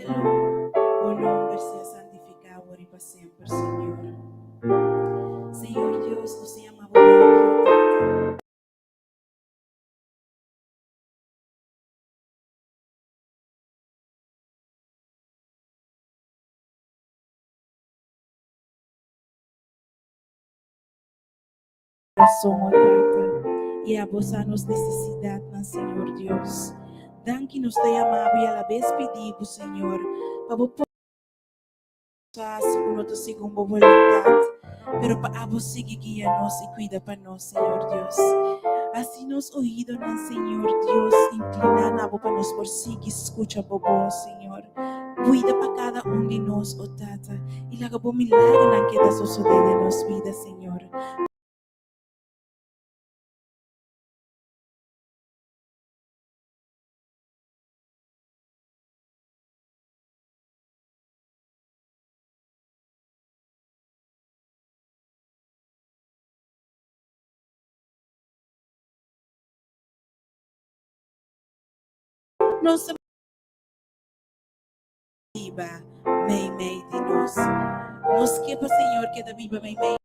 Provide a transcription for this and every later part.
shelu, bo nomber sea santifiká awor i pa semper, Señor. Señor Dios, nos ta yama bo danki, o Tata. Corazon, o Tata, i abo sa nos nesesidatnan, Señor Dios. Danki nos ta yama bo i alabes pidi bo, Señor, pa bo por hasi ku no ta segun bo boluntat, pero pa abo sigui guia nos i kuida pa nos, Señor Dios. Hasi nos oídonan, Señor Dios, inkliná na bo pa nos por sigui skucha bo bos, Señor. Kuida pa kada un di nos, o Tata, i laga bo milagernan keda sosodé den nos bida, Señor. Nos ta biba meimei di nos. Nos ke pa Señor keda biba meimei.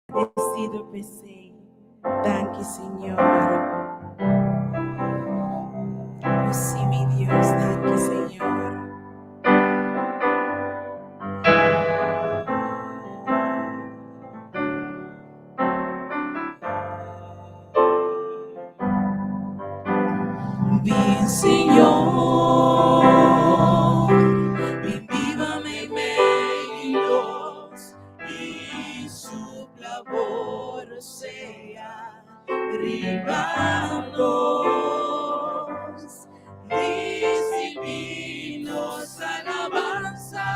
Agradecido p'esei. Danki Señor. Oh sí, mi Dios, danki Señor. Bin Señor, bin biba meimei di nos i supla bo rosea riba nos. Ricibi nos alabansa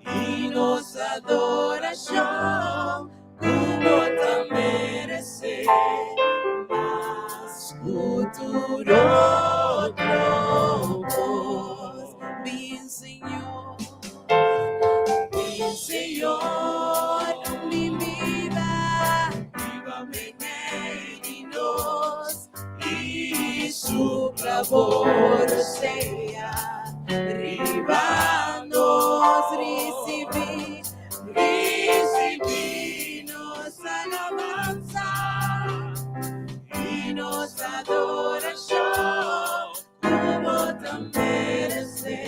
i nos adoracion ku bo ta meresé mas ku tur otro kos. Bin Señor, bin Señor, bin biba, biba meimei di nos i supla bo rosea riba nos. Risibí Risibí nos alabansa i nos adorashon ku bo ta meresé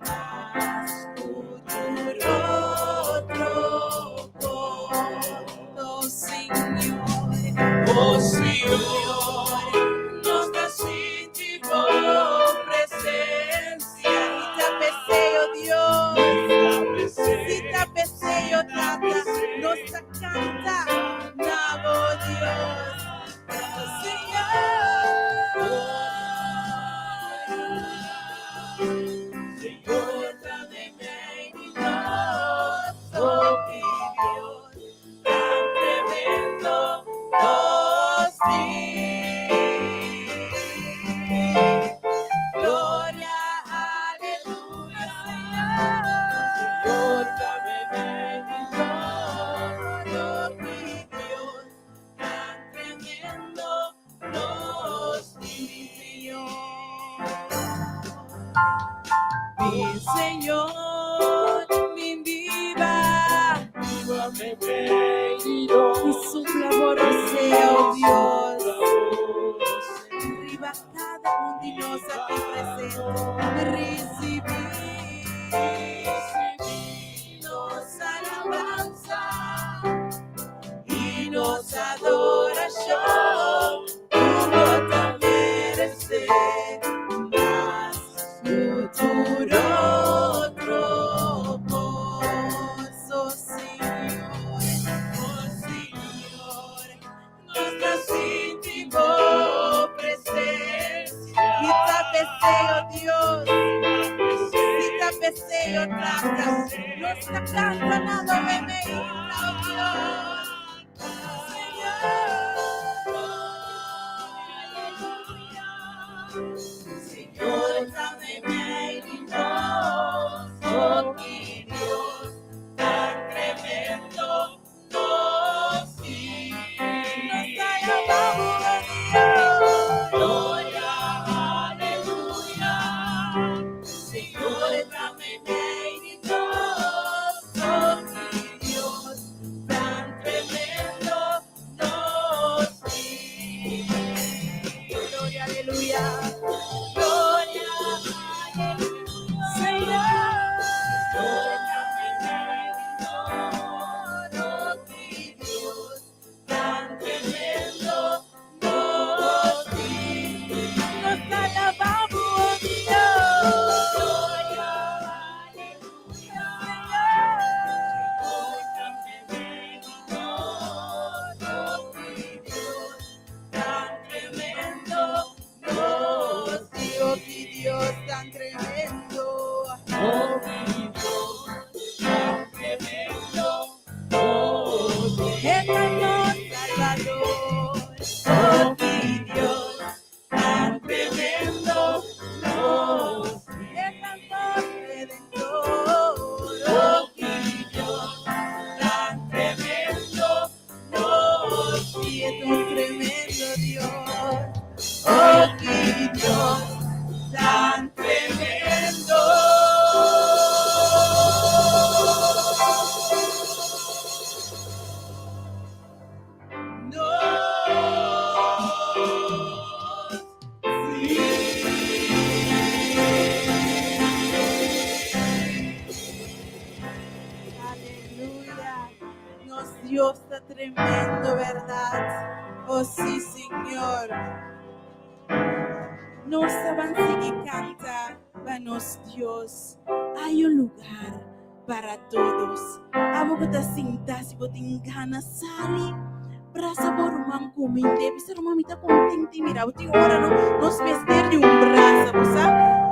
mas ku tur otro kos. Oh Señor, oh Señor, nos ta sinti bo presensia. I ta p'esei, oh Dios, si ta p'esei, oh Tata, nos ta canta na bo Dios, oh Señor. Señor ta meimei di nos, oh mi Dios, tan tremendo nos tin. Gloria, aleluya, Señor ta meimei di nos, oh mi Dios, tan tremendo nos tin, Señor. Mi Señor, bin biba, Biba meimei di nos. I supla bo rosea, oh Dios, riba kada un di nos aki presente. Risibí nos alabansa i nos adorashon ku bo ta meresé mas ku tur otro kos. Oh Señor, oh Señor, nos ta sinti bo presencia. I ta p'esei, oh Dios, si ta p'esei, oh Tata, nos ta canta na bo meimei, oh Dios. Señor ta meimei di nos, oh ki Dios tan tremendo nos tin. Nos ta alabá bo, oh Dios. Gloria, aleluya. tan tremendo. Oh mi Dios, tan tremendo. Oh, Eterno Salvador. Oh mi Dios, tan tremendo. Nos Eterno Redentor. Oh mi Dios, tan tremendo. Nos Y es un tremendo Dios. Oh mi Dios, tan tremendo. Nos Aleluya. Nos Dios ta tremendo, berdat? Oh, si, Señor. Nos ta ban sigui kanta pa nos Dios. Hay un lugar para todos. Abo ku ta sinta si bo tin gana sali. Brasa bo ruman kumind'é. Bisa ruman mi ta kontento di mira bo. Tin ora no nos mester di un brasa, bo sa?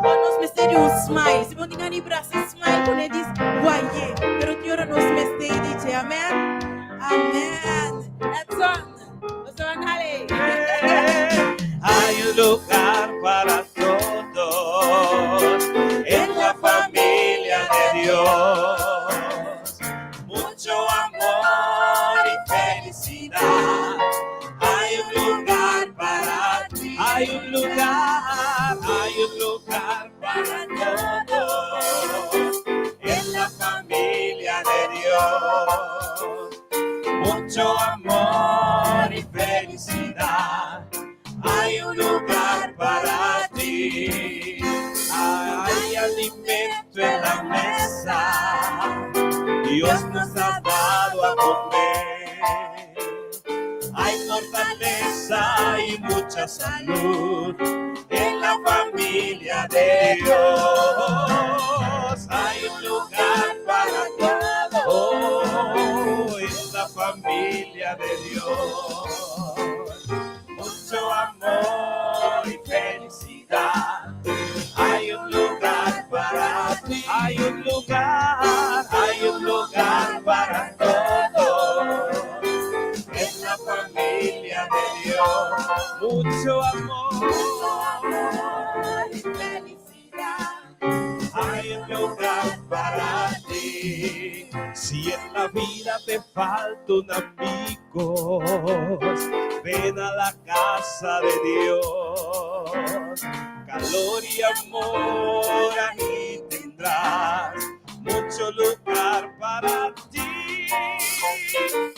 O nos mester di un smile. Si bo tin gana di brasa, smile kuné dis guayé. Pero tin ora nos mester di dje. Amen? Amen. Edson, bo sa ban hale. Hay un lugar para todos en la familia de Dios. Mucho amor y felicidad. Hay un lugar para ti. Hay un lugar para todos en la familia de Dios. Mucho amor y felicidad. Hay un lugar para ti. Hay alimento en la mesa. Dios nos ha dado a comer. Hay fortaleza y mucha salud en la familia de Dios. Hay un lugar para todos en la familia de Dios. Mucho amor y felicidad. Hay un lugar para ti. Hay un lugar para todos. En la familia de Dios. Mucho amor. Mucho amor y felicidad. Hay un lugar para ti. Si en la vida te falta un amigo, ven a la casa de Dios. Calor y amor ahí tendrás, mucho lugar para ti.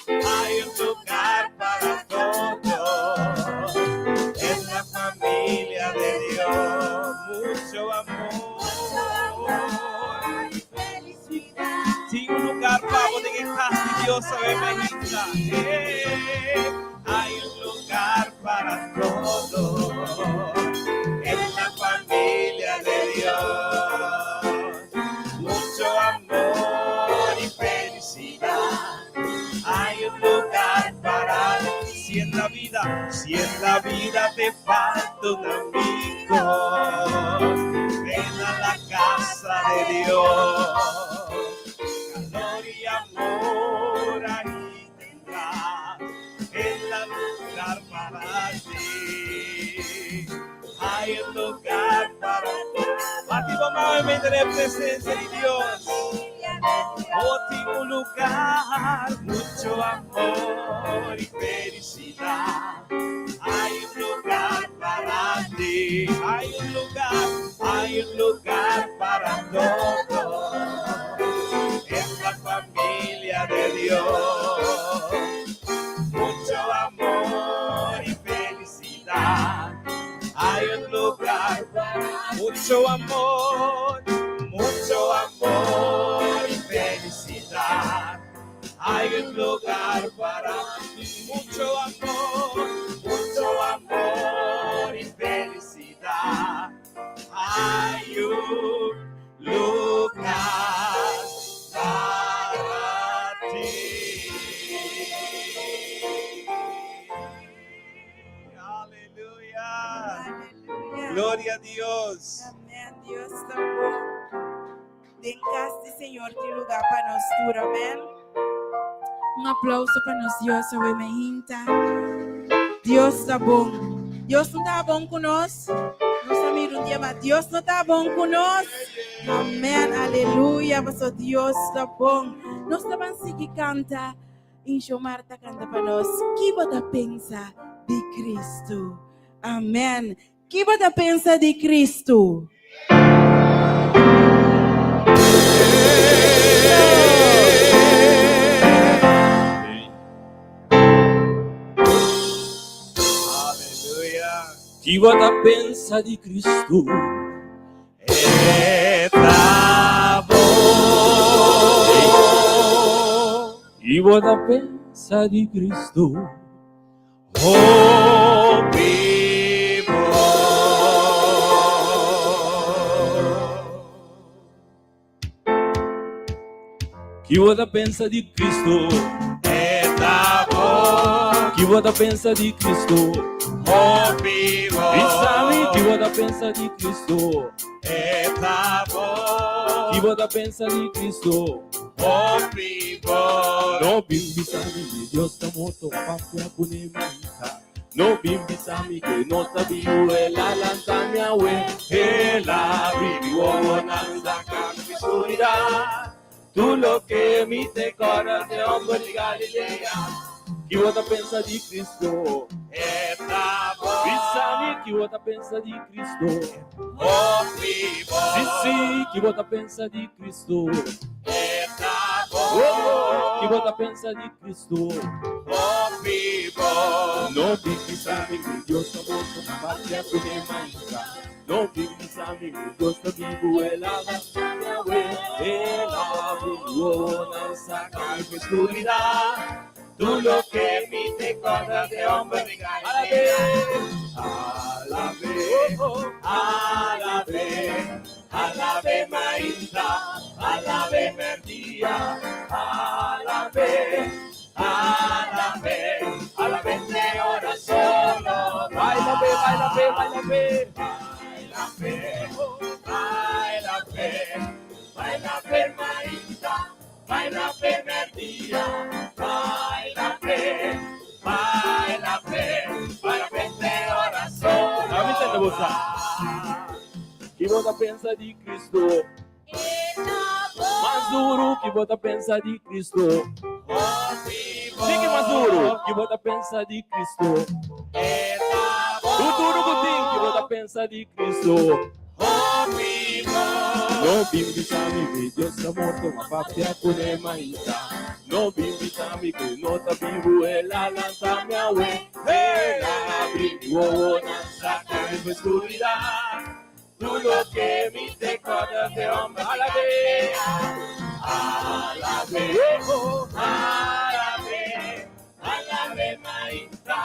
Hay un lugar para todos en la familia de Dios. Mucho amor. Amor y felicidad. Tin un lugá pa bo den kas di Dios, sabe, Mahita. Hay un lugar para todos en la familia de Dios. Mucho amor y felicidad. Hay un lugar para ti. Si en la vida te falta un amigo, ven a la casa de Dios. Calor y amor ahí tendrás en la lugar para ti. Hay un lugar para ti. Bati bo man den presensia di Dios. Oh, tin un lugá, mucho amor y felicidad. Hay un lugar para ti. Hay un lugar para todos. En la familia de Dios. Mucho amor y felicidad. Hay un lugar, mucho amor y felicidad. Hay un lugar para ti, mucho amor y felicidad. Hay un lugar para ti. Aleluya. Aleluya. Gloria a Dios. Amèn. Dios. Den kas di Señor tin lugá pa nos tur. Amèn. Un aplauso pa nos Dios awe mainta. Dios ta bon. Dios no ta bon ku nos. Nos a mira un dia mas. Dios no ta bon ku nos. Amèn. Aleluya. Paso Dios ta bon. Nos ta ban sigui kanta. Insho Marta kanta pa nos. Ki bo ta pensa di Kristu? Amèn. Ki bo ta pensa di Kristu? Ki bo ta pensa di Kristu? E ta bon. Ki bo ta pensa di Kristu? Hopi bon. Ki bo ta pensa di Cristo? E ta bon. Ki bo ta pensa di Cristo? Hopi bon. Bisa mi, ki bo ta pensa di Cristo? E ta bon. Ki bo ta pensa di Cristo? Hopi bon. No bin bisa mi di Dios ta morto, papia ku ne minta. No bin bisa mi ke no ta biu, el a lanta mi awe. El a abri mi wowonan, saka mi skuridat. Tur loke mi te kòrda t'e hòmber di Galilea. Ki bo ta pensa di Cristo? E ta bon. Bisa mi ki bo ta pensa di Cristo? Hopi bon. Si, si, ki bo ta pensa di Cristo? E ta bon. Oh, ki bo ta pensa di Cristo? Hopi bon. No bin bisa mi ku Dios ta morto, papia ku ne mainta. No bin bisa mi ku Dios ta bibu, el a lanta mi awe. El a abri mi wowonan, saka mi skuridat. Tur loke mi te kòrda t'e hòmber di Galilea. Alab'é, alab'é, alab'é mainta, alab'é mèrdia. Alab'é, alab'é, alab'é te ora solo bai. Baila p'e, baila p'e, baila p'e. Baila p'e, baila p'e, baila p'e mainta. Baila p'e mèrdia, baila p'e, baila p'e, baila p'e te ora solo. Ami tende bo sa. Ki bo ta pensa di Cristo? Mas duru, ki bo ta pensa di Cristo? Sigui mas duru, ki bo ta pensa di Cristo? Tur duru ku tin, ki bo ta pensa di Cristo? No bin bisa mi ku Dios ta morto, ma papia ku ne mainta. No bin bisa mi ku no ta bibu, el a lanta mi awe. El a abri mi wowonan, saka mi for skuridat. Tur loke mi te kòrda t'e hòmber Alab'é, alab'é, alab'é, alab'é mainta,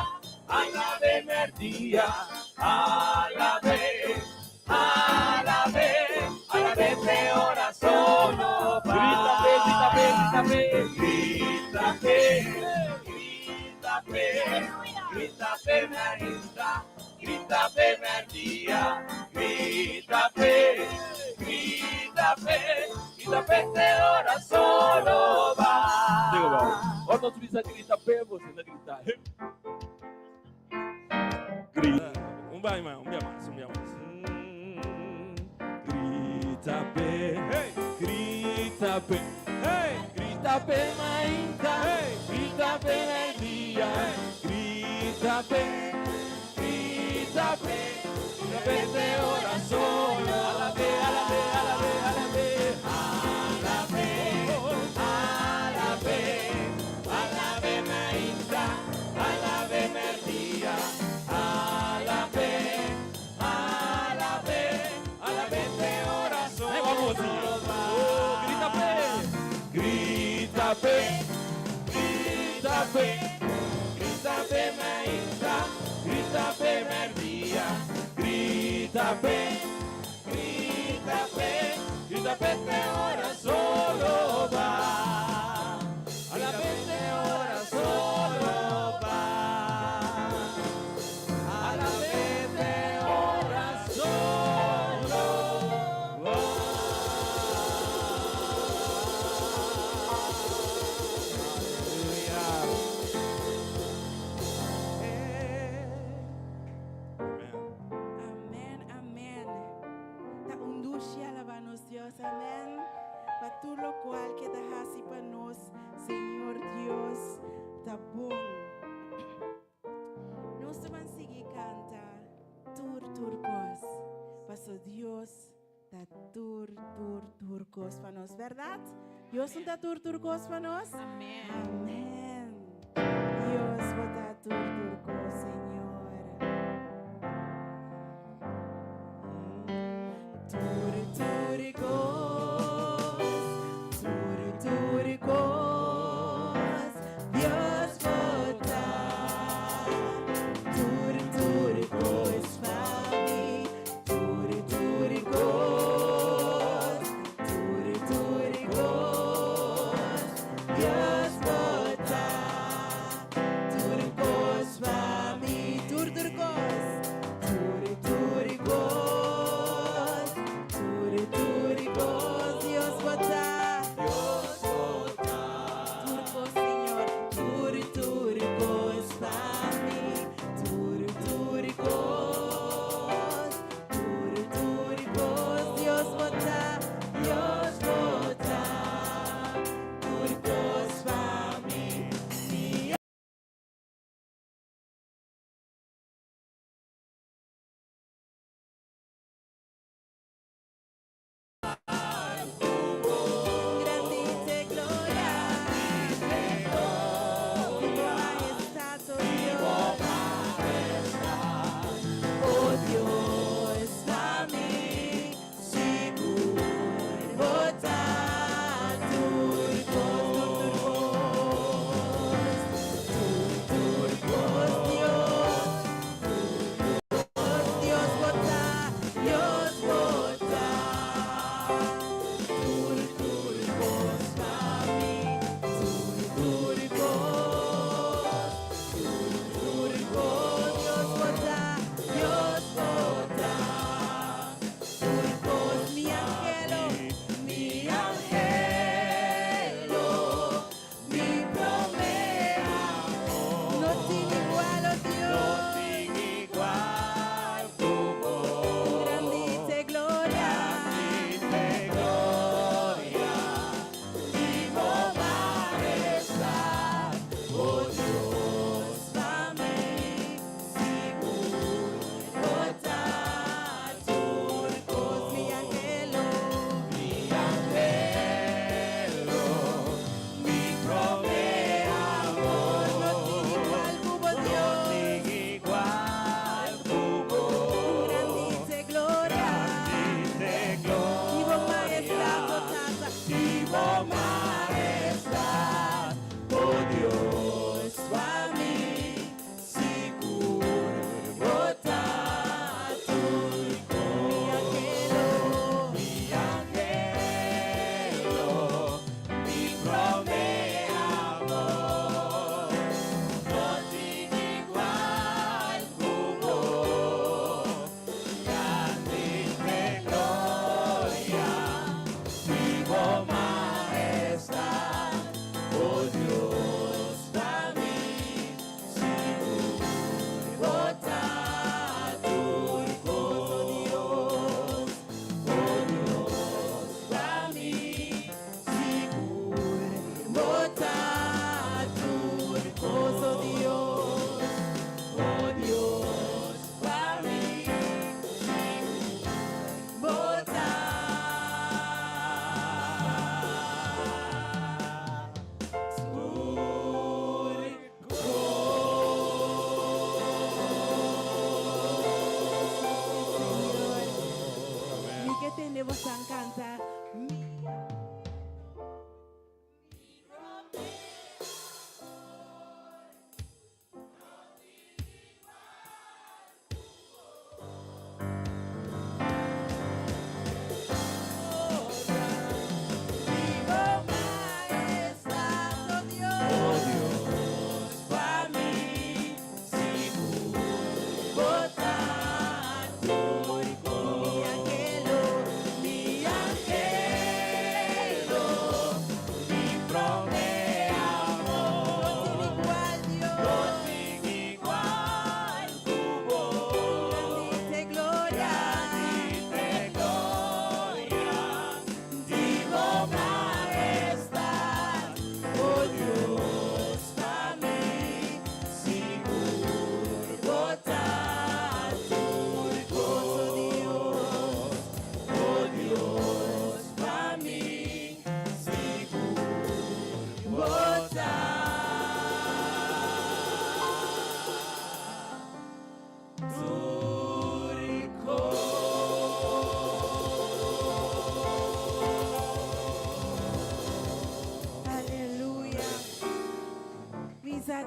alab'é mèrdia, alab'é. Alab'é, alab'é te ora solo Grita p'e, grita p'e, grita p'e. Grita p'e, grita p'e, grita p'e mainta, grita p'e mèrdia, grita p'e, grita p'e, grita p'e te ora solo Digo, bai. Ora nos bisa grita p'e, bo ta grita. Grita. Un bai mas, un bia mas, un bia mas. Grita p'e, Hey! grita p'e, Hey! grita p'e mainta, Hey! grita p'e mèrdia, grita p'e, grita p'e, grita p'e te ora solo. Alab'é, alab'é, alab'é, alab'é. Alab'é, alab'é, alab'é mainta, alab'é mèrdia, alab'é, alab'é, alab'é te ora Ahí vamos, sí. Oh, grita p'e, grita p'e, grita p'e, grita p'e mainta, grita p'e mèrdia, grita p'e, grita p'e, grita p'e te ora solo bai. Alab'é te ora solo bai. Alab'é te ora solo bai. Ta un dushi alabá nos Dios, amèn, pa tur lokual ke ta hasi pa nos, Señor Dios ta bon. Nos ta ban sigui kanta tur tur kos, paso Dios ta tur tur tur kos pa nos, bèrdat? Dios no ta tur tur kos pa nos? Amèn. Amèn. Dios bo ta tur tur kos, Señor. Tur tur kos, tur tur kos, Dios bo ta. Tur tur kos pa mi, tur tur kos, tur tur kos, Dios bo ta. Tur kos pa mi, tur tur kos, tur tur kos, tur tur kos, Dios bo ta. Dios bo ta. Tur kos, Señor, tur tur kos pa mi, tur tur kos, tur tur kos, Dios bo ta, Dios bo ta, tur kos pa mi, mi Grandite gloria, di bo majestad, oh Dios. Oh Dios, pa mi, sigur bo ta tur kos, tur tur kos, tur tur kos, Dios, tur kos, Dios bo ta, Dios bo ta, tur tur kos pa mi, tur tur kos, tur tur kos, Dios bo ta, Dios bo ta, tur kos, mi anhelo, mi anhelo, mi promé amor. No tin igual, oh No Dios. tin igual ku bo. Grandite gloria, Grandite gloria, di bo majestad, oh Dios, pa mi, sigur bo ta tur kos, mi anhelo, mi anhelo, mi promé amor. No tin igual ku bo No Dios. tin igual ku bo. Grandite gloria, Grandite di bo majestad, oh gloria, Tata, di bo majestad, oh Dios, pa mi, sigur bo ta tur mi anhelo, Mi anhelo, mi promé amor, no tin igual ku bo. Grandite gloria, di bo majestad, oh Dios, pa mi, sigur bo ta tur oh Dios, oh Dios, pa mi, sigur bo ta tur kos, oh Dios, oh Dios, pa mi, sigur bo ta tur Señor. Mi ke tende boso kanta. Mi Di bo majestad, oh Dios, Oh Dios, pa mi, sigur bo ta tur kos. Mi anhelo, mi anhelo.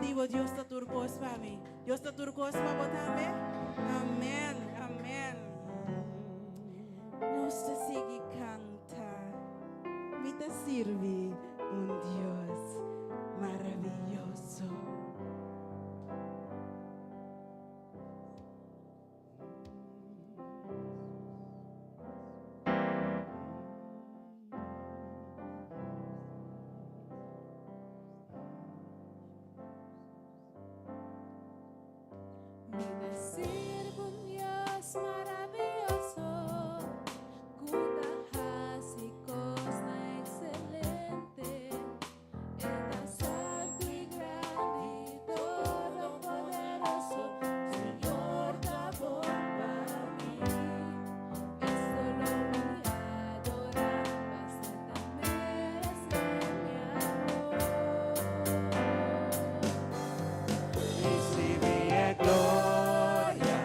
di bo, Dios ta tur kos pa mi. Dios ta tur kos pa bo tambe? Amen, amen. Nos ta sigui kanta. Mi ta sirbi un Dios maraviyoso. Mi ta sirbi un Dios maravioso ku ta hasi kosnan ekselente. E ta santu i grandi, todopoderoso. Señor ta bon pa mi. E solo mi adorá, paso e ta meresé mi amor. Recibi e gloria.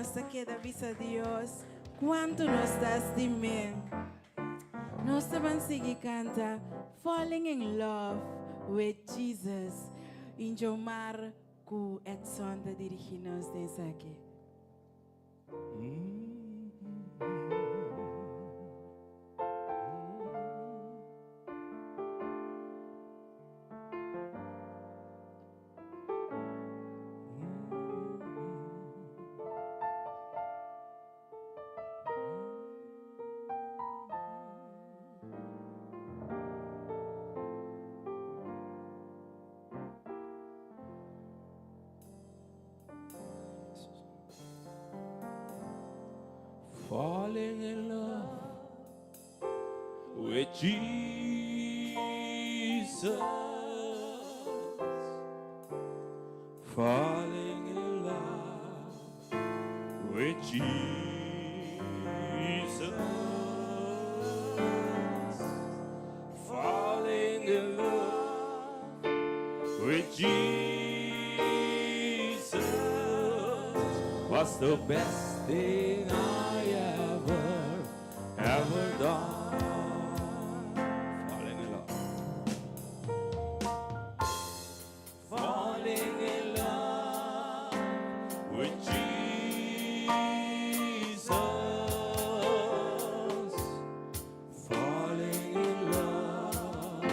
nos ta keda bisa Dios kuantu nos ta stim'é. Nos ta ban sigui kanta Falling in Love with Jesus. Injomar ku Edson ta dirigí nos den esaki. Falling in love with Jesus. Falling in love with Jesus. Falling in love with Jesus was the best thing I ever, ever done. Falling in love. Falling in love with Jesus. Falling in love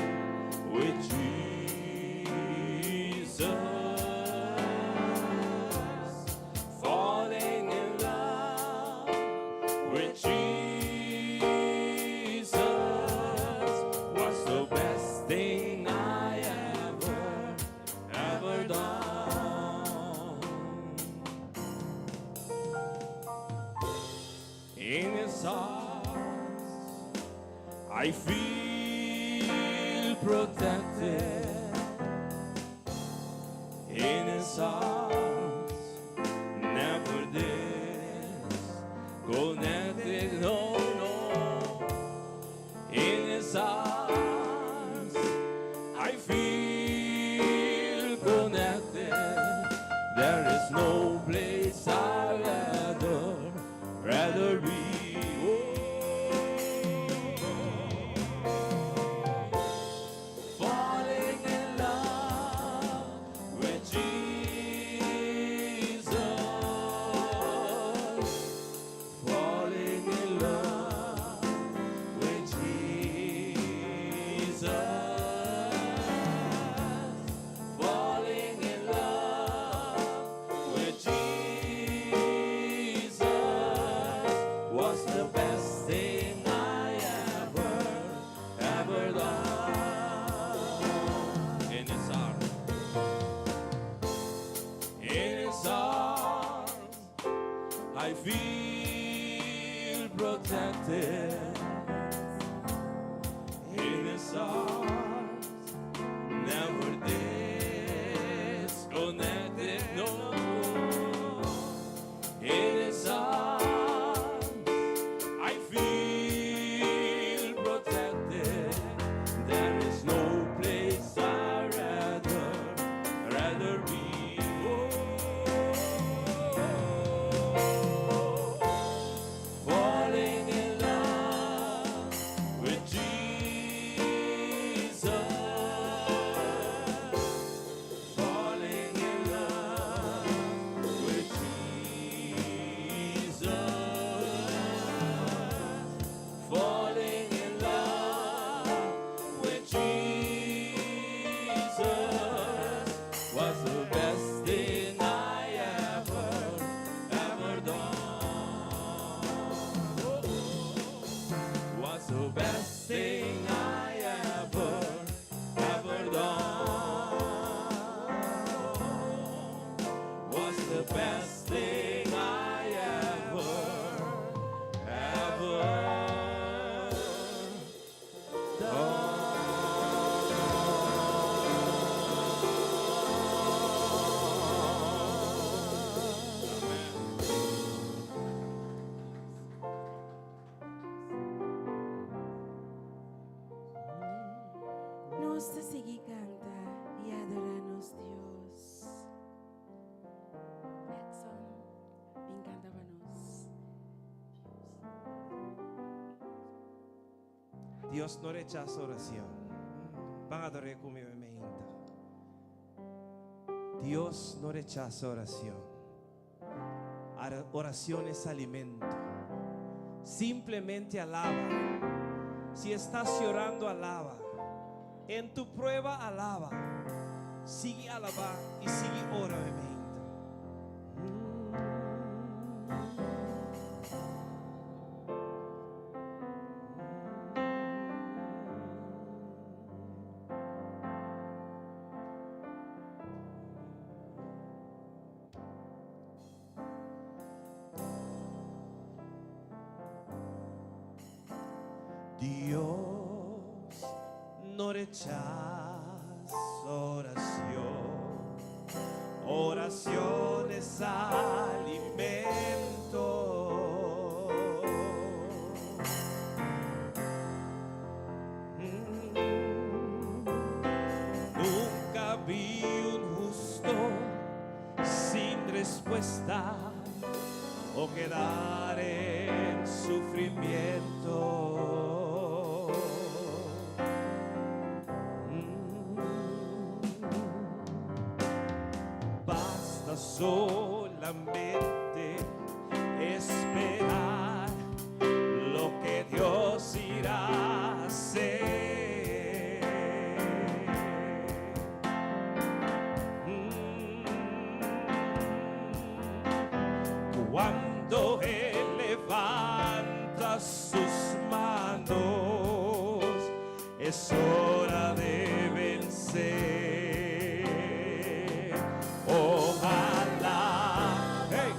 with Jesus. Falling in love with Jesus was the best thing I ever, ever done. In His arms, I feel protected. In His arms, never disconnected. No. In His arms, I feel connected. There is no place I'd rather be. Oh. Falling in love with Jesus. Falling in love with Jesus. Falling in love with Jesus was the best thing I ever, ever done. In His arms, in His arms, I feel protected. In His arms, never disconnected. No, in His arms, I feel protected. There is no place I'd rather be. Oh, falling in love with Jesus. Falling in love with Jesus. Falling in love with Jesus was the best thing I ever, ever done. Was the best thing I ever, ever done. Was the best thing I ever, ever done. Amen. Nos ta sigui kanta i adorá nos Dios. Edson. Dios no rechasa oracion. Ban ador'é cu mi meinta. Dios no rechasa oracion. Oracion es alimento. Simplemente alaba. Si estás llorando, alaba. En tu prueba, alaba. Sigui alaba y sigui ora meinta. Dios no rechasa oracion, oracion es alimento. Nunca vi un husto sin respuesta o quedar en sufrimiento. Basta solamente esperar lo que Dios irá a hacer. Cuando Él levanta sus manos, es hora de vencer. Ojalá. Hey.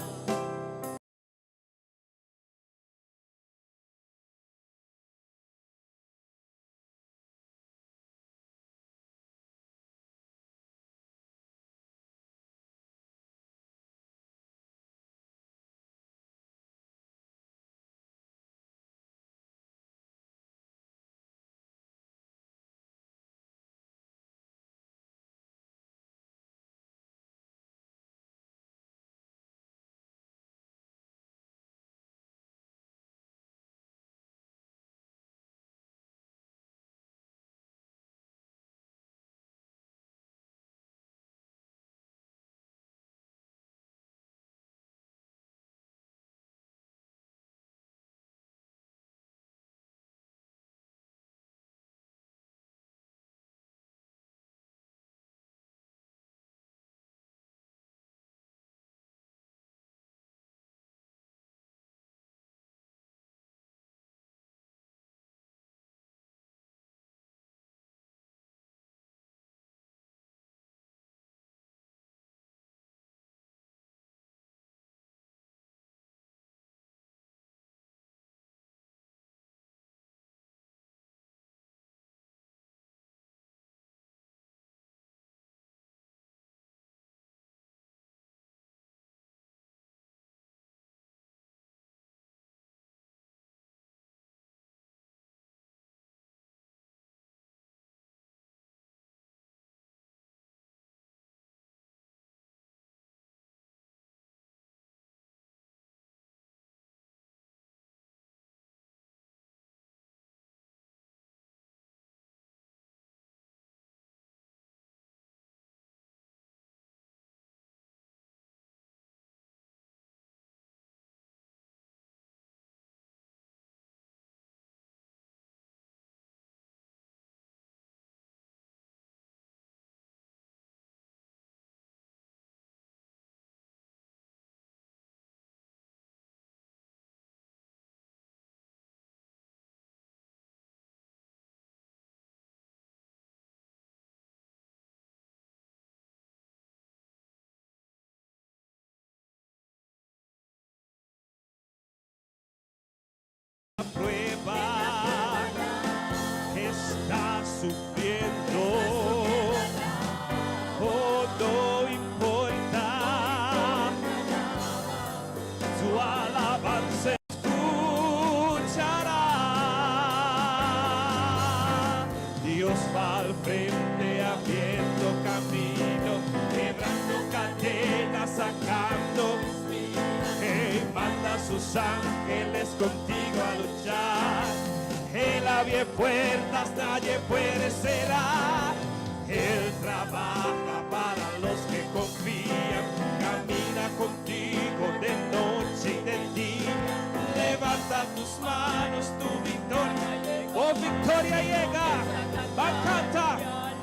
Prueba está sufriendo. Oh, no importa. Tu alabanza escuchará. Dios va al frente abriendo camino, quebrando cadenas, sacando. Hey, manda a sus ángeles contigo a luchar. Él abre puertas, nadie puede cerrar. Él trabaja para los que confían. Camina contigo de noche y de día. Levanta tus manos, tu victoria. Oh, victoria llega. Va a cantar.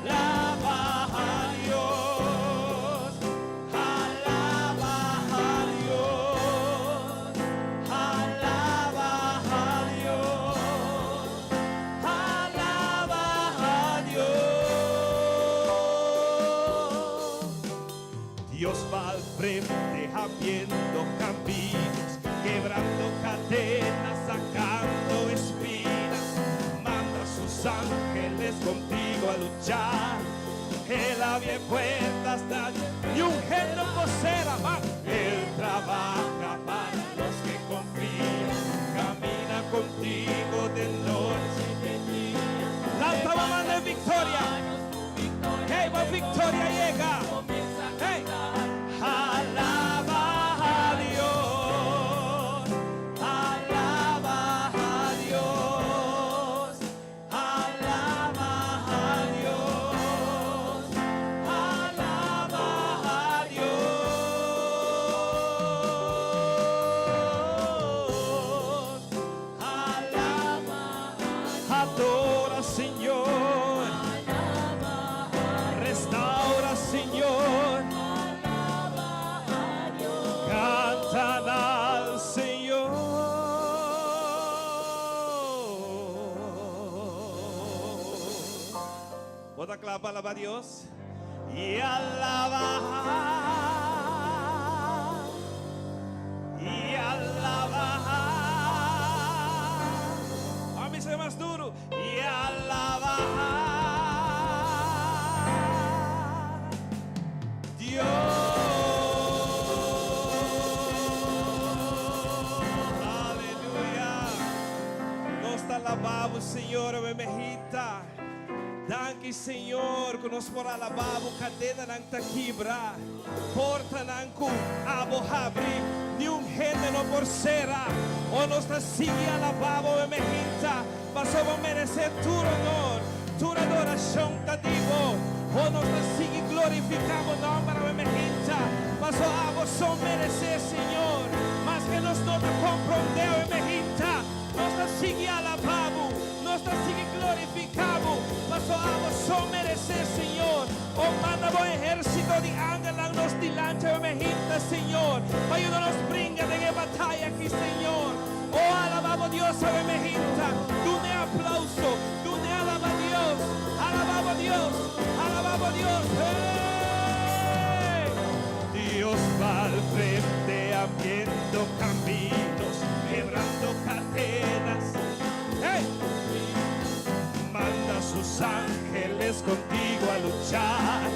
Alaba a Dios. Alaba a Dios. Alaba a Dios. Alaba a Dios. Dios va al frente abriendo caminos, quebrando cadenas, sacando espinas. Manda a sus ángeles contigo a luchar. Él abre puertas, nadie, ni un hende por sera. Va. Él trabaja para los que confían. Camina contigo de noche y de día. Lanta mamá de victoria. Hey, va victoria llega. Hey. Alaba a Dios. Alaba a Dios. Alaba a Dios. Alaba a Dios. Alaba, adora, Señor. Restaura, Señor. Cantan al Señor. Bo ta kla pa alabá Dios. I alabá. I alabá. Ami ser mas duru. I alabá. Dios. Aleluya. Nos ta alabá, Señor, mehita. Danki, Señor, ku nos por alabá, kadenanan ta kibra. Portanan ku abo habri, niun hende no por sera. O nos ta sigui alabá, mehita. Paso bo meresé tur honor, tur adorashon ta di bo. O nos ta sigui glorifiká bo nòmber, mehita. Paso abo so meresé, Señor. Maske nos no ta komprondé, mehita. Nos ta sigui alabá, nos ta sigui glorifiká. Paso abo so meresé, Señor. O manda bo ehérsito di angelnan nos dilanti, mehita, Señor. Pa yuda nos bringa den e bataya aki, Señor. O alabá Dios, mehita. Dun'é aplouso, dun'é alabá Dios. Alabá Dios, alabá Dios. Hey! Dios va al frente abriendo caminos, quebrando cadenas. Hey! Manda a sus ángeles contigo a luchar.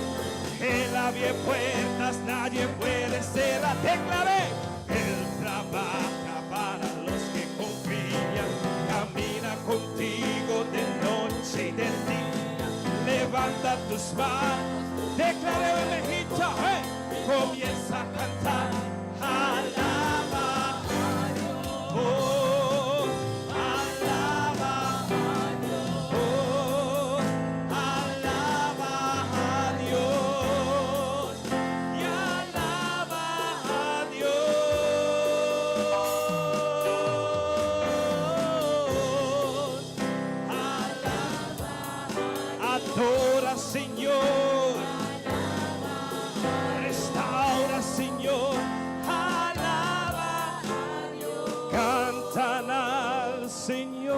Él abre puertas, nadie puede cerrar. Declaré, Él trabaja para los que confían. Camina contigo de noche y de día. Levanta tus manos. Declaré en Egipto. Hey! Comienza a cantar. Alaba. Oh, alaba. Oh, alaba a Dios. Y alaba a Dios. Alaba, adora, Señor. Restaura, Señor. Alaba. Cantan al Señor.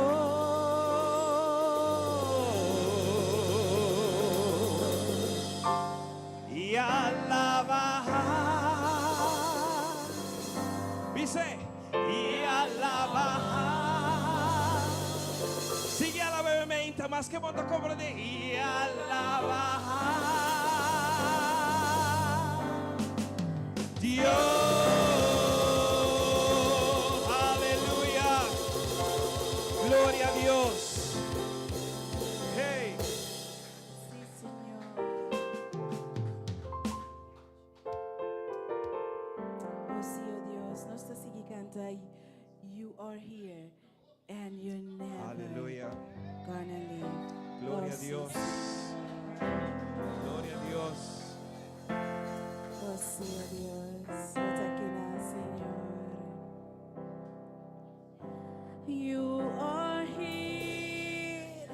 I alabá. Dice, i alabá. Sigui alabá mente, maske bo no ta komprondé. I alabá. Dios, aleluya. Gloria a Dios. Hey. Sí, Señor. Oh, sí, oh Dios, nos ta sigui kanta. You are here and you're never Aleluya. gonna leave. Gloria Oh, a sí, Dios. Señor. Gloria a Dios. Oh, sí, oh Dios. Bo ta akinan, Señor. You are here,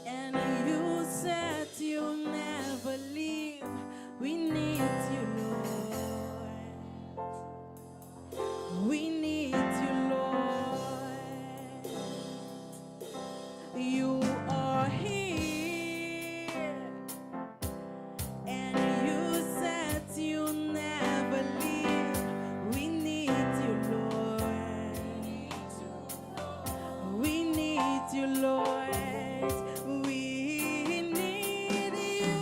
and you said you'll never leave. We need you, Lord. We need you, Lord. You are here, and you said you'll never leave. We need you, Lord. We need you, Lord. We need you.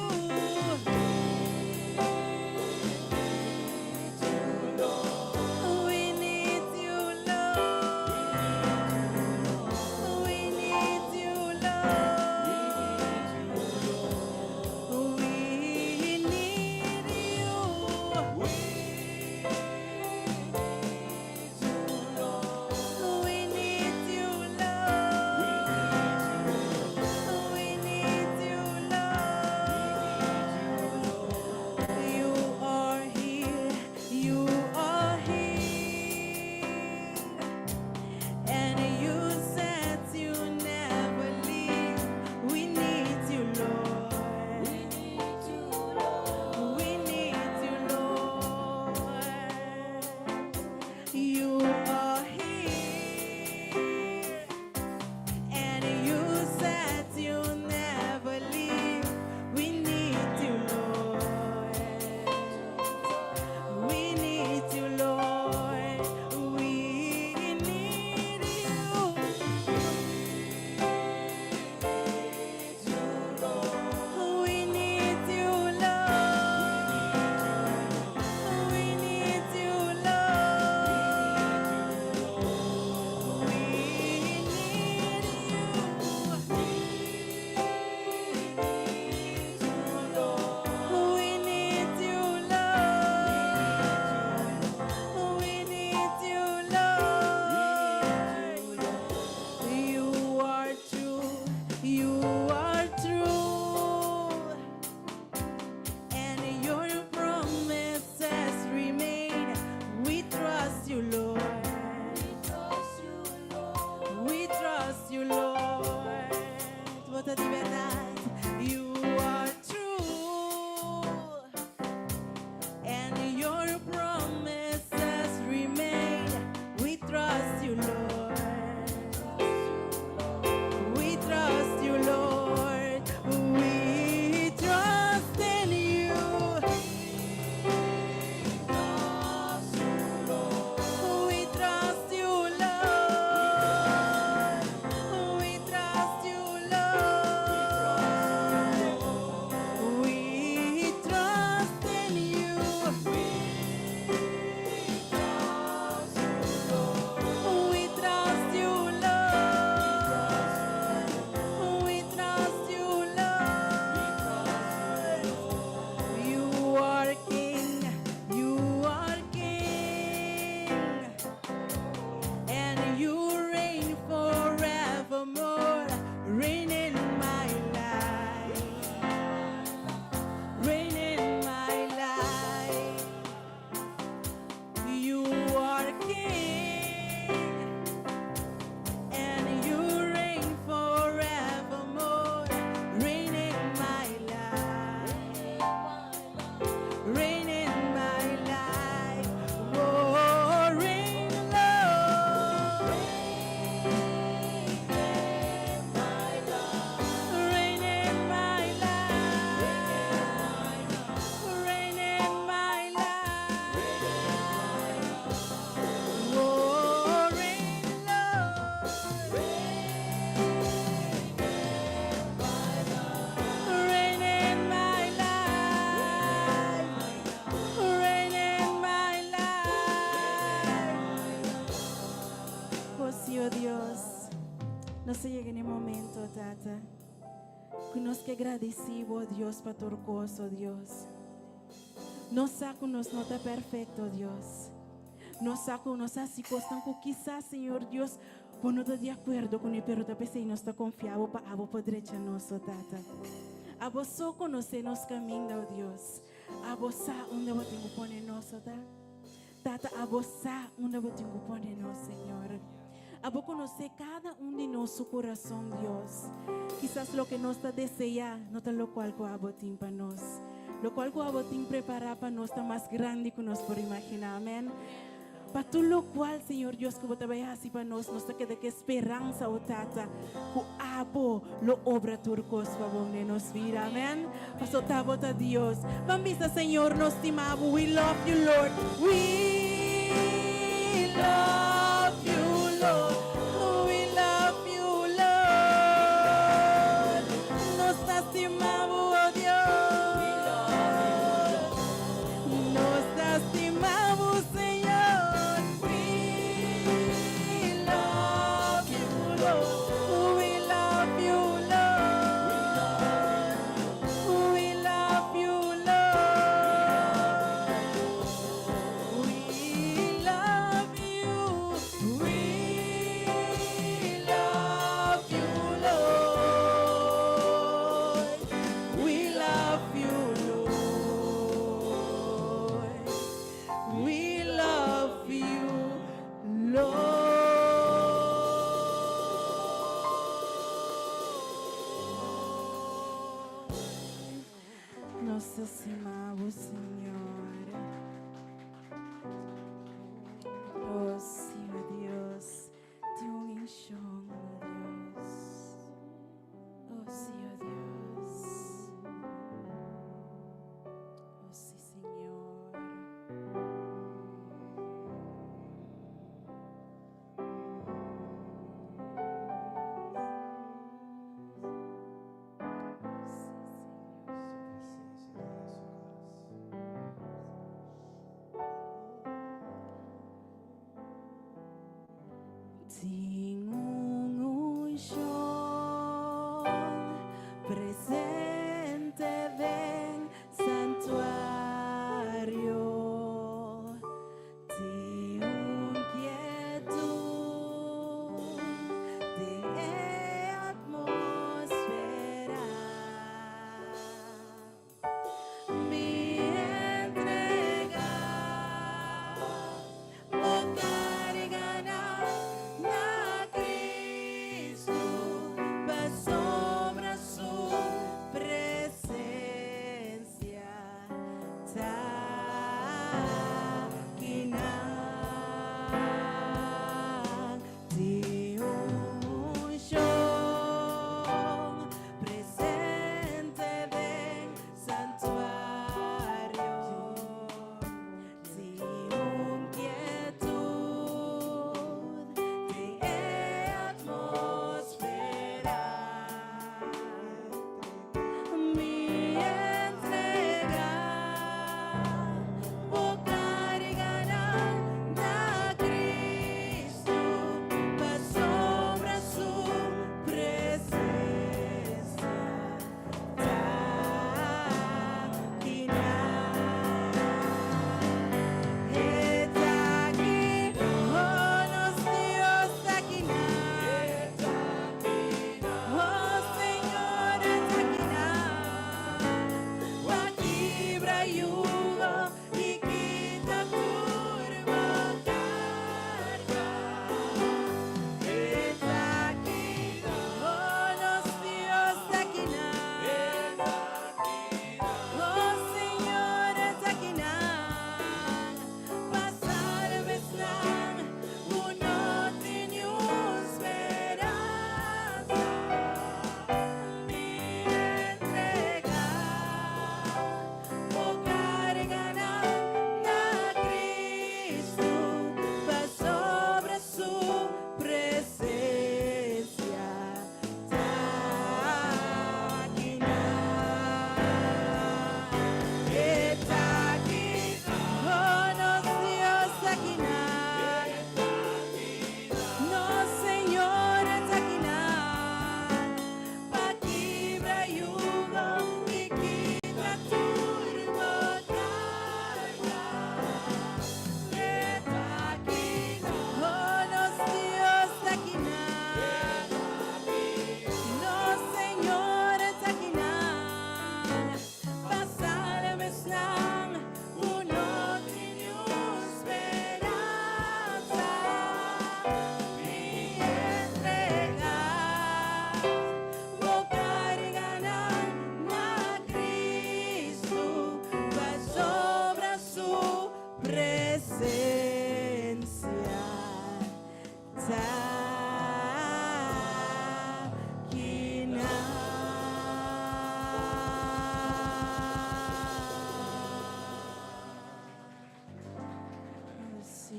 We need you, Lord. We need you, Lord. We need you. We need you, Lord. We need you, Lord. You are here. You are here. And you said you never leave. We need you, Lord. We need you, Lord. You are here. And you said you'll never leave. We need you, Lord. We need you, Lord. We need you. We need you, Lord. We need you, Lord. We need you. We need you, Lord. We need you, Lord. You are true. You are true. And your promises remain. We trust you, Lord. We trust you, Lord. Bo ta di berdat. You are true. And your promises remain. We trust you, Lord. We trust you, Lord. We trust in you. We trust you, Lord. We trust you, Lord. We trust in you. We trust you, Lord. We trust you, Lord. You are King. You are King. And you reign forevermore. Reign in my life. Reign in my life. You are King. And you reign forevermore. Reign in my life. Reign in my life. Oh, reign, Lord. Reign in my life. Reign in my life. Oh, reign, Lord. Reign in my life. Reign in my life. Oh, sí, oh Dios. Nos a yega na e momento, Tata. Ku nos ke gradisí Bo, Dios, pa tur kos, oh Dios. Nos sa ku nos no ta perfekto, Dios. Nos sa ku nos a hasi kos ku kisas, Señor Dios, Bo no ta di akuerdo kuné, pero ta p'esei nos ta konfia bo pa abo por drecha nos, o Tata. Abo so konosé nos kaminda, o Dios. Abo sa unda bo tin ku pone nos, o Ta. Tata, abo sa unda bo tin ku pone nos, Señor. Abo konosé kada un di nos su kurason, Dios. Kisas loke nos ta deseá no ta lokual ku abo tin pa nos. Lokual ku abo tin prepará pa nos ta mas grandi ku nos por imaginá. Amèn. Pa tur lokual, Señor Dios, ku bo ta bai hasi pa nos, nos ta keda ku e speransa, o Tata, ku abo lo obra tur kos pa bon den nos bida. Amèn. Paso ta bo ta Dios. Ban bisa, Señor, nos stima bo. We love you, Lord. We love you, Lord. We love you, Lord. Nos ta stima bo, o Dios. Nos ta stima bo, Señor. We love you, Lord. We love you, Lord. We love you, Lord. We love you. We love you, Lord. We love you, Lord. We love you, Lord. Nos ta stima bo, Señor. Oh, Señor Dios, tin un unshon, oh Dios. Oh, Señor Dios. Oh, sí, Señor. Sí, Señor. Su presensia den su kas. Tin un unshon presente den santuario. Tin un kietut den e atmósfera. Mi entregá bo karganan na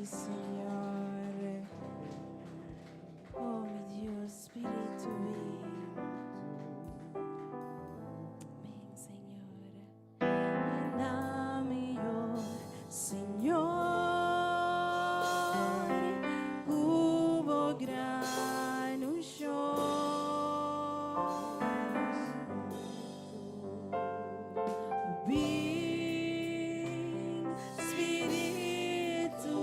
Si, Señor. Oh, mi Dios, Spiritu bin. Amèn, Señor. Yena mi, oh, Señor, ku bo gran unshon. Bin, Spiritu.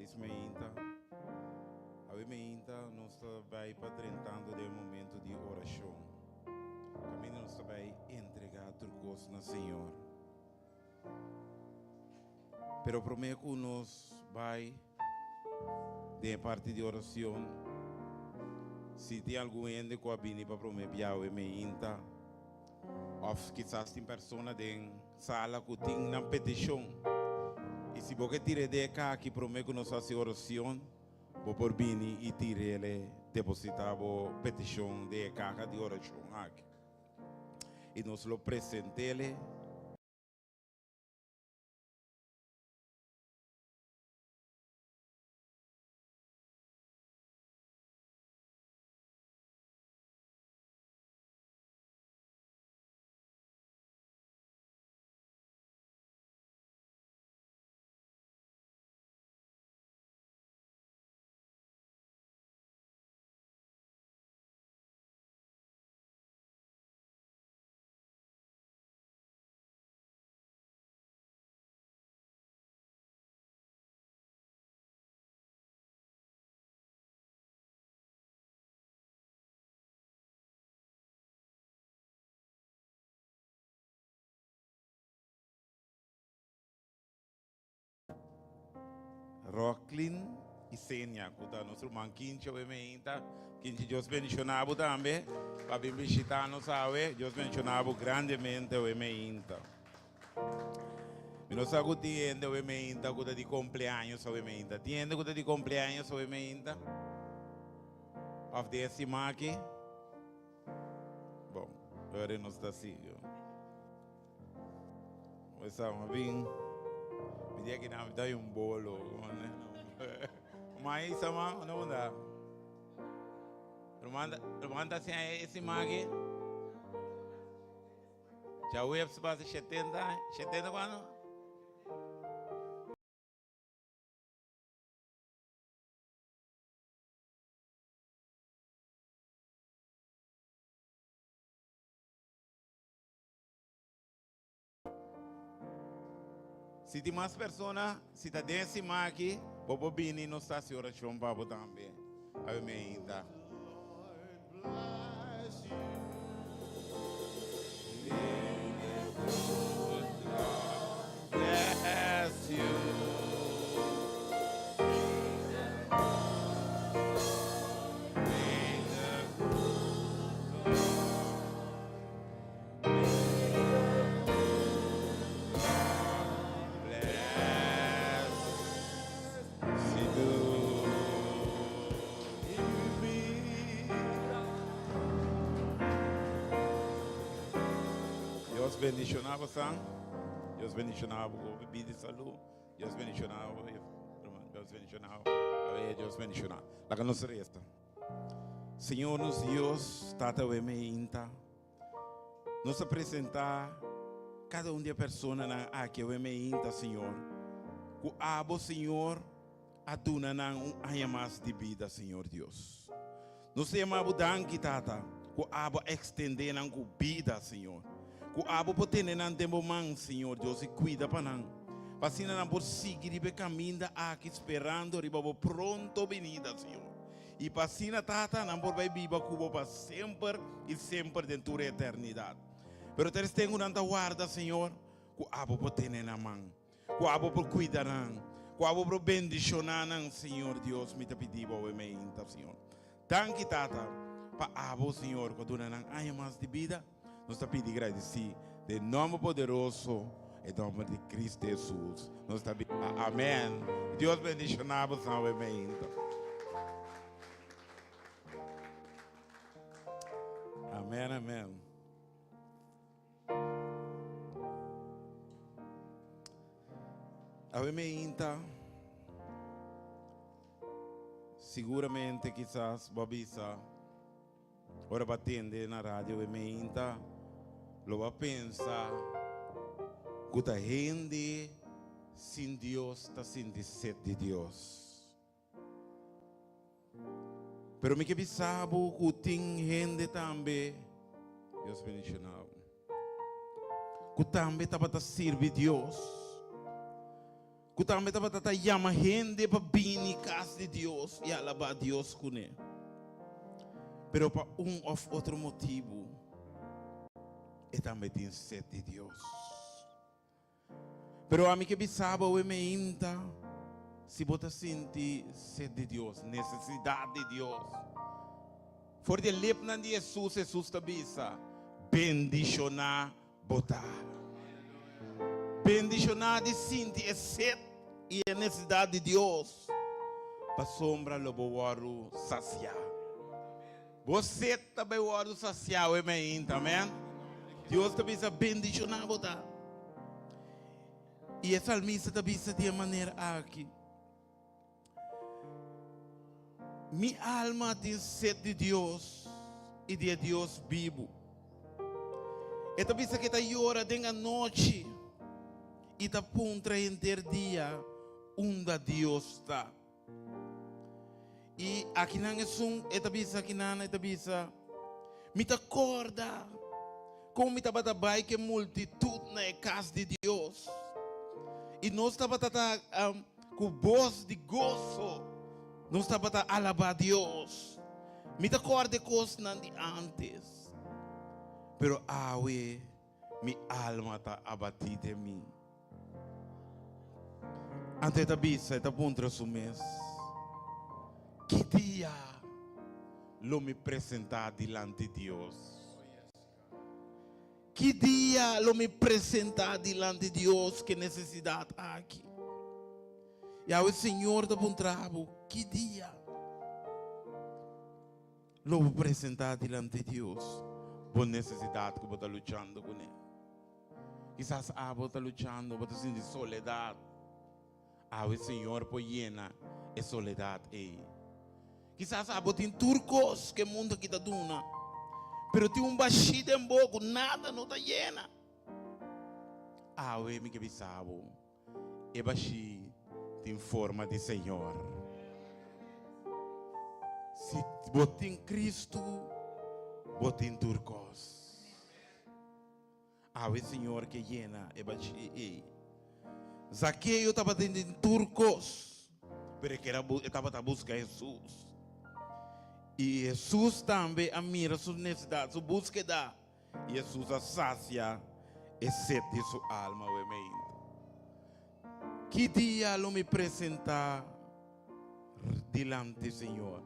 Felis meinta. Awe meinta nos ta bai pa drentando den e momento di orashon. Kaminda nos ta bai entregá tur kos na Señor. Pero promé ku nos bai den e parti di orashon, si tin algun hende ku a bini pa promé bia awe meinta, òf kisas tin persona den sala ku tin nan petishon, i si bo ke tira e den e kaki promé ku nos hasi orashon, bo por bini i tir'el depositá bo petishon den e kaha di orashon aki, i nos lo present'el. Rocklin y Senia, cu ta nos ruman Kinchi awe meinta. Kinchi, Dios bendiciona bo tambe pa bin bishita nos awe. Dios bendiciona bo grandemente awe meinta. Mi no sa cu tin hende awe meinta cu ta di cumpleaños awe meinta. Tin hende cu ta di cumpleaños awe meinta? Of di e siman aki? Bon, ora nos ta sigui. Wesa ma bin. Mi dia ki na mi ta un bolo. Ma isa ma, no manda. Ruman, ruman ta siña e siman aki? Djaweps pasa shetenta, shetenta cuando? Si tin mas persona, si ta den e siman aki, bo por bini nos ta hasi orashon pa bo tambe. Awe mi ainda. Bless you. May the good Lord bless you. Dios bendiciona bosan. Dios bendiciona bo cu bida y salud. Dios bendiciona bo, Dios bendiciona bo. Awe Dios bendiciona. Laga nos reza. Señor nos Dios, Tata we meinta. Nos ta presenta cada un di e personanan aki we meinta, Señor. Cu abo, Señor, a duna nan un aña mas di bida, Señor Dios. Nos ta yama bo danki, Tata, cu abo a extende nan cu bida, Señor. Cu abo por tene nan den bo man, Señor Dios, y cuida pa nan. Pa asina nan por sigui riba e caminda aki sperando riba bo pronto binida, Señor. Y pa asina, Tata, nan por bay biba cu bo pa semper y semper den tur eternidad. Pero ter esten cu nan ta warda, Señor, cu abo por tene nan man. Ku abo por kuida nan, ku abo por bendishoná nan, Señor Dios, mi ta pidi bo awe meinta, Señor. Danki, Tata, pa abo, Señor, ku a duna nan aña mas di bida. Nos ta pidi gradisí den nòmber poderoso, e nòmber di Cristo Hesus. Nos ta bisa amèn. Dios bendishoná bo awe meinta. Amèn, amèn. Awe meinta, siguramente kisas bo a bisa, ora bo a tende na radio awe meinta, lo bo a pensa ku ta hende sin Dios ta sinti set di Dios. Pero mi ke bisa bo ku tin hende tambe, Dios bendiciona bo, ku tambe tabata sirbi Dios. Ku tambe tabata ta yama hende pa bini kas di Dios i alabá Dios kuné. Pero pa un òf otro motibu, e tambe tin set di Dios. Pero ami ke bisa bo awe meinta, si bo ta sinti set di Dios, nesesidat di Dios, for di e lipnan di Hesus, Hesus ta bisa, Bendishoná bo ta. Bendishoná di sinti e set i e nesesidat di Dios, pasobra lo bo wòrdu sasiá. Bo set ta bai wòrdu sasiá awe mainta, amèn. Dios ta bisa, Bendishoná bo ta. I e salmista ta bisa di e manera aki, Mi alma tin set di Dios i di e Dios bibu. E ta bisa ku e ta yora den anochi i ta puntra henter dia, Unda Dios ta? I akinan esun e ta bisa akinan e ta bisa, Mi ta kòrda kon mi tabata bai ku e multitut na e kas di Dios, i nos tabata ta ku bos di goso nos tabata alabá Dios. Mi ta kòrda e kosnan di ántes, pero awe mi alma ta abatí den mi. Anto e ta bisa, e ta puntra su mes, Ki dia lo mi presentá dilanti Dios? Ki dia lo mi presentá dilanti Dios ku e nesesidat aki? Yahweh Señor ta puntra bo, Ki dia lo bo presentá dilanti Dios bo nesesidat ku bo ta luchando kuné? Kisas abo ta luchando, bo ta sinti soledat. Awe Señor por yena e soledat ei. Kisas abo tin tur kos ku e mundu aki ta duna, pero tin un bashí den bo ku nada no ta yena. Awe mi ke bisa bo, e bashí tin forma di Señor. Si bo tin Cristo, bo tin tur kos. Awe Señor ke yena e bashí ei. Zakeo tabatin den tur kos, pero e kera e tabata buska Hesus. I Hesus tambe a mira su nesesidat, su búskeda, i Hesus a sasia e set di su alma awe meinta. Ki dia lo mi presentá dilanti Señor?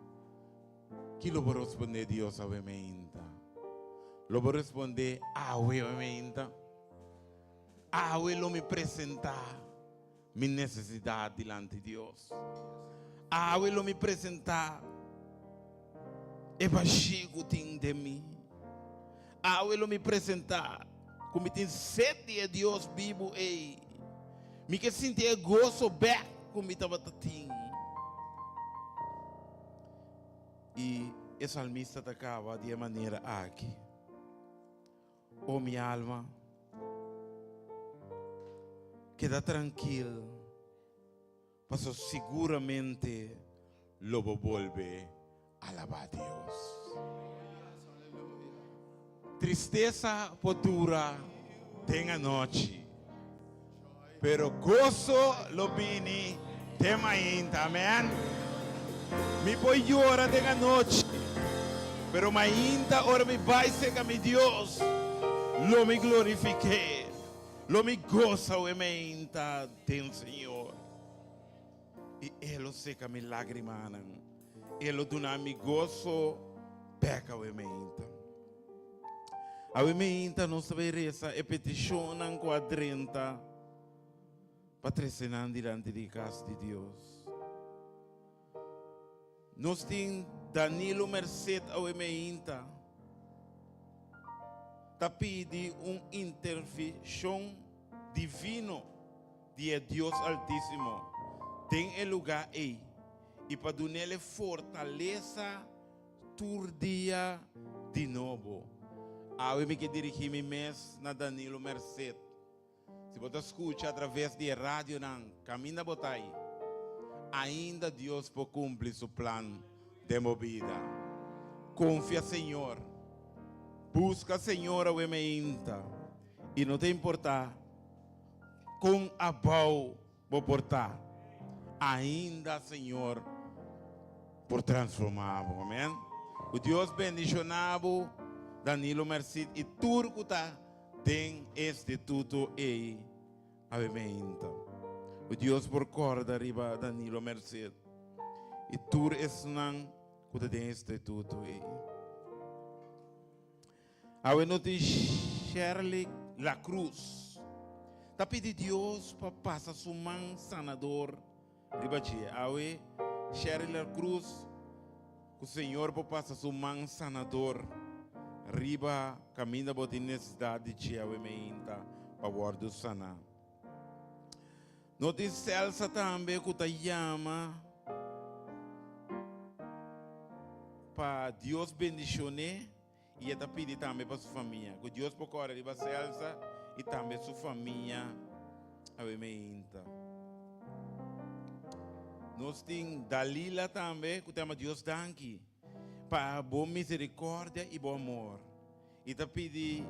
Ki lo bo respondé Dios awe meinta? Lo bo respondé, Awe meinta. Awe lo mi presentá mi nesesidat dilanti Dios. Awe lo mi presentá e bashí ku tin den mi. Awe lo mi presentá ku mi tin set di e Dios bibu ei. Mi ke sinti e goso bèk ku mi tabata tin. I e salmista ta kaba di e manera aki, O mi alma, keda trankil, pasobra siguramente lo bo bolbe alabá Dios. Tristesa por dura den anochi, pero goso lo bini den mainta. Amen. Mi por yora den anochi, pero mainta ora mi bai serka mi Dios, lo mi glorifik'é, lo mi gosa awe mainta den Señor. I E lo seka mi lágrimanan. E lo duna mi goso bek awe meinta. Awe meinta nos ta bai resa e petishonnan ku a drenta pa trese nan dilanti di kas di Dios. Nos tin Danilo Merced awe meinta ta pidi un intervishon divino di e Dios Altísimo den e lugá ei i pa dun'el e fortalesa tur dia di nobo. Awe mi ke dirigí mi mes na Danilo Merced. Si bo ta skucha atraves di e radionan kaminda bo ta ei, ainda Dios por kumpli su plan den bo bida. Konfia Señor. Buska Señor awe meinta i no ta importá kon abou. bo por ta, ainda Señor por transformá bo. Amèn. Ku Dios bendishoná bo, Danilo Mercid i tur ku ta den e instituto ei awe meinta. Ku Dios por kòrda riba Danilo Merced i tur esnan ku ta den e instituto ei. Awe no tin Sherley La Cruz ta pidi Dios pa pasa su man sanador riba dje. Awe Sherley La Cruz ku Señor por pasa su man sanador riba kaminda bo tin nesesidat di dje awe meinta pa wòrdu saná. No tin Celsa tambe ku ta yama pa Dios bendishon'é i e ta pidi tambe pa su famia. Ku Dios por kòrda riba Celsa i tambe su famia awe meinta. Nos tin Dalila tambe ku ta yama Dios danki pa bo miserikòrdia i bo amor. I ta pidi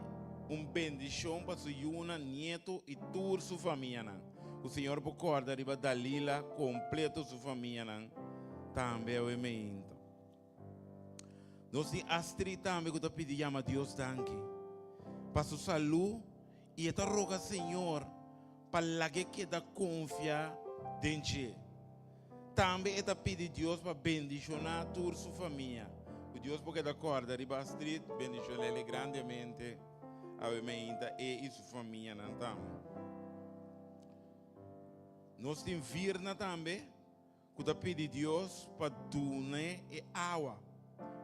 un bendishon pa su yunan, nieto i tur su famianan. Ku Señor por kòrda riba Dalila kompleto su famianan tambe awe meinta. Nos tin Astrid tambe ku ta pidi yama Dios danki pa su salú i e ta roga Señor pa lag'é keda konfia den dje. Tambe e ta pidi Dios pa bendishoná tur su famia. Ku Dios por keda kòrda riba Astrid, bendishon'el grandemente awe meinta e i su famianan tambe. Nos tin Virna tambe ku ta pidi Dios pa dun'e e awa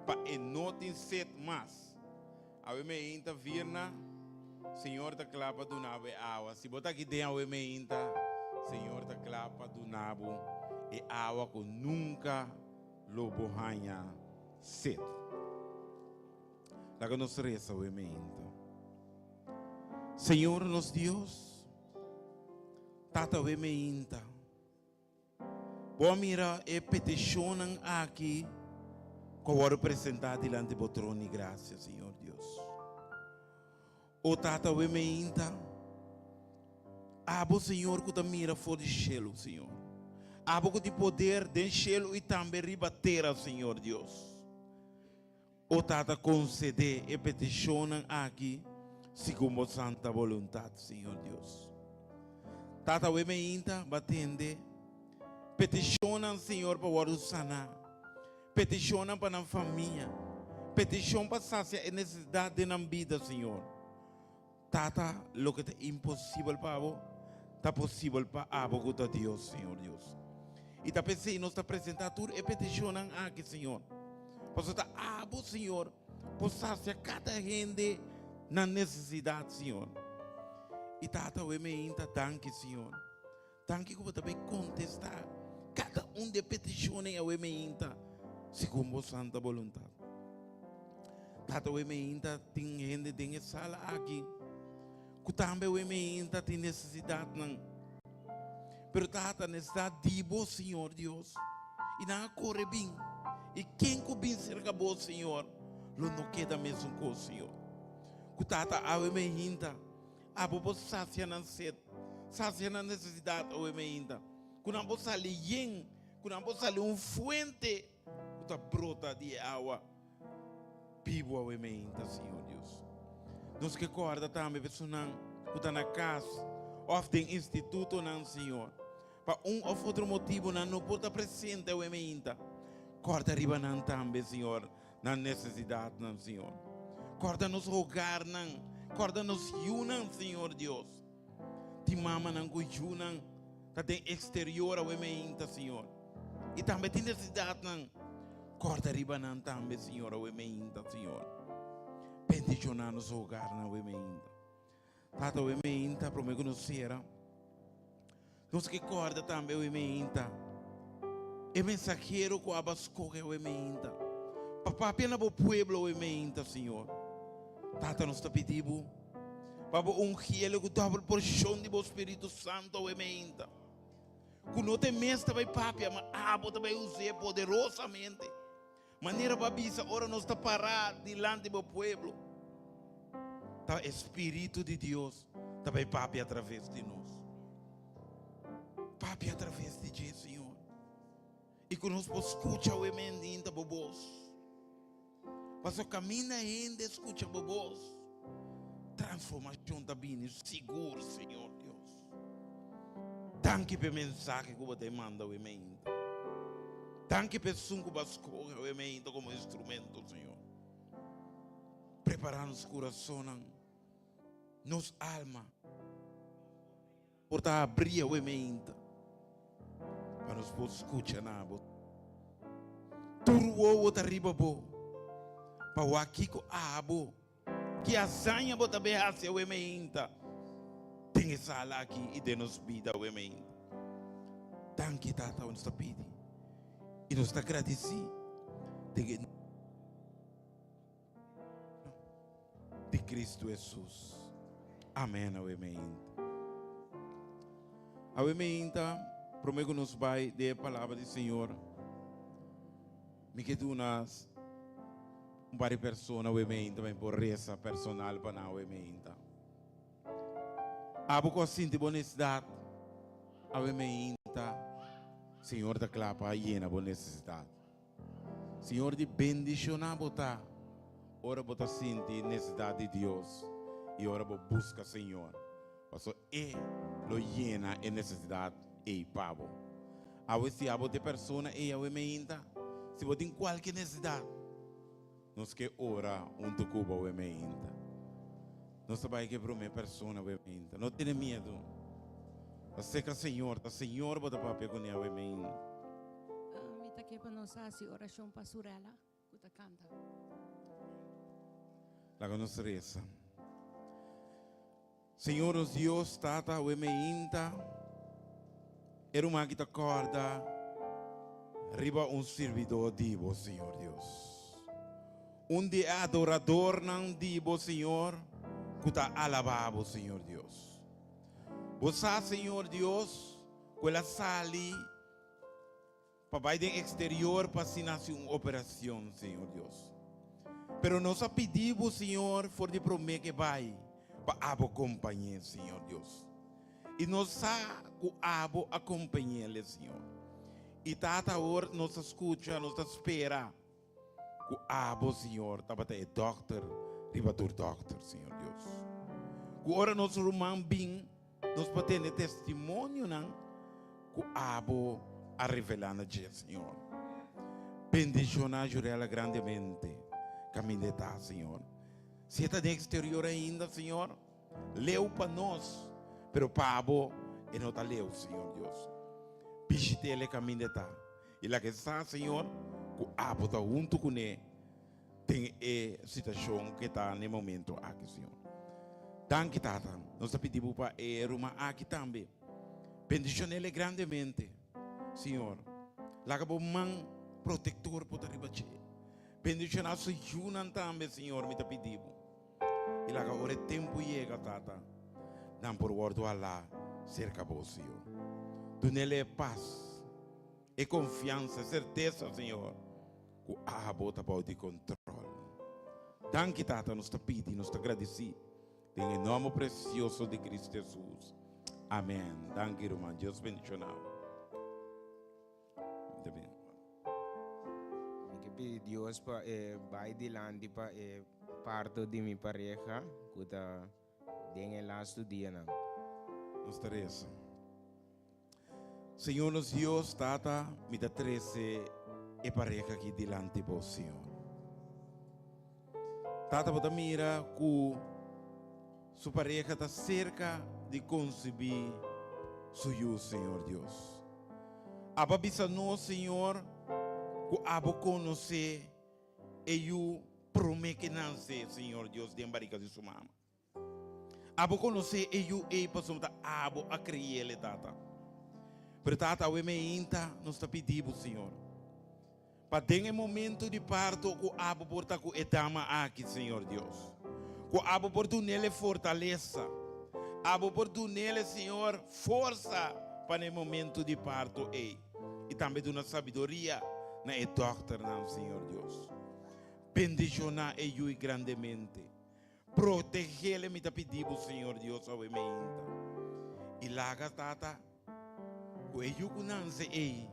pa e no tin set mas. Awe meinta Virna, Señor ta kla pa duna bo e awa. Si bo ta aki den awe meinta, Señor ta kla pa duna bo e awa ku nunka lo bo haña set. Laga nos resa awe meinta. Señor nos Dios, Tata awe meinta. Bo a mira e petishonnan aki ku a wòrdu presentá dilanti bo trono di grasia, Señor Dios. O Tata awe meinta, abo, Señor, ku ta mira for di shelu, Señor. Abo ku tin poder den shelu i tambe riba tera, Señor Dios. O Tata, konsedé e petishonnan aki segun bo santa boluntat, Señor Dios. Tata, awe meinta bo a tende petishonnan, Señor, pa wòrdu saná, petishonnan pa nan famia, petishon pa sasia e nesesidat den nan bida, Señor. Tata, loke ta imposibel pa bo, ta posibel pa abo ku ta Dios, Señor Dios. I ta p'esei nos ta presentá tur e petishonnan aki, Señor. Pasobra ta abo, Señor, por sasia kada hende nan nesesidat, Señor. I Tata, awe meinta danki, Señor. Danki ku bo ta bai kontestá kada un di e petishonnan awe meinta segun bo santa boluntat. Tata awe meinta tin hende den e sala aki ku tambe awe meinta tin nesesidatnan. Pero Tata nesesidat di bo, Señor Dios. I nan a kore bin. I ken ku bin serka bo, Señor, lo no keda mesun kos, Señor. Ku Tata awe meinta Abo por sacia nan sed, sacia nan necesidad awe meinta. Cu nan por sali yen, cu nan por sali un fuente cu ta brota di e awa bibo awe meinta, Señor Dios. Nos ke corda tambe personan cu ta na cas of den institutonan, Señor. Pa un of otro motibo nan no por ta presente awe meinta. Corda riba nan tambe, Señor. Nan nesesidatnan, Señor. Kòrda nos hogarnan, kòrda nos yunan, Señor Dios. Tin mamanan ku yunan ta den eksterior awe meinta, Señor. I tambe tin nesesidatnan. Kòrda riba nan tambe, Señor, awe meinta, Señor. Bendishoná nos hogarnan awe meinta. Tata, awe meinta, promé ku nos sera, nos ke kòrda tambe awe meinta e mensahero ku aba skohe awe meinta pa papia na bo pueblo awe meinta, Señor. Tata, nos ta pidi bo pa bo ungi el ku dòbel porshon di bo Spiritu Santu awe meinta, ku no ta e mes ta bai papia, ma abo ta bai us'é poderosamente. Manera bo a bisa ora nos ta pará dilanti bo pueblo, ta e Spiritu di Dios ta bai papia atraves di nos. papia atraves di dje, Señor. I ku nos por skucha awe mendinta bo bos. Pasobra kaminda hende skucha bo bos, transformashon ta bini sigur, Señor Dios. Danki pa e mensahe ku bo ta e manda awe meinta. Danki pa esun ku bo a skohe awe meinta komo instrumento, Señor. Prepará nos kurasonnan, nos alma. Por ta habrí awe meinta pa nos por skucha na bo. Tur wowo ta riba bo pa wak kiko abo, ki hazaña bo ta bin hasi awe meinta den e sala aki i den nos bida awe meinta. Danki Tata, nos ta pidi i nos ta gradisí den e Di Cristo Jesus. Amen. Awe meinta. Awe meinta, prome ku nos bai den e palabra di Señor, mi ke duna un par di persona awe meinta pa mi por resa personal pa nan awe meinta. Abo ku a sinti bo nesesidat awe meinta, Señor ta kla pa yena bo nesesidat. Señor di bendiciona bo ta ora bo ta sinti necesidad di Dios y ora bo busca Señor, paso E lo yena e necesidad ey pa bo. Awe si abo ta e persona ey awe meinta, si bo tin cualke necesidad, nos ke ora hunto cu bo awe meinta. Nos ta bay ke prome persona awe meinta. No tene miedo. Ta seca Señor, ta Señor bo ta papia cune awe meinta. Mi ta ke pa nos hasi orashon pa Surella ku ta kanta. Laga nos resa. Señor nos Dios, Tata, awe meinta, e ruman aki ta kòrda riba un sirbidó di bo, Señor Dios. Un di e adoradornan di bo, Señor, ku ta alabá bo, Señor Dios. Bo sa, Señor Dios, ku el a sali Pa bai den exterior pa asina haci un operacion, Señor Dios. Pero nos a pidi Bo, Señor, for di prome ke bai, pa Abo compañe, Señor Dios. Y nos sa cu Abo a compañele, Señor. Y Tata, awor nos ta scucha, nos ta spera cu Abo, Señor, tabata e dokter riba tur dokter, Señor Dios. Cu ora nos ruman bin, Nos por tende testimonionan ku abo a revelá na dje, Señor. Bendishoná Jurella grandemente kaminda e ta, Señor. Si e ta den eksterior ainda, Señor, leu pa nos, pero pa abo e no ta leu, Señor Dios. Bishit'el e kaminda e ta i laga e sa, Señor, ku abo ta huntu kuné. Den e situashon ku e ta na e momento aki, Señor. Danki, Tata. Nos ta pidi Bo pa e ruman aki tambe. Bendishon'el grandemente, Señor. Laga Bo man protektor por ta riba dje. Bendishoná su yunan tambe, Señor, mi ta pidi Bo. I laga ora e tempu yega, Tata, nan por wòrdu halá serka Bo, Señor. Dun'el e pas. E konfiansa, e sertesa, Señor, ku Abo ta bou di kontrol. Danki, Tata, nos ta pidi, nos ta gradisí den e nòmber presioso di Kristu Hesus. Amèn. Danki, ruman. Dios bendishoná bo. Mi ke pidi Dios pa e bai dilanti pa e parto di mi pareha ku ta den e lastu dianan. Nos ta resa. Señor nos Dios, Tata, mi ta trece e pareha aki dilanti Bo, Señor. Tata, Bo ta mira cu su pareha ta cerca di concibi su yu, Señor Dios. Abo a bisa nos, Señor, cu Abo conoce e yu prome ke nace, Señor Dios, den barica di su mama. Abo konosé e yu ei pasobra ta abo a kri'el, e Tata. Pero Tata, awe meinta nos ta pidi bo, Señor, pa den e momento di parto ku abo por ta ku e dama aki, Señor Dios. Ku abo por dun'el e fortalesa. Abo por dun'el, Señor, forsa pa na e momento di parto ei. I tambe duna sabiduria na e dòkternan, Señor Dios. Bendishoná e yu grandemente. Protegele mi ta pidi bo Señor Dios awe meinta. I laga Tata. Ku e yu ku nanse ei,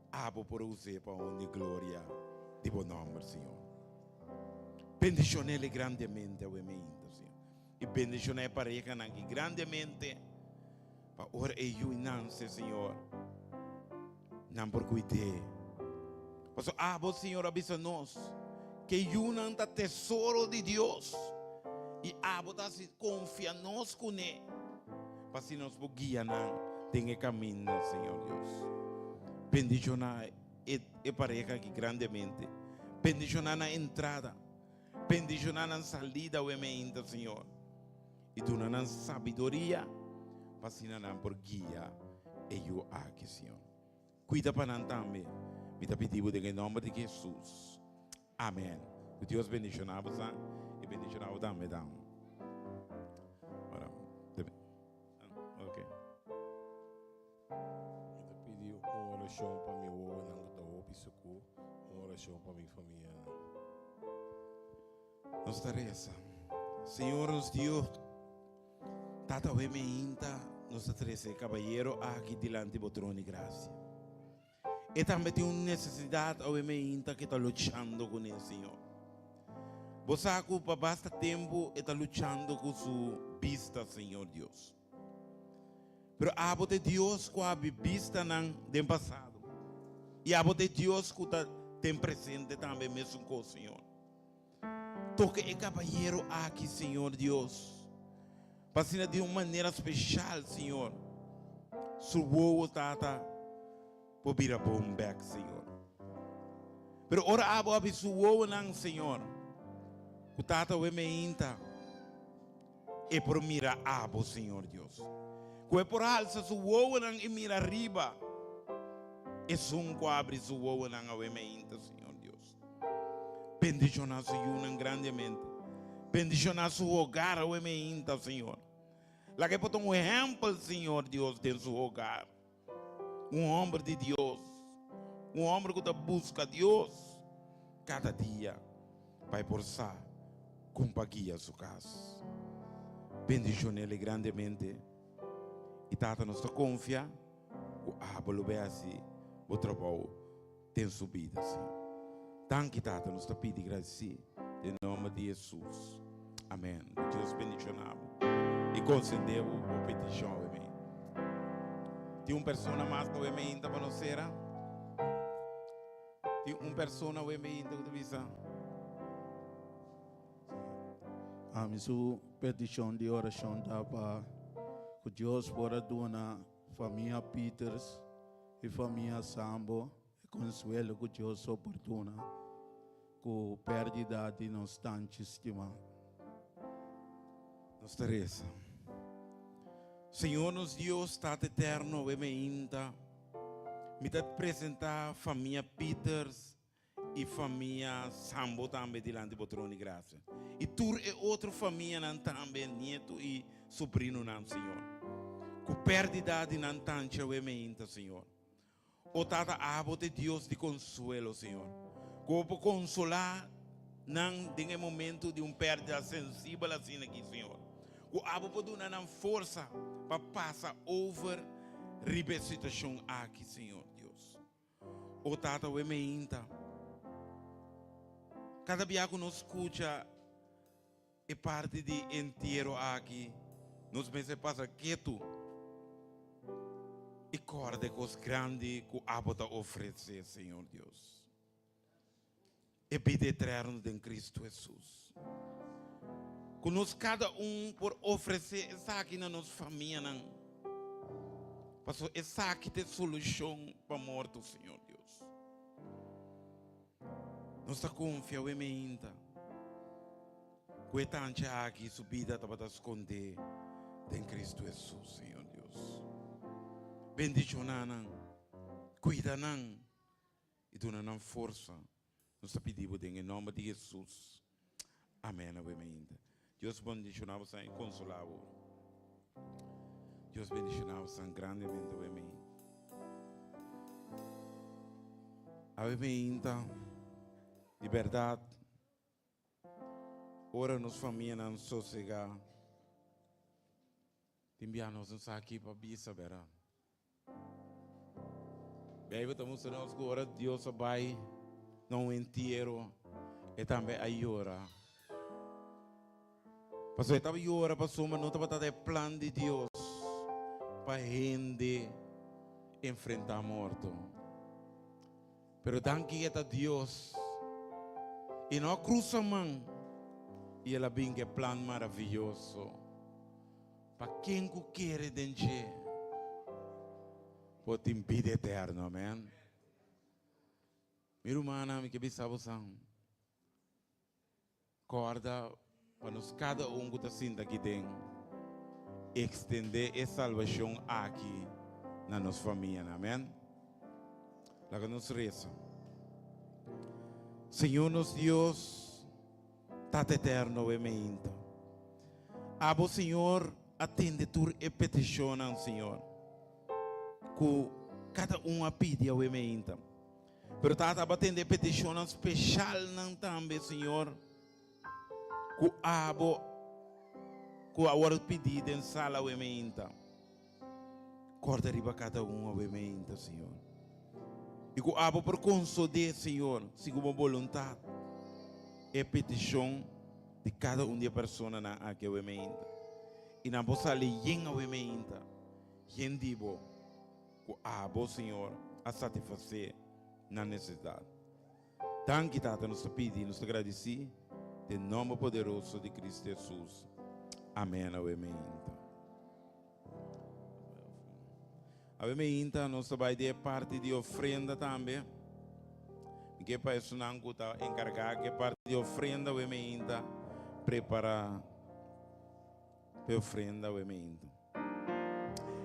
abo por us'é pa honra i gloria di bo nòmber, Señor. Bendishon'é grandemente awe meinta, Señor. I bendishoná e parehanan aki grandemente, pa ora e yu nanse, Señor, nan por kuid'é. Pasobra abo, Señor, a bisa nos ku e yunan ta tesoro di Dios, i abo ta hasi konfia nos kuné, pa asina nos por guia nan den e kaminda, Señor Dios. Bendishoná e pareha aki grandemente. Bendishoná nan entrada. Bendishoná nan salida awe meinta, Señor, i duna nan sabiduria pa asina nan por guia e yu aki, Señor. Kuida pa nan tambe. Mi ta pidi bo den e nòmber di Jesus. Amen. Ku Dios bendishoná bo sa i bendishoná bo tambe dan. Ora, ok. Mi ta pidi un orashon pa mi wowonan ku ta hopi sukú, un orashon pa mi famianan. Nos ta resa. Señor nos Dios, Tata awe meinta nos ta trese e kabayero aki dilanti bo trono di grasia. E tambe tin un nesesidat awe meinta ku e ta luchando kuné, Señor. Bo sa ku pa basta tempu e ta luchando ku su bista, Señor Dios. Pero abo ta e Dios ku a habri bistanan den pasado. I abo ta e Dios ku ta den presente tambe mesun kos, Señor. Toka e kabayero aki, Señor Dios, pa asina di un manera speshal, Señor, su wowo, Tata, por bira bon bek, Señor. Pero ora abo habri su wowonan, Señor, ku Tata awe meinta, E por mira abo, Señor Dios. Ku e por halsa su wowonan i mira riba Esun ku a abri su wowonan awe meinta, Señor Dios. Bendishoná su yunan grandemente. Bendishoná su hogar awe meinta, Señor. Laga e por ta un ehèmpel, Señor Dios, den su hogar. Un hòmber di Dios. Un hòmber ku ta buska Dios kada dia pa e por sa kon pa guia su kas. Bendishon'el grandemente. I Tata nos ta konfia ku abo lo bai hasi bo trabou den su bida, Señor. Danki Tata, nos ta pidi gradisí den nòmber di Hesus. Amèn. Ku Dios bendishoná bo i konsendé bo bo petishon awe mei. Tin un persona mas awe meinta pa nos sera? Tin un persona awe meinta ku ta bisa? Ami su petishon di orashon ta pa ku Dios por a duna famia Peters i famia Sambo e konsuelo ku Dios so por duna ku pèrdida di nos tanchi stimá. Nos ta resa. Señor nos Dios, Tata Eterno, awe meinta mi ta presenta famia Peters i famia Sambo tambe dilanti bo trono di grasia. I tur e otro famianan tambe, nietu i sobrinonan, Señor. Ku pèrdida di nan tanchi awe meinta, Señor. O Tata, abo ta e Dios di konsuelo, Señor. Ku bo por konsolá nan den e momentu di un pèrdida sensibel asina aki, Señor. Ku abo por duna nan forsa pa pasa over riba e situashon aki, Señor Dios. O Tata, awe meinta, kada bia ku nos skucha e parti di entiero aki, nos mester pasa ketu i kòrda e kos grandi ku abo ta ofresé, Señor Dios. E bida eterno den Cristo Hesus. Ku nos kada un por ofresé esaki na nos famianan. Pasobra esaki ta e solushon pa morto, Señor Dios. Nos ta konfia awe meinta ku e tancha aki su bida tabata skondé den Cristo Hesus, Señor Dios. Bendishoná nan, kuida nan. I duna nan forsa. Nos ta pidi bo den e nomber di Hesus. Amen awe mainta. Dios bendiciona bo san i consola bo. Dios bendiciona bo san grandemente awe mainta. Awe mainta, di berdad, ora nos famianan sosega, tin bia nos no sa ki pa bisa, berdad. Beibel ta mustra nos ku ora Dios a bai na un entiero, e tambe a yora. Pasobra e tabata yora pasobra no tabata e plan di Dios pa hende enfrentá morto. Pero danki e ta Dios i no a krusa man i el a bin ku e plan maravioso pa ken ku kere den dje por tin bida eterno. Amen. Mi rumannan, mi ke bisa bosan, Kòrda pa nos kada un ku ta sinta aki den ekstendé e salbashon aki na nos famianan. Amèn. Laga nos resa. Señor nos Dios, Tata Eterno, awe meinta. Abo, Señor, a tende tur e petishonnan, Señor, ku kada un a pidi awe meinta. Pero Tata abo a tende e petishonnan speshalnan tambe, Señor, ku abo ku a wòrdu pidí den sala awe meinta. Kòrda riba kada un awe meinta, Señor. I ku abo por konsodé, Señor, segun bo boluntat, e petishon di kada un di e personanan aki awe meinta. I nan por sali yen awe meinta, yen di bo. Ku abo, Señor, a satisfasé nan nesesidat. Danki, Tata, nos ta pidi i nos ta gradisí den nòmber poderoso di Cristo Hesus. Amèn. Awe meinta. Awe meinta nos ta bai den e parti di ofrenda tambe. Mi ke pa esunnan ku ta enkargá ku e parti di ofrenda awe meinta prepará pa e ofrenda awe meinta.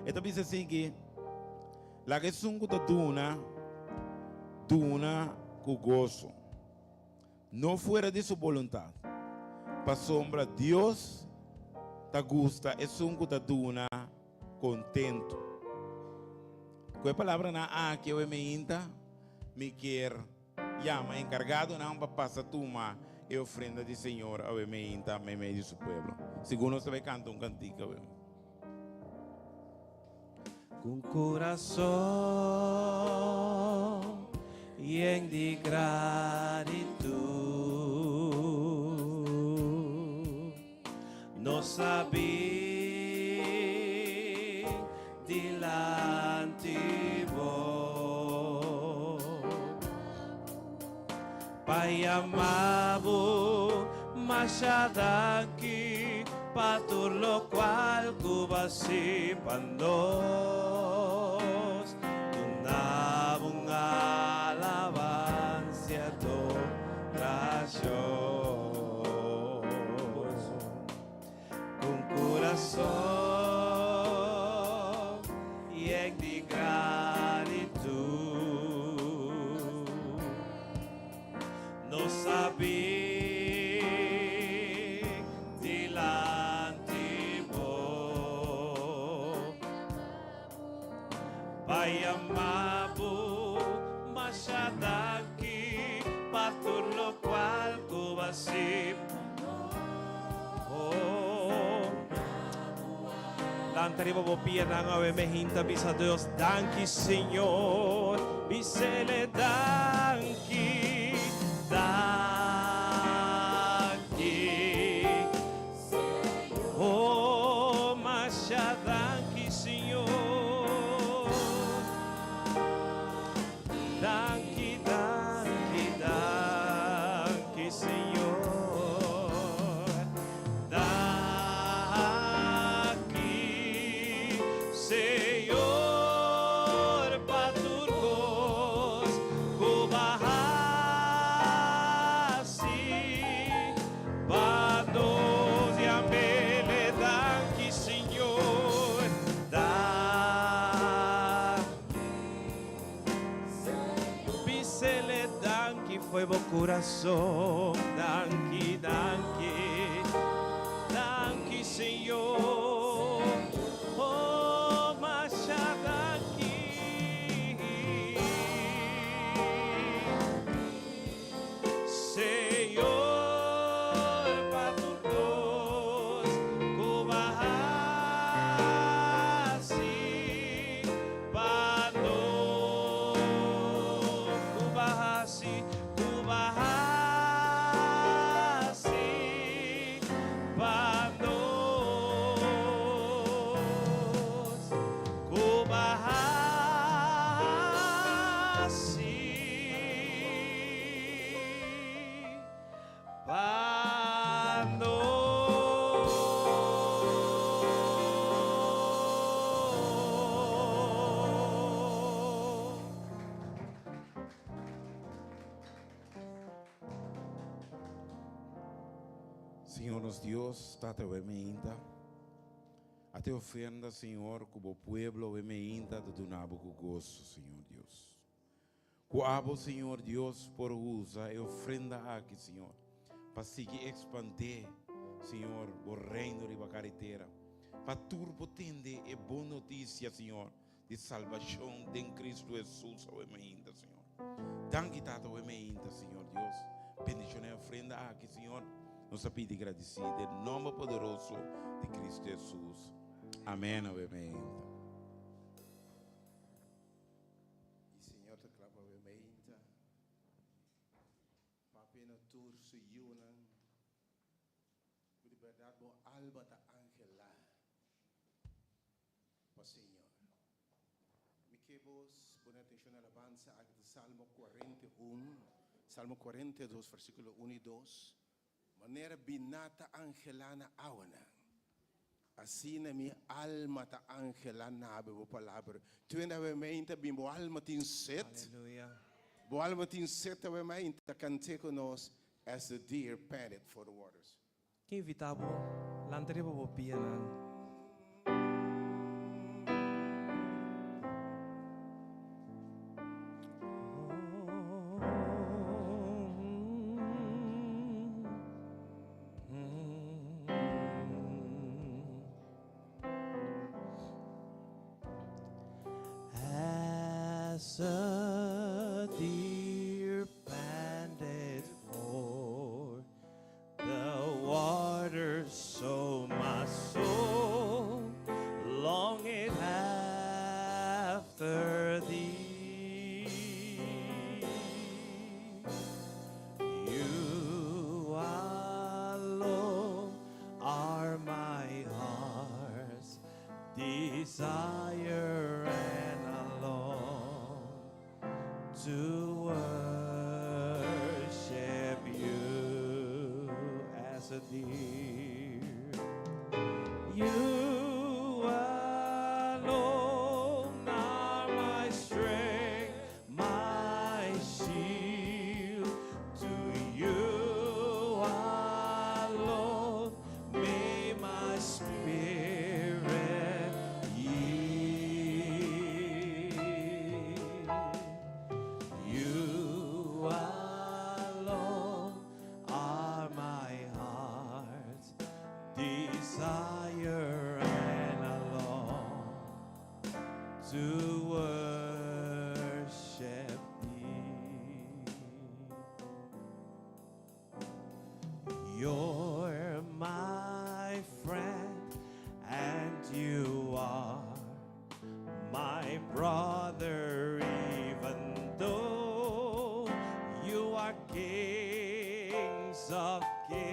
E ta bisa esei Laga esun ku ta duna, duna ku goso, no fuera di su boluntat, pasobra Dios ta gusta esun ku ta duna kontentu. Ku e palabranan aki awe meinta, mi kier Yama enkargadonan pa pasa tuma e ofrenda di Señor awe meinta meimei di su pueblo. Segun nos ta bai kanta un kantika awe. Ku un kurason yen di gratitut nos a bin dilanti bo pa yama bo masha danki pa tur lokual ku bo a hasi pa nos. Duna bo un alabansia adorashon. Con corazón yen di gratitud nos a bin dilanti bo pa yama bo masha danki pa tur locual cu bo a hasi. Lanta riba bo pianan awe me hinta bisa Dios danki Señor bisele danki danki Oh masha danki Señor Danki, danki, danki Señor. Danki Señor pa tur kos ku bo a hasi pa nos. Yamele danki Señor. Danki. Bisele danki fo'i bo kurason Danki, danki, danki Señor Oh, masha danki Señor pa tur kos ku bo a hasi. Pa nos. Pa nos. Señor nos Dios, Tata we meinta. A te ofrenda, Señor, ku bo pueblo we meinta ta duna bo ku goso, Señor Dios. Ku abo, Señor Dios, por usa e ofrenda aki, Señor, pa sigui expandé, Señor, bo reino riba kara i tera. Pa tur por tende e bon noticia, Señor, di salbacion den Cristo Jesus awe mainta, Señor. Danki, Tata, awe mainta, Señor Dios. Bendiciona e ofrenda aki, Señor. Nos a pidi gradici den nomber poderoso di Cristo Jesus. Amen, awe mainta. Y Señor ta kla pa awe mainta. Papia na tur su yiunan cu di berdad bo alma ta angelá pa Señor. Mi ke bos pone atencion na alabanza aki ta Salmo 41, Salmo 42 versiculo 1 y 2. Manera biná ta angelá na awanan, asina mi alma ta angelá na bo palabra. Twende awe meinta bin bo alma tin set. Aleluya. Bo alma tin set awe meinta kant'é ku nos As the deer panted for the waters. Ke invitá bo lanta riba bo pianan. As a deer panted for the waters, so my soul longeth after thee. You alone are my heart's desire, and I long to worship you as a deer. You alone are my strength, my shield. To you alone may my spirit yield. You alone are my heart's desire, and I long to worship thee. You're my friend, and you are my brother, even though you are kings of kings.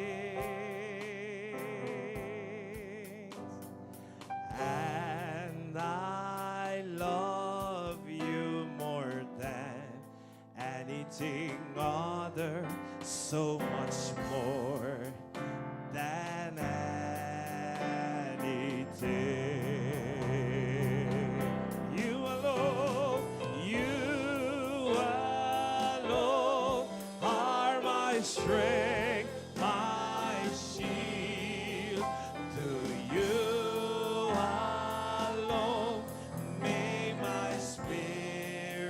And I love you more than anything other, so much more than anything. You alone are my strength, my shield. To you alone may my spirit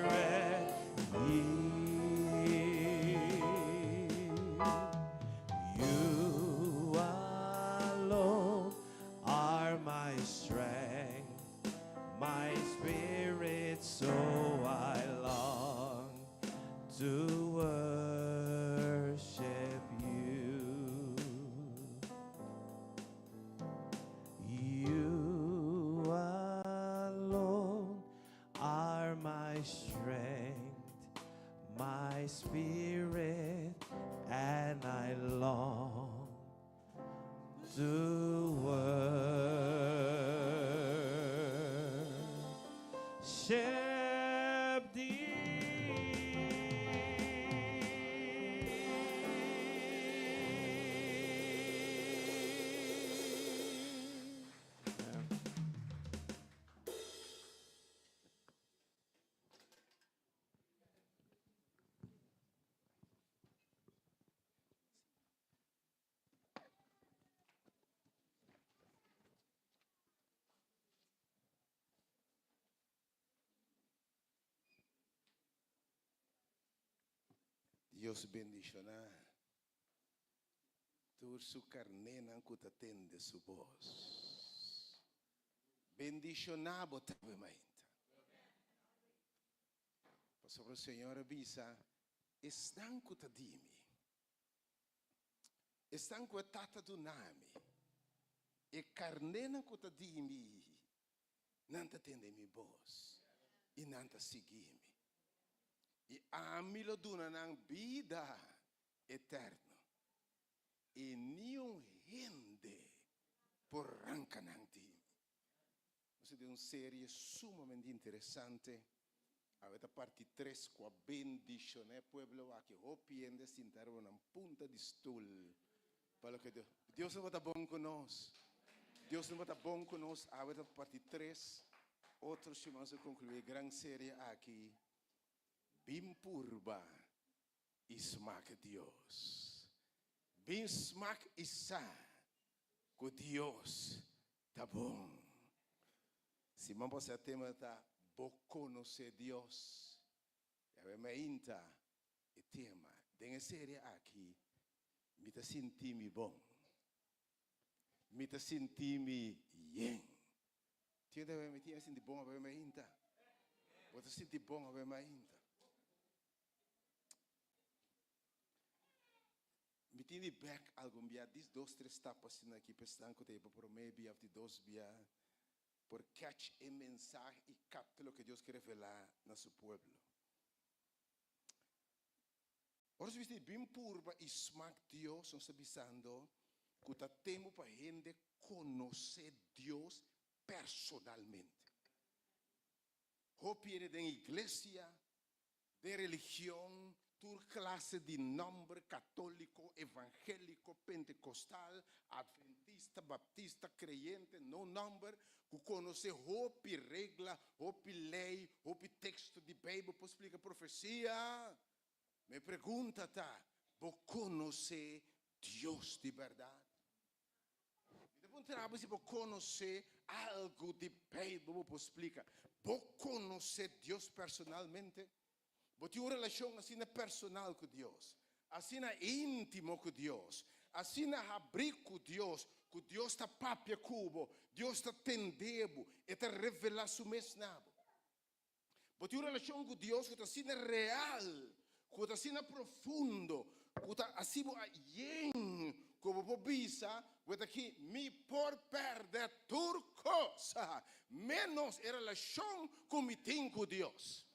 yield. You alone are my strength, my spirit, so I long to worship you. You alone are my strength, my spirit, and Dios bendishoná tur su karnénan ku ta tende su bos. Bendishoná bo tambe mainta. Pasobra Señor a bisa, Esnan ku ta di mi, esnan ku e Tata duna mi, e karnénan ku ta di mi, nan ta tende mi bos i nan ta sigui mi. I ami lo duna nan bida eterno, i niun hende por ranka nan di mi. Nos a den un serie sumamente interesante. Awe ta parti tres ku a bendishoná e pueblo aki. Hopi hende a sinta riba nan punta di stul pa loke Dios. Dios no ta bon ku nos. Dios no ta bon ku nos. Awe ta parti tres. Otro siman nos a konkluí e gran serie aki. Bin purba i smak Dios. Bin smak i sa ku Dios ta bon. Siman pasá tema ta Bo konosé Dios? I awe mainta e tema den e serie aki Mi ta sinti mi bon. Mi ta sinti mi yen. Tin awe mi tin a sinti bon awe mainta? Bo ta sinti bon awe mainta? Mi tin di bek algun bia dis dos tres stap asina aki pa esnan ku ta e pa promé bia òf di dos bia por catch e mensahe i kapta loke Dios ke revelá na su pueblo. Ora nos bisa di bin purba i smak Dios, nos ta bisando ku ta tempu pa hende konosé Dios personalmente. Hopi hende den iglesia Den religion, tur klase di nòmber, katóliko, evangéliko, pentekostal, adventista, baptista, kreyente, no nòmber, ku konosé hopi regla, hopi lei, hopi teksto di Beibel por splika profesia. Mi pregunta ta, bo konosé Dios di bèrdat? Mi ta puntra bo si bo konosé algu di Beibel bo por splika. Bo konosé Dios personalmente? Bo tin un relashon asina personal ku Dios, asina íntimo ku Dios, asina habrí ku Dios, ku Dios ta papia ku bo, Dios ta tende bo, e ta revelá su mes na bo? Bo tin un relashon ku Dios ku ta asina real, ku ta asina profundo, ku ta hasi bo a yen ku bo por bisa, Bo ta aki, mi por pèrdè tur kos, ménos e relashon ku mi tin ku Dios.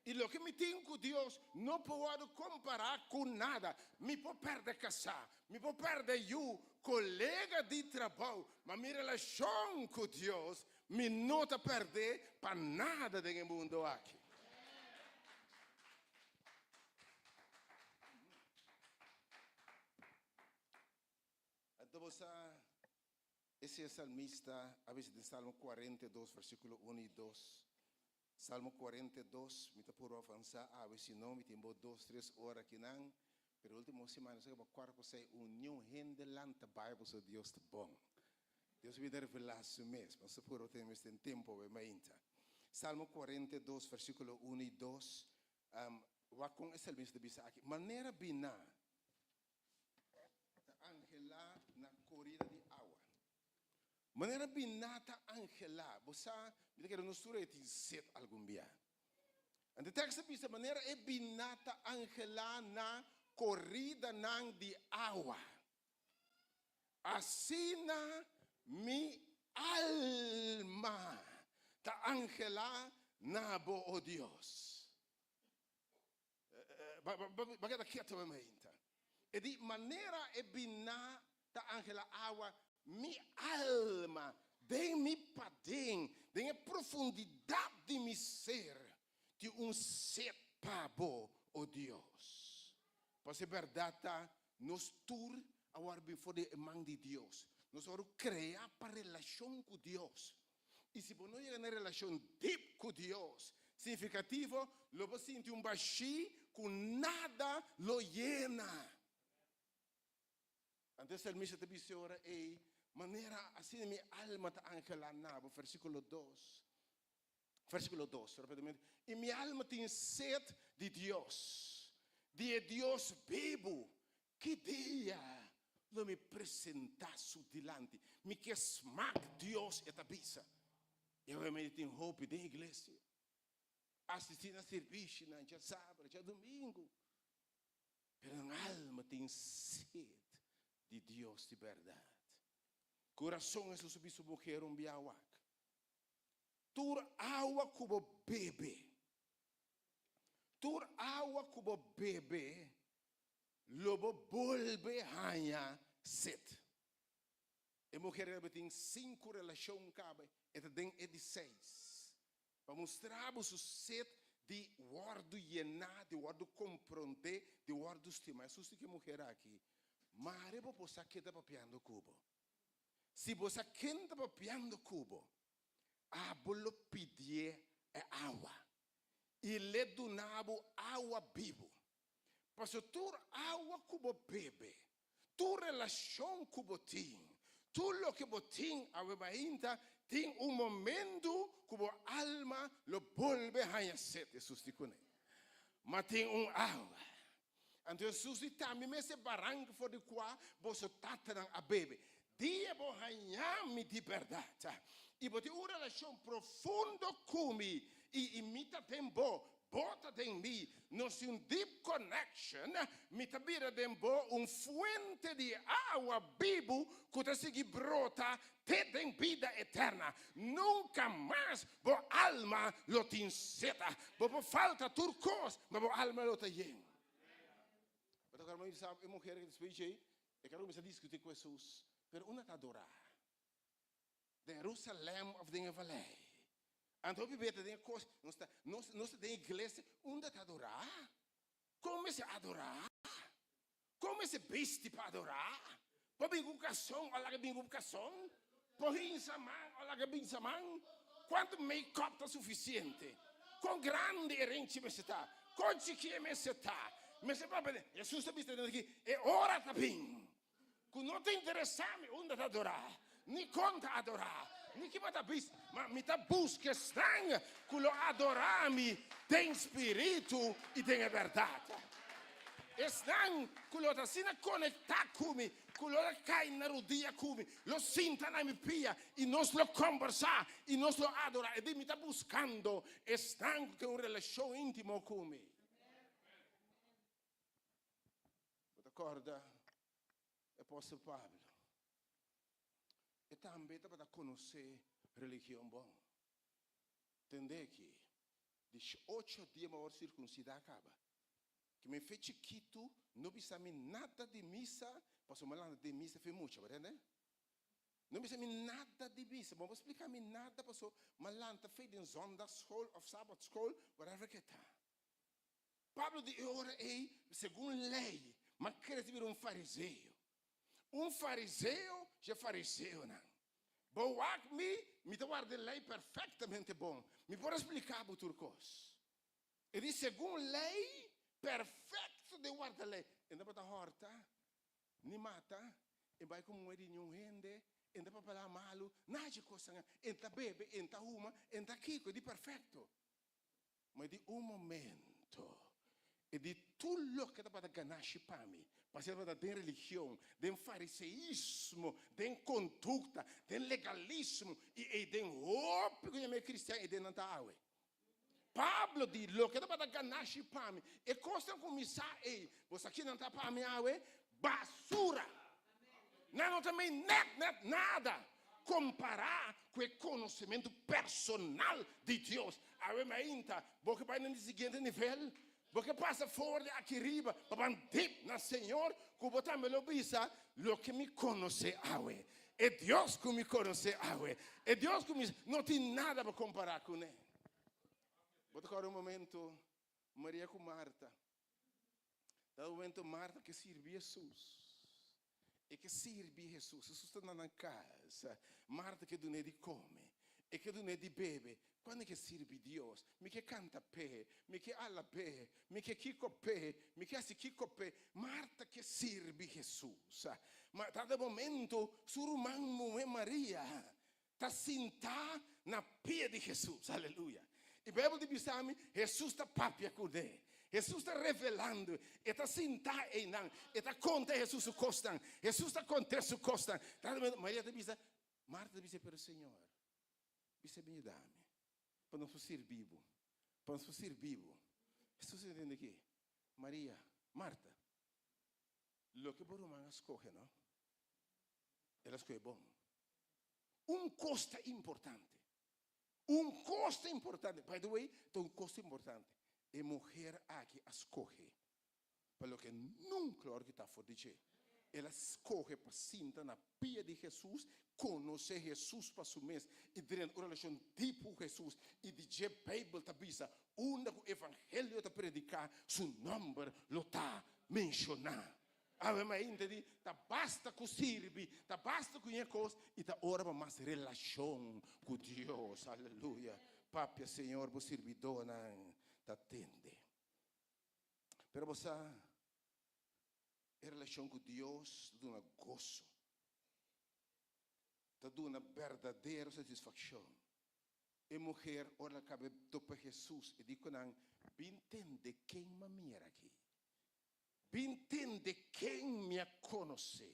I loke mi tin ku Dios no por wòrdu kompará ku nada. Mi por pèrdè kasá, mi por pèrdè yu, kolega di trabou, ma mi relashon ku Dios Mi no ta pèrdè pa nada den e mundo aki. Anto bo sa, esei e salmista a bisa den Salmo 42, versíkulo 1 i 2. Salmo 42, mi ta puru avansá awe, si no mi tin bo dos, tres ora akinan, pero último siman nos a kaba kuart pa sei, union hende lanta bai pasobra Dios ta bon. Dios a bira revelá su mes. Nos ta purba tene mester den tempu awe mainta. Salmo 42, versíkulo 1 i 2. Um, wak kon e salmista ta bisa aki. Manera biná ta anhelá na korida di awa. Manera biná ta anhelá. Bo sa, mi ta kere nos tur ei tin set algun bia. Ante tekst ta bisa manera e biná ta anhelá na koridanan di awa. Asina mi alma ta anhelá na bo, o Dios. Bo keda ketu bo mainta. E di manera e biná ta anhelá awa, mi alma den mi paden, den e profundidat di mi ser, tin un set pa bo, o Dios. Pasobra e bèrdat ta Nos tur a wòrdu bin for di e man di Dios. Nos a wòrdu kreá pa relashon ku Dios. I si bo no yega na relashon dip ku Dios, signifikativo, lo bo sinti un bashí ku nada lo yena. Anto e salmista ta bisa e ora ei, Manera asina mi alma ta anhelá na bo, versíkulo dos. Versíkulo dos, rapidamente. I mi alma tin set di Dios. Di e Dios bibu, ki dia lo mi presentá su dilanti? Mi ke smak Dios, e ta bisa. I awe mi tin hopi den iglesia, asistí na sirbishinan djasabra, djadumingu, pero nan alma tin set di Dios di bèrdat. Ku rason Hesus a bisa bo muher un bia wak, Tur awa ku bo bebe, Tur awa ku bo bebe lo bo bolbe haña set. E muher a tin sinku relashon kaba, e ta den e di seis. Pa mustra bo su set di wòrdu yená, di wòrdu komprondé, di wòrdu stimá. Hesus di ku e muher aki, Mare bo por sa ke ta papiando ku bo. Si bo sa ken ta papiando ku bo, abo lo pidié e awa, i l'e duna bo awa bibu. Pasobra tur awa ku bo bebe, tur relashon ku bo tin, tur loke bo tin awe mainta, tin un momentu ku bo alma lo bolbe haña set. Hesus di kuné, Ma tin un awa. Anto Hesus di, Tambe mester baranka for di kua boso tatanan a bebe. Dia bo haña mi di bèrdat i bo tin un relashon profundo ku mi i mi ta den bo, bo ta den mi, nos tin un deep connection, mi ta bira den bo un fuente di awa bibu ku ta sigui brota te den bida eterna. Nunka mas bo alma lo tin seta. Bo por falta tur kos, ma bo alma lo ta yen. Bo ta kòrda mi sa e muher despues dje E kere kuminsá diskutí ku Hesus, pero unda ta adorá? Den Herusalèm òf den e valei? Anto hopi bes ta den e kos, nos ta, nos, nos ta den iglesia, unda ta adorá? Kon mester adorá? Kon mester bisti pa adorá? Por bin ku kason òf laga bin ku kason? Por hinsa man òf laga binsa man? Kuantu make-up ta sufisiente? Kon grandi e renchi mester ta? Kon chikí e mester ta? Mester papia den. Hesus ta bisa den aki, E ora ta bin ku no ta interesá mi unda ta adorá, ni kon ta adorá, ni kiba ta bisti, ma mi ta buska esnan ku lo adorá mi den spiritu i den e bèrdat. Esnan ku lo ta asina konektá ku mi Ku lo a kai na rudia ku mi, lo sinta na mi pia, i nos lo kombersá, i nos lo adorá. E di, Mi ta buskando esnan ku tin un relashon íntimo ku mi. Bo ta kòrda e apòstel Pablo? E tambe tabata konosé religion bon. Tende aki, di ocho dia mi a wòrdu sirkunsidá kaba. Ki mi fe chikitu no bisa mi nada di misa, pasobra mi a lanta den misa fe mucha, bo tende? No bisa mi nada di misa, bo no por splika mi nada pasobra mi a lanta fe den zondagschool of sabbatschool, whatever ke ta. Pablo di e ora ei, segun lei, mi a krese bira un fariseo. Un fariseo dje fariseonan. Bo wak mi, mi ta warda e lei perfectamente bon. Mi por a splika bo tur kos. E di segun lei perfecto den warda lei. E no tabata horta, ni mata, e bai ku muhe di niun hende, e no tabata palabra malu, nada dje kosnan. E ta bebe, e ta huma, e ta kiko, e di perfecto. Ma e di un momento, e di tur loke tabata ganashi pa mi, pasobra tabata den religion, den fariseismo, den kondukta, den legalismo, i ei den hopi ku yama e kristian, ei den nan ta awe. Pablo di, Loke tabata ganashi pa mi, e kosnan ku mi sa ei, bo sa kinan ta pa mi awe? Basura! Nan no ta mei nèt nèt nada kompará ku e konosementu personal di Dios. Awe mainta, bo ke bai na di siguiente nivel? Bo ke pasa for di aki riba pa ban dip na Señor? Ku bo tambe lo bisa, Loke mi konosé awe, e Dios ku mi konosé awe, e Dios ku mi no tin nada pa kompará kuné. Bo ta kòrda un momento Maria ku Marta. Ta un momento Marta ke sirbi Hesus. E ke sirbi Hesus. Hesus ta na nan kas. Marta ke dun'é di kome. E ke dun'é di bebe. Kuando e ke sirbi Dios, mi ke kanta p'e, mi ke alab'é, mi ke kiko p'e, mi ke hasi kiko p'e. Marta ke sirbi Hesus. Ma ta de momento su ruman muhé Maria ta sintá na pia di Hesus. Aleluya! I Beibel ta bisa mi, Hesus ta papia kuné. Hesus ta revelando, e ta sintá einan, e ta konta Hesus su kosnan, Hesus ta kont'é su kosnan. Maria ta bisa, Marta ta bisa, pero Señor, bisa bin yuda mi, pa nos por sirbi bo, pa nos por sirbi bo. Hesus a tende ki, Maria, Marta, loke bo ruman a skohe no, el a skohe bon. Un kos ta importante, Un kos ta importante, by the way, ta un kos importante, e muher aki a skohe pa loke nunka lo a kita for di dje. El a skohe pa sinta na pia di Hesus, konosé Hesus pa su mes i drenta un relashon dip ku Hesus. I di dje Beibel ta bisa, unda ku evangelio ta prediká, su nòmber lo ta menshoná. Awe mainta di ta basta ku sirbi, ta basta ku ñe kos i ta ora pa mas relashon ku Dios. Aleluya. Papia Señor bo sirbidónan ta tende. Pero bo sa e relashon ku Dios ta duna goso, ta duna berdadero satisfakshon. E muher ora el a kaba topa Hesus e di ku nan, Bin tende ken m'a mira aki. Bin tende ken mi a konosé.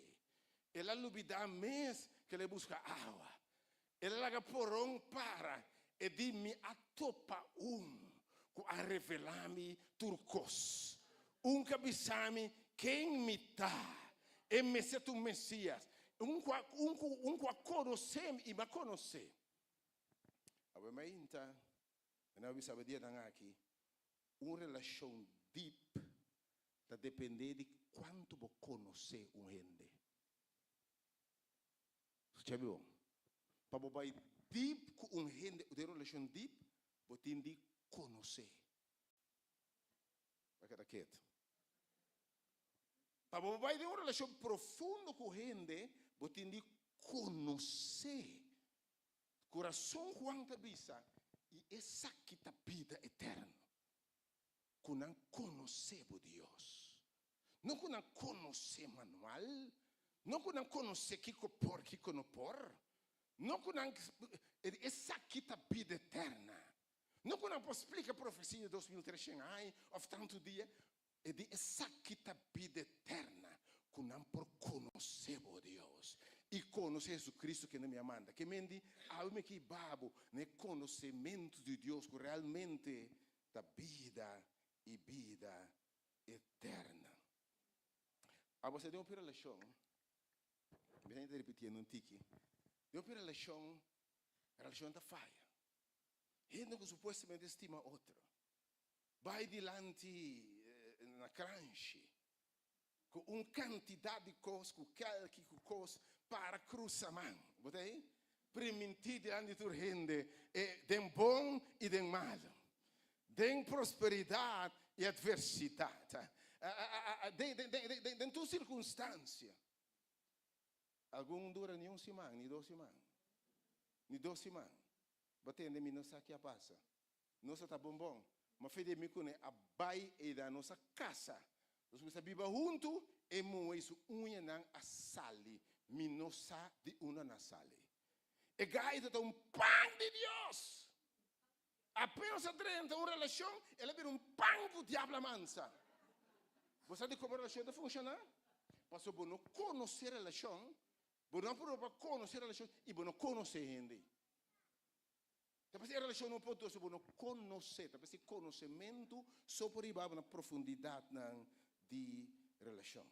El a lubidá mes ku el a buska awa. El a laga poron para. E di, Mi a topa un ku a revelá mi tur kos. Un ku a bisa mi ken mi ta. E mester ta un Mesías. Un ku a, un ku, un ku a konosé mi i mi a konosé. Awe mainta, mi nan a bisa bo dianan aki, Un relashon dip ta dependé di kuantu bo konosé un hende. Skucha mi bon. Pa bo bai dip ku un hende, den un relashon dip, bo tin di konosé. Bo a keda ketu. Pa bo bai den un relashon profundo ku hende, bo tin di konosé. Kurason Juan ta bisa, I esaki ta bida eterno, ku nan konosé bo Dios. No ku nan konosé manual, no ku nan konosé kiko por, kiko no por, no ku nan, esaki ta bida eterna. No ku nan por splika profesia di 2300 aña òf tantu dia, E di esaki ta bida eterna, ku nan por konosé bo, Dios, i konosé Jesucristo kende mi a manda. Ke men di, Awe mi ke hiba bo na e konosementu di Dios ku realmente ta bida i bida eterna. Abo sa den hopi relashon, mi ta ripitiendo un tiki, den hopi relashon, relashon ta faya. Hende ku supuestamente stima otro, Bai dilanti na kranshi ku un kantidat di kos, ku kèlki, ku kos para krusa man. Bo ta ei? Primintí dilanti di tur hende, e den bon i den malu, den prosperidat i atversidat, den tur sirkunstansia. Algun dura ni un siman, ni dos siman, ni dos siman. Bo tende mi no sa ki a pasa. Nos a ta bon bon. Ma fe di mi ku ne a bai eida nos a kasa. Nos kuminsá biba huntu, e muhé i su uñanan a sali. Mi no sa di unda nan a sali. E gaita ta un pan di Dios! Apenas a drenta un relashon, el a bira un pan ku diablo a mansa. Bo sa di komo relashon ta funshoná? Pasobra bo no konosé relashon, bo no a proba konosé relashon i bo no konosé hende. Ta p'esei e relashon no por dura si bo no konosé. Ta p'esei konosementu so por hiba bo na profundidatnan di relashon.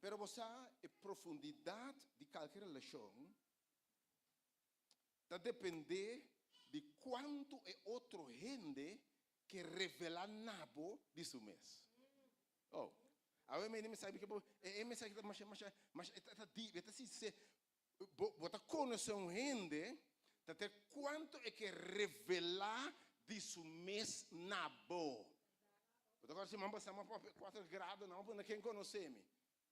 Pero bo sa e profundidat di kalke relashon ta dependé di kuantu e otro hende ke revelá na bo di su mes. Oh, awe mi mensahe e mensahe ta masha masha masha e ta deep, e ta sinsero. Bo bo ta konosé un hende ta te kuantu e ke revelá di su mes na bo. Bo ta kòrda siman pasá mi a papia kuater grado nan a pone ken konosé mi.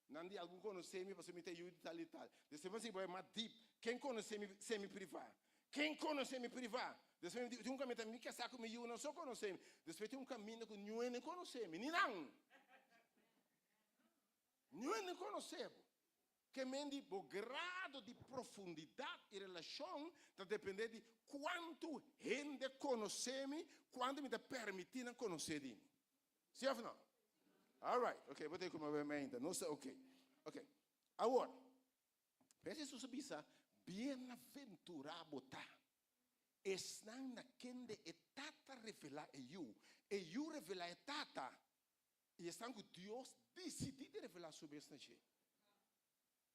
Nan di algun konosé mi pasobra mi ta yu di tal i tal. Despues mi a sigui bai mas dip, ken konosé mi semi privá? Ken konosé mi privá? Despues mi di tin un kaminda mi kasá ku mi yunan so konosé mi. Despues tin un kaminda ku niun hende konosé mi, ni nan. Niun hende konosé bo. Ke men di bo grado di profundidat i relashon ta dependé di kuantu hende konosé mi, kuantu mi ta permití nan konosé di mi. Si of no? All right. Ok, bo tin ku mi mente. No sa, ok. Ok. Awor, p'es Hesus a bisa, Bienaventurá bo ta, esnan na kende e Tata revelá e Yu, e Yu revelá e Tata, i esnan ku Dios disidí di revelá Su mes na dje.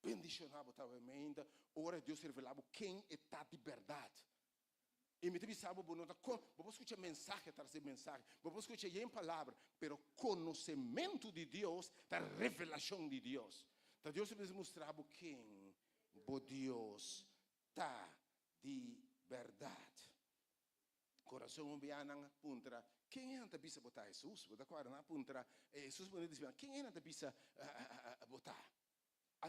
Bendishoná bo ta mente ora Dios revelá bo ken e ta di bèrdat. I mi ta bisa bo, bo no ta kon, bo por skucha mensahe tras di mensahe, bo por skucha yen palabra, pero konosementu di Dios ta revelashon di Dios. Ta Dios ta bisa mustra bo ken bo Dios ta di bèrdat. Kurason un bia nan a puntra, Ken e nan ta bisa bo ta? Hesus, bo ta kòrda nan a puntra, Hesus pone disipelnan, Ken e nan ta bisa bo ta?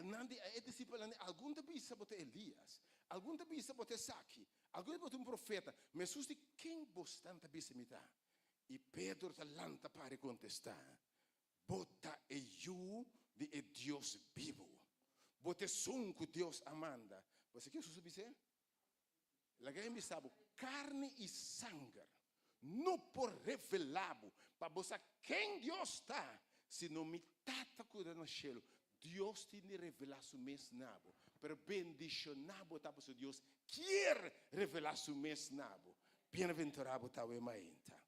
Nan di e disipelnan, Algun ta bisa bo ta Elias, algun ta bisa bo ta esaki, algun ta bisa bo ta un profeta. Ma Hesus di, Ken bosnan ta bisa mi ta? I Pedro ta lanta para i kontestá, Bo ta e Yu di e Dios bibu. Bo ta esun ku Dios a manda. Bo sa ke Hesus a bis'é? Laga e bisa bo, karni i sanger no por revelá bo pa bo sa ken Dios ta, sino mi Tata ku ta na shelu. Dios tin di revelá su mes na bo, pero bendishoná bo ta pasobra Dios kier revelá su mes na bo. Bienaventurá bo ta awe mainta.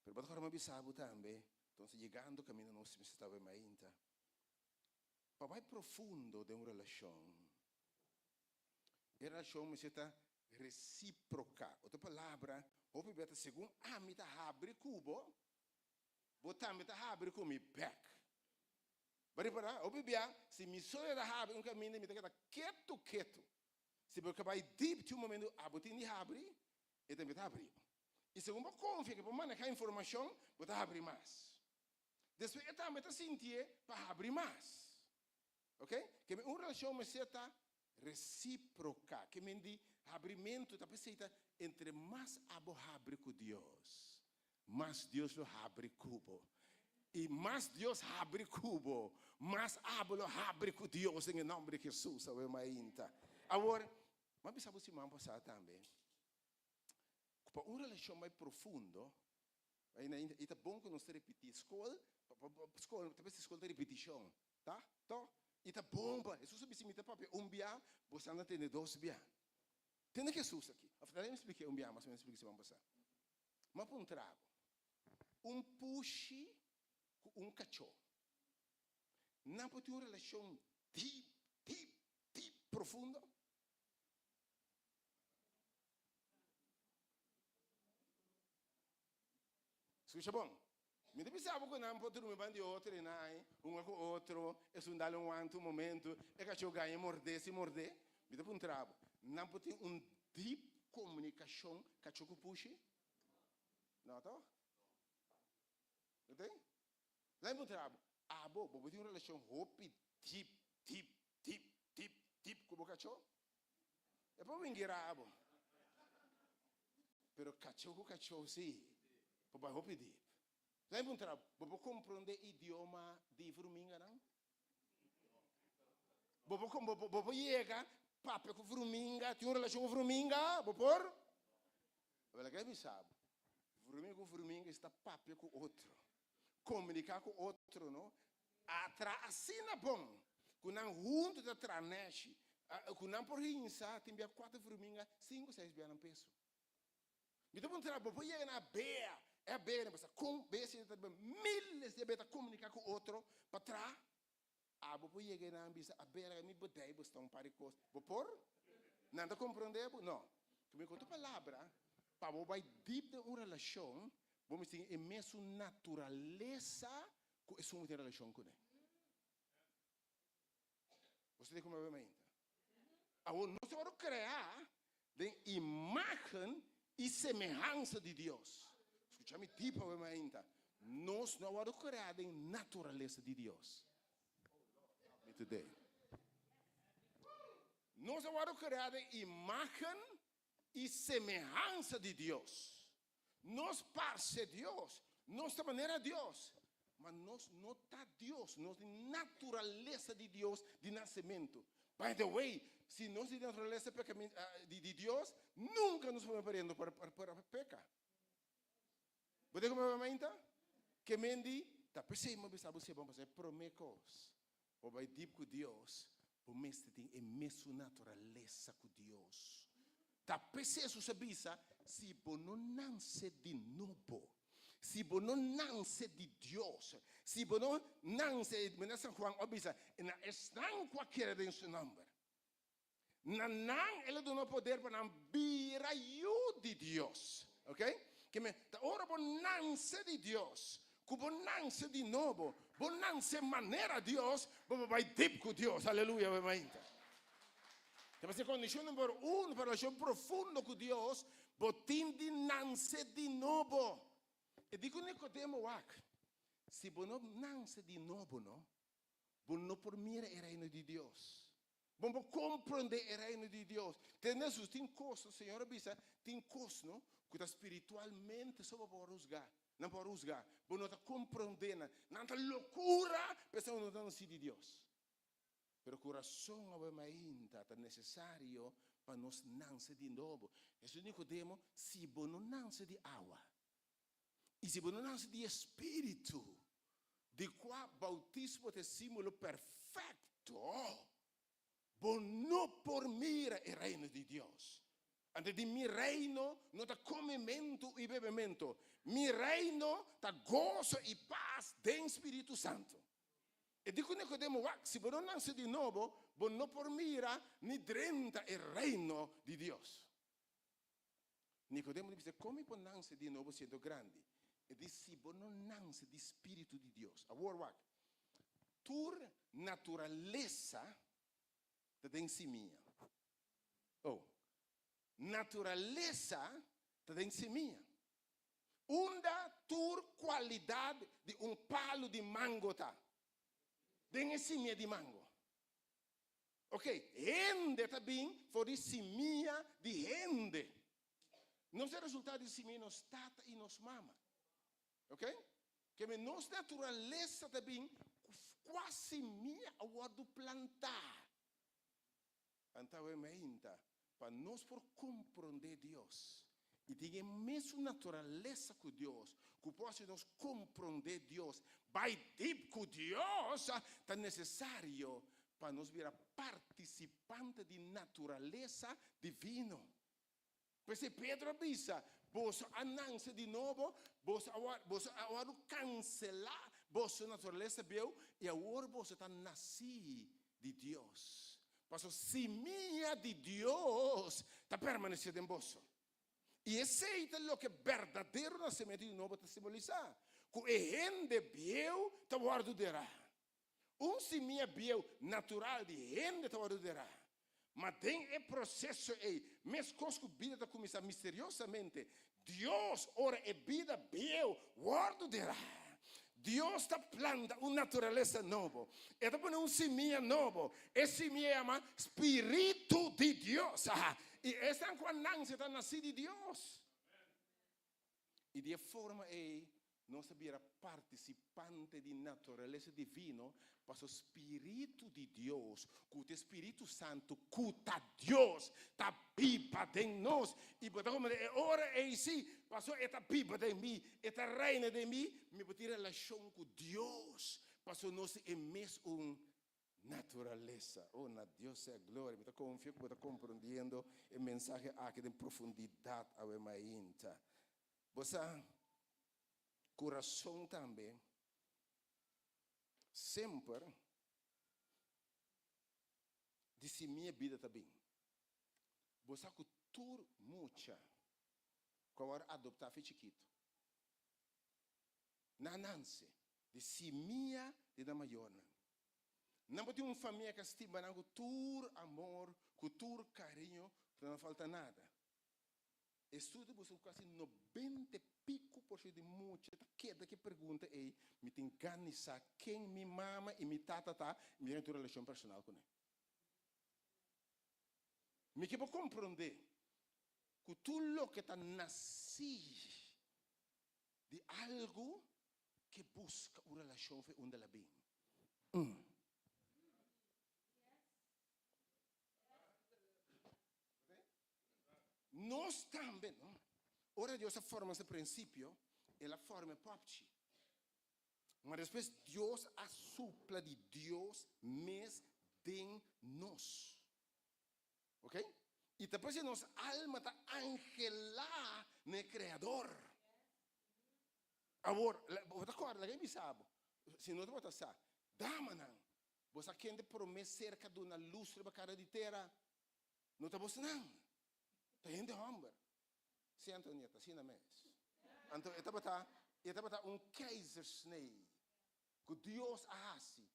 Pero bo ta kòrda mi a bisa bo tambe, entonces yegando kaminda nos mester ta awe mainta, pa bai profundo den un relashon, E relashon mester ta resíproka. Otro palabra, hopi bia ta segun ami ta habri ku bo, bo tambe ta habri ku mi bèk. Bo ripará? Hopi bia, si mi soya ta habri un kaminda, mi ta keda ketu ketu. Si bo ke bai dip tin un momentu abo tin di habri, e tambe ta habri. I segun bo konfia ke por manehá informashon, bo ta habri mas. Despues e tambe ta sintié pa habri mas. Ok? Ke men un relashon mester ta resiproka. Ke men di habrimentu ta p'esei ta entre mas abo habri ku Dios, mas Dios lo habri ku bo. I mas Dios habri ku bo, mas abo lo habri ku Dios den e nòmber di Hesus awe mainta. Awor, mi a bisa bo siman pasá tambe ku pa un relashon bai profundo, i ta bon ku nos ta ripití skol, skol, ta p'esei skol ta ripitishon. Ta, to, i ta bon pa. Hesus a bisa, Mi ta papia un bia, boso a tende dos bia. Tende Hesus aki. Of ta mi splik'é un bia mas o menos splik'é siman pasá. Mi a puntra bo, un pushi ku un kachó, nan por tin un relashon dip, dip, dip profundo? Skucha bon, mi ta bisa bo ku nan por drumi ban di otro i nan ai hunga ku otro, esun dal un wanta un momentu, e kachó gaña mordé si mordé. Mi ta puntra bo, nan por tin un dip komunikashon kachó ku pushi? No toh? No tin? Laat mi puntra bo, abo bo por tin un relashon hopi dip, dip, dip, dip, dip ku bo kachó? E por wingira abo. Pero kachó ku kachó sí, por bai hopi dip. Laat mi puntra bo, bo por komprondé idioma di vruminganan? Bo por bo por yega papia ku vruminga, tin un relashon ku vruminga? Bo por? Awor laga mi bisa bo, vruminga ku vruminga esta papia ku otro, komuniká ku otro, no? A traha asina bon ku nan huntu ta traha nèshi, ku nan por hinsa tin bia kuater vruminga, sinku seis bia nan peso. Mi ta puntra, bo por yega na bea, e bea nan pasa kon bea si ta miles di bea ta komuniká ku otro pa traha? Abo por yega nan bisa, a bea laga mi bodei bo sta un par di kos. Bo por? Nan ta komprondé bo? No. Ku mi ku otro palabra, pa bo bai dip den un relashon, bo mester tin e mesun naturalesa ku esun ku tin relashon kuné. Bo sa di kuma bo mainta? Awor nos a wòrdu kreá den imágen i semehansa di Dios. Skucha mi dip awe mainta. Nos no a wòrdu kreá den naturalesa di Dios. Me today. Nos a wòrdu kreá den imágen i semehansa di Dios. Nos parse Dios, nos ta manera Dios, ma nos no ta Dios, nos di naturalesa di Dios di nasementu. By the way, si nos di naturalesa di Dios, nunka nos por pariendo por peka. Bo ta kuma mainta? Ke men di, ta p'esei mi a bisa bo si bon pasobra e promé kos, bo bai dip ku Dios, bo mester tin e mesun naturalesa ku Dios. Ta p'esei Hesus a bisa, Si bo no nanse di nobo, si bo no nanse di Dios, si bo no nanse, manera San Juan a bisa, na esnan ku a kere den su nòmber, na nan el a duna poder pa nan bira yu di Dios. Ok? Ke men, ta ora bo nanse di Dios, ku bo nanse di nobo, bo nanse manera Dios, bo por bai dip ku Dios. Aleluya, bo mainta. Ta pasobra kondishon number un pa relashon profundo ku Dios, bo tin di nanse di nobo. E di ku Nikodemo, Wak, si bo no nanse di nobo no, bo no por mira e reino di Dios. Bo no por komprondé e reino di Dios. Tende Hesus, tin kos, Señor a bisa, tin kos no, ku ta spiritualmente so bo por husga. Nan por husga. Bo no ta komprondé nan. Nan ta lokura, p'esei bo no ta nasí di Dios. Pero ku rason awe mainta ta nesesario pa nos nanse di nobo. Hesus di Nikodemo, Si bo no nanse di awa i si bo no nanse di e Spiritu, di kua boutismo ta e símbolo perfekto, bo no por mira e Reino di Dios. Anto di mi reino no ta komementu i bebementu, mi reino ta goso i pas den Spiritu Santu. E di ku Nikodemo, Wak, si bo no nanse di nobo, bo no por mira ni drenta e reino di Dios. Nikodemo di bisa, Kon mi por nanse di nobo siendo grandi? E di, Si bo no nanse di Spiritu di Dios. Awor wak, tur naturalesa ta den simia. Oh, naturalesa ta den simia. Unda tur kualidat di un palu di mango ta? Den e simia di mango. Ok, hende ta bin for di simia di hende. Nos ta resultado di simia di nos tata i nos mama. Ok, keme nos naturalesa ta bin ku kua simia a wòrdu plantá. Anto e meinta pa nos por komprondé Dios i tin e mesun naturalesa ku Dios, ku por hasi nos komprondé Dios, bai dip ku Dios, ta nesesario pa nos bira partisipante di naturalesa divino. P'esei Pedro a bisa, Boso a nanse di nobo, boso a boso a wòrdu kanselá boso naturalesa bieu i awor boso ta nasí di Dios. Pasobra simia di Dios ta permanesé den boso. I esei ta loke berdadero nasementu di nobo ta simbolisá, ku e hende bieu ta wòrdu derá. Un simia bieu natural di hende ta wòrdu derá. Ma den e proseso ei, meskos ku bida ta kuminsá misteriosamente, Dios, ora e bida bieu wòrdu derá, Dios ta planta un naturalesa nobo. E ta pone un simia nobo. E simia yama Spiritu di Dios. I esnan ku a nanse ta nasí di Dios. I di e forma ei nos ta bira partisipante di naturalesa divino pasobra Spiritu di Dios, ku ta e Spiritu Santu ku ta Dios, ta biba den nos. I bo ta komprendé e ora ei sí, pasobra e ta biba den mi, e ta reina den mi, mi por tin relashon ku Dios, pasobra nos tin e mes un Naturalesa. Oh, na Dios sea gloria. Mi ta confia cu bo ta comprendiendo e mensahe aki den profundidad awe mainta. Bo sa, curason tambe semper di simia bida ta bin. Bo sa cu tur mucha cu a worde adopta fe chikito, Nan nanse di simia di nan mayornan. Nan por tin un famia ku a stima nan ku tur amor, ku tur kariño, ku no falta nada. Estudio ta buska ku kasi nobenta e piku por shento di mucha ta keda ku e pregunta ei, Mi tin gana di sa ken mi mama i mi tata ta i mi tin un relashon personal kuné. Mi ke por komprondé ku tur loke ta nasí Di algu ke buska un relashon fe unda el a bin. Un. Nos tambe, no? Ora Dios a forma nos na prinsipio, El a forma e pòpchi. Ma despues Dios a supla di Dios mes den nos. Ok? I ta p'esei nos alma ta anhelá na e Kreador. Awor, bo ta kòrda, laga mi bisa bo, si no tabata sa, damanan, bo sa ken ta promé serka duna lus riba kara di tera? No ta bosnan, ta hende hòmber. Sí, Antonieta, asina mes. Anto e tabata, e tabata un keizersnee ku Dios a hasi.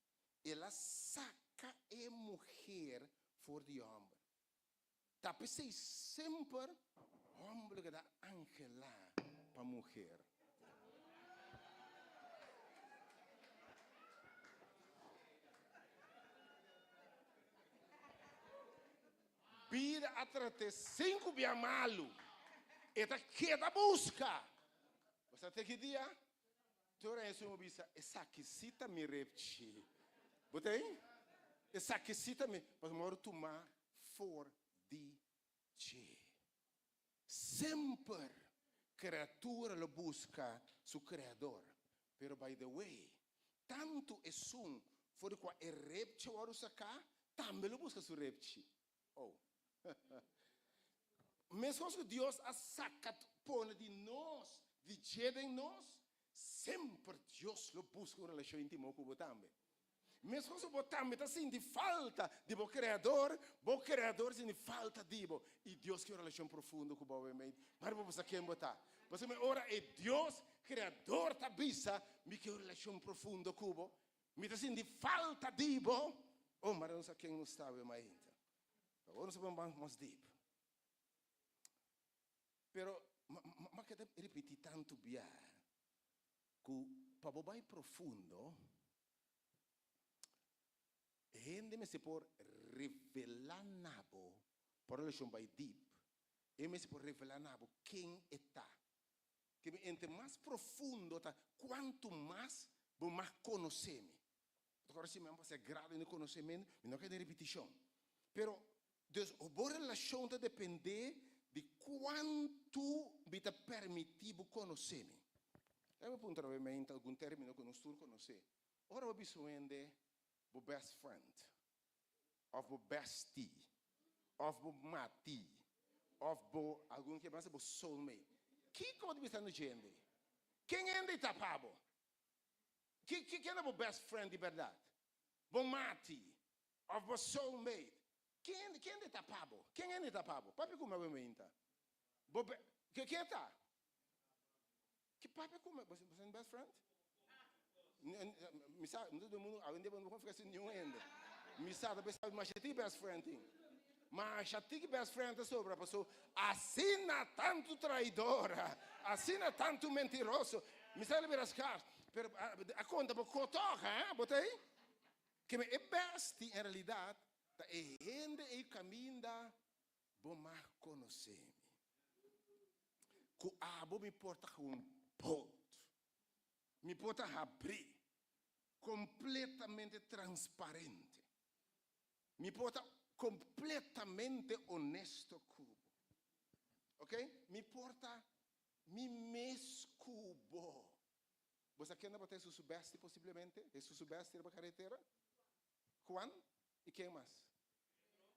El a saka e muher for di e hòmber. Ta p'esei semper hòmber lo keda anhelá pa muher. Bida a trat'é sin ku bia malu. E ta keda buska. Bo sa te ki dia? Te ora Hesus a bisa, Esaki sí ta mi repchi. Bo ta ei? Esaki sí ta mi. Pasobra mi a wòrdu tumá for di dje. Semper kreatura lo buska su Kreador. Pero by the way, tantu esun for di kua e repchi a wòrdu saká, tambe lo buska su repchi. Oh. Meskos ku Dios a saka pone di nos, di dje den nos, semper Dios lo buska un relashon íntimo ku bo tambe. Meskos ku bo tambe ta sinti falta di bo Kreador, bo Kreador sinti falta di bo. I Dios ke un relashon profundo ku bo awe. Mari bo sa ken bo ta. Pasobra mi ora e Dios Kreador ta bisa, Mi ke un relashon profundo ku bo, mi ta sinti falta di bo. Oh, mari nos sa ken nos ta awe mainta. Awor nos ta bai mas deep. Pero, ma keda ripiti tantu bia ku pa bo bai profundo, Hende mester por revelá na bo, pa relashon bai dip, e mester por revelá na bo ken e ta. Ke mi entre mas profundo ta kuantu mas bo mas konosé mi. Bo ta kòrda si mi a pasa grado den konosementu, mi no a kai den ripitishon. Pero, dus bo relashon ta dependé di kuantu mi ta permití bo konosé mi. Laga mi puntra obviamente algun término ku nos tur konosé. Ora bo bisa un hende bo best friend of bo bestie of bo mati of bo algun ke mas bo soulmate, kiko bo ta bisa no djende? Ken hende ta pa bo? Ki ki ken ta bo best friend di bèrdat? Bo mati of bo soulmate? Ken ken hende ta pa bo? Ken hende ta pa bo? Papia ku mi awe meinta. Bo be ke ken ta? Ki papia ku mi, boso tin best friend? Mi sa, no todo mundo, awendia bo no por konfia sin niun hende. Mi sa ta pensa masha tiki best friend tin. Masha tiki best friend ta sobra paso asina tantu traidor, asina tantu mentiroso. Mi sa lo bira skars, pero a konta bo kotoga, eh, bo ta ei? Ke e bestie en realidad ta e hende ei kaminda Bo mag konosé mi. Ku abo mi por ta gewoon bold. Mi por ta habrí, kompletamente transparente. Mi por ta kompletamente onesto ku bo. Ok? Mi por ta mi mes ku bo. Bo sa ken tabata Hesus su besti posiblemente? Hesus su besti riba karetera? Juan i ken mas?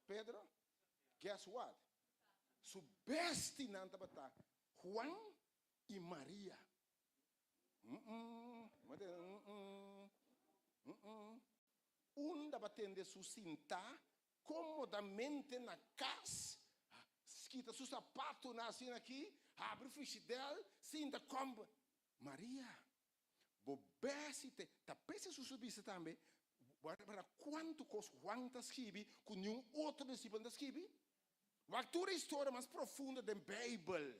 Pedro? Guess what? Su bestinan tabata Juan i Maria. Un tabatende su sintá komodamente na kas, kita su sapatonan asina aki, habri frishidèl, sinta kòm. Maria, Bo besi te ta p'esei Hesus a bisa tambe, Bo a repara kuantu kos Juan ta skibi ku niun otro disipel no ta skibi? Wak tur e historia mas profundo den Beibel,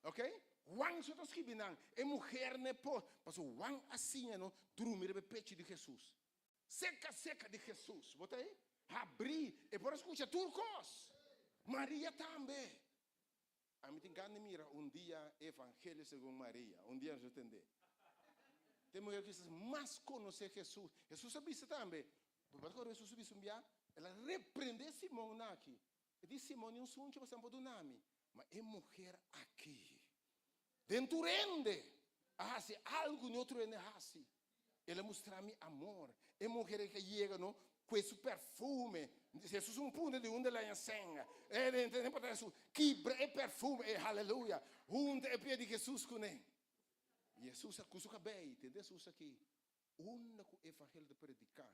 ok? Juan so ta skibi nan, e muher n'e pos, pasobra Juan a siña nos drumi riba e pechi di Hesus, seka seka di Hesus, bo ta ei? Habrí, e por a skucha tur kos. Maria tambe. Ami tin gana di mira un dia Evangelio segun Maria. Un dia nos lo tendé. Ta e muher kisas mas konosé Hesus. Hesus a bisa tambe, bo ta kòrda Hesus a bisa un bia? El a reprendé Simon na aki. E di, Simon, ni un sunchi bo sa por duna mi. Ma e muher aki, den tur hende, a hasi algu ku ni otro hende a hasi. El a mustra mi amor. E muher ei ka yega no kue su perfume. Jesus un punta di unda el a haña sèn. E no importa Jesus kibra e perfume ei, haleluya. Hunta e pia di Jesus kuné. Jesus a ku su kabei, tende Jesus aki, unda ku evangelio ta prediká,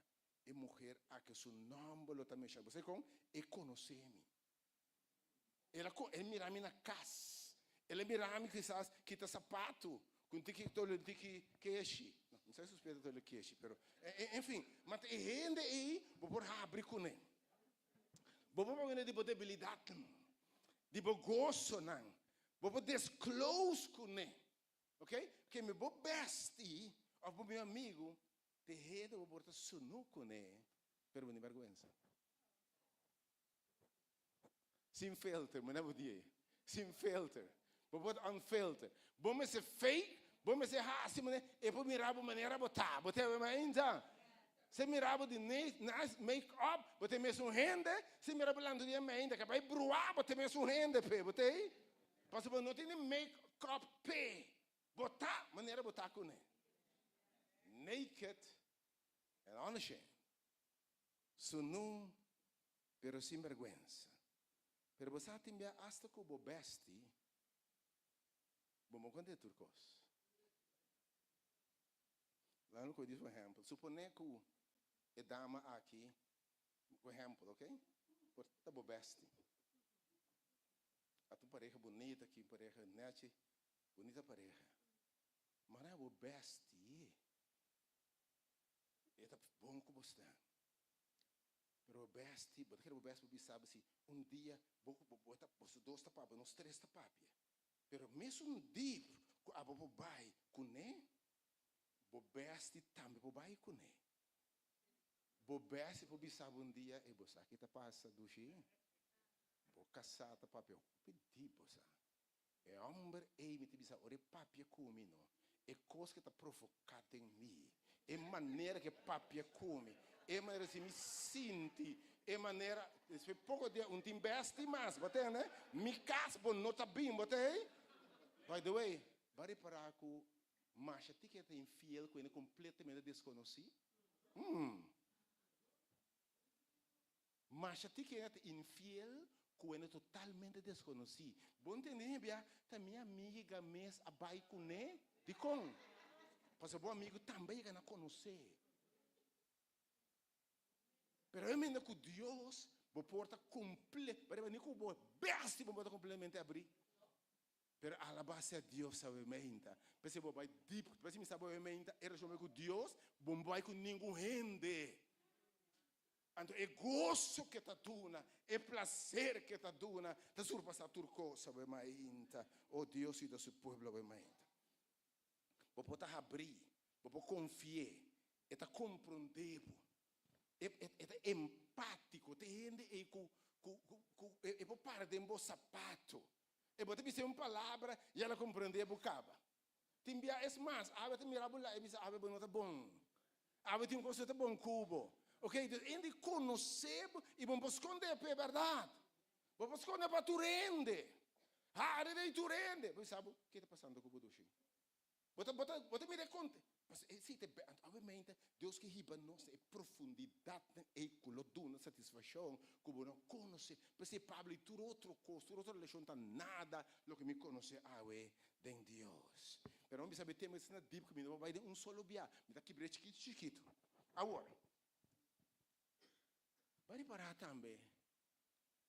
e muher aki su nòmber lo ta menshoná. Bo sa kon? E konosé mi. El a el mira mi na kas. El a mira mi kisas kita sapatu ku un tiki tolo un tiki keshi. No, no sa si su pia ta tolo keshi, pero en fin, ma ta e hende ei bo por habri kuné. Bo por papia di bo debilidatnan, di bo gosonan, bo por disclose kuné. Ok? Ke mi bo besti òf bo mihó amigu, ta e hende bo por ta sunú kuné, pero bo no tin bèrgwensa. Sin filter, manda bo di ei. Sin filter. Bo por unfilter. Bo mester fake, bo mester hasi manera e por mira bo manera bo ta. Bo ta wema ainda? Se mira bo di nice make up, bo ta e mesun hende. Se mira bo lantu di e meinda, ke bai bruá, bo ta e mesun hende p'e. Bo ta ei? Pasobra bo no tene make up p'e. Bo ta manera bo ta kuné. Naked and unashamed. Sunú, pero sin bèrgwensa. Pero bo sa tin bia asta ku bo bèsti, bo no kont'é tur kos. Laga mi kohe un ehèmpel. Suponé ku e dama aki, un ehèmpel, oke, por ta bo bèsti. A ta un pareha bunita aki, un pareha nèchi, bunita pareha. Mara bo bèsti. E ta bon ku bo sta. Pero bo besti, bo ta kere bo besti bo bisa bo si un dia bo ku bo ta boso dos ta papia, nos tres ta papia. Pero mesun deep ku abo por bai kuné, bo besti tambe por bai kuné. Bo besti por bisa bo un dia, ey bo sa ki ta pasa dushi? Bo kasá ta papia hopi deep bo sa. E homber ei mi ta bisa ora e papia ku mi no, e kos ke ta provoká den mi, e manera ke papia ku mi, e manera si mi sinti, e manera, despues poko dia un tin besti mas, bo tende? Mi kas bo no ta bin, bo ta ei? By the way, bo a repará ku masha tiki ta infiel ku hende kompletamente deskonosí? Humm. Masha ti kende ta infiel ku hende totalmente deskonosí. Bo ntende mi bia? Ta mi amiga mes a bai kuné. Dikon? Pasobra bo amigu tambe a yega na konosé. Pero e mende ku Dios bo por ta komple, bo ni ku bo bèsti bo por ta kompletamente abrí. Pero alabá sea Dios awe meinta. P'esei bo bai dip, p'esei mi sa bo awe meinta e relashon ku Dios, bo no bai ku ningun hende. Anto e goso ke ta duna, e plaser ke ta duna, ta surpasá tur kos awe mainta. O Dios yuda su pueblo awe mainta. Bo por ta habrí, bo por konfi'é, e ta komprondé bo, e e ta empátiko, ta e hende ei ku ku ku e por para den bo sapato, e bo ta bis'é un palabra i el a komprondé bo kaba. Tin bia es mas, awe ta mira bo la e bisa awe bo no ta bon. Awe tin un kos no ta bon ku bo. Ok, dus hende konosé bo i bo no por skondé p'e bèrdat. Bo por skondé pa tur hende. Hari den tur hende. Bo bisa bo, ke ta pasando ku bo dushi? Bo ta, bo ta, bo ta mira e konte. Pasobra e si ta be, anto awe-mente Dios ke hiba nos na e profundidatnan ei ku lo duna satisfakshon ku bo no konosé. P'esei Pablo i tur otro kos, tur otro relashon ta nada loke mi konosé awe den Dios. Pero mi bisa bo e tema asina dip ku mi no por bai den un solo bia. Mi ta kibr'é chikitu chikitu. Awor, bo a ripará tambe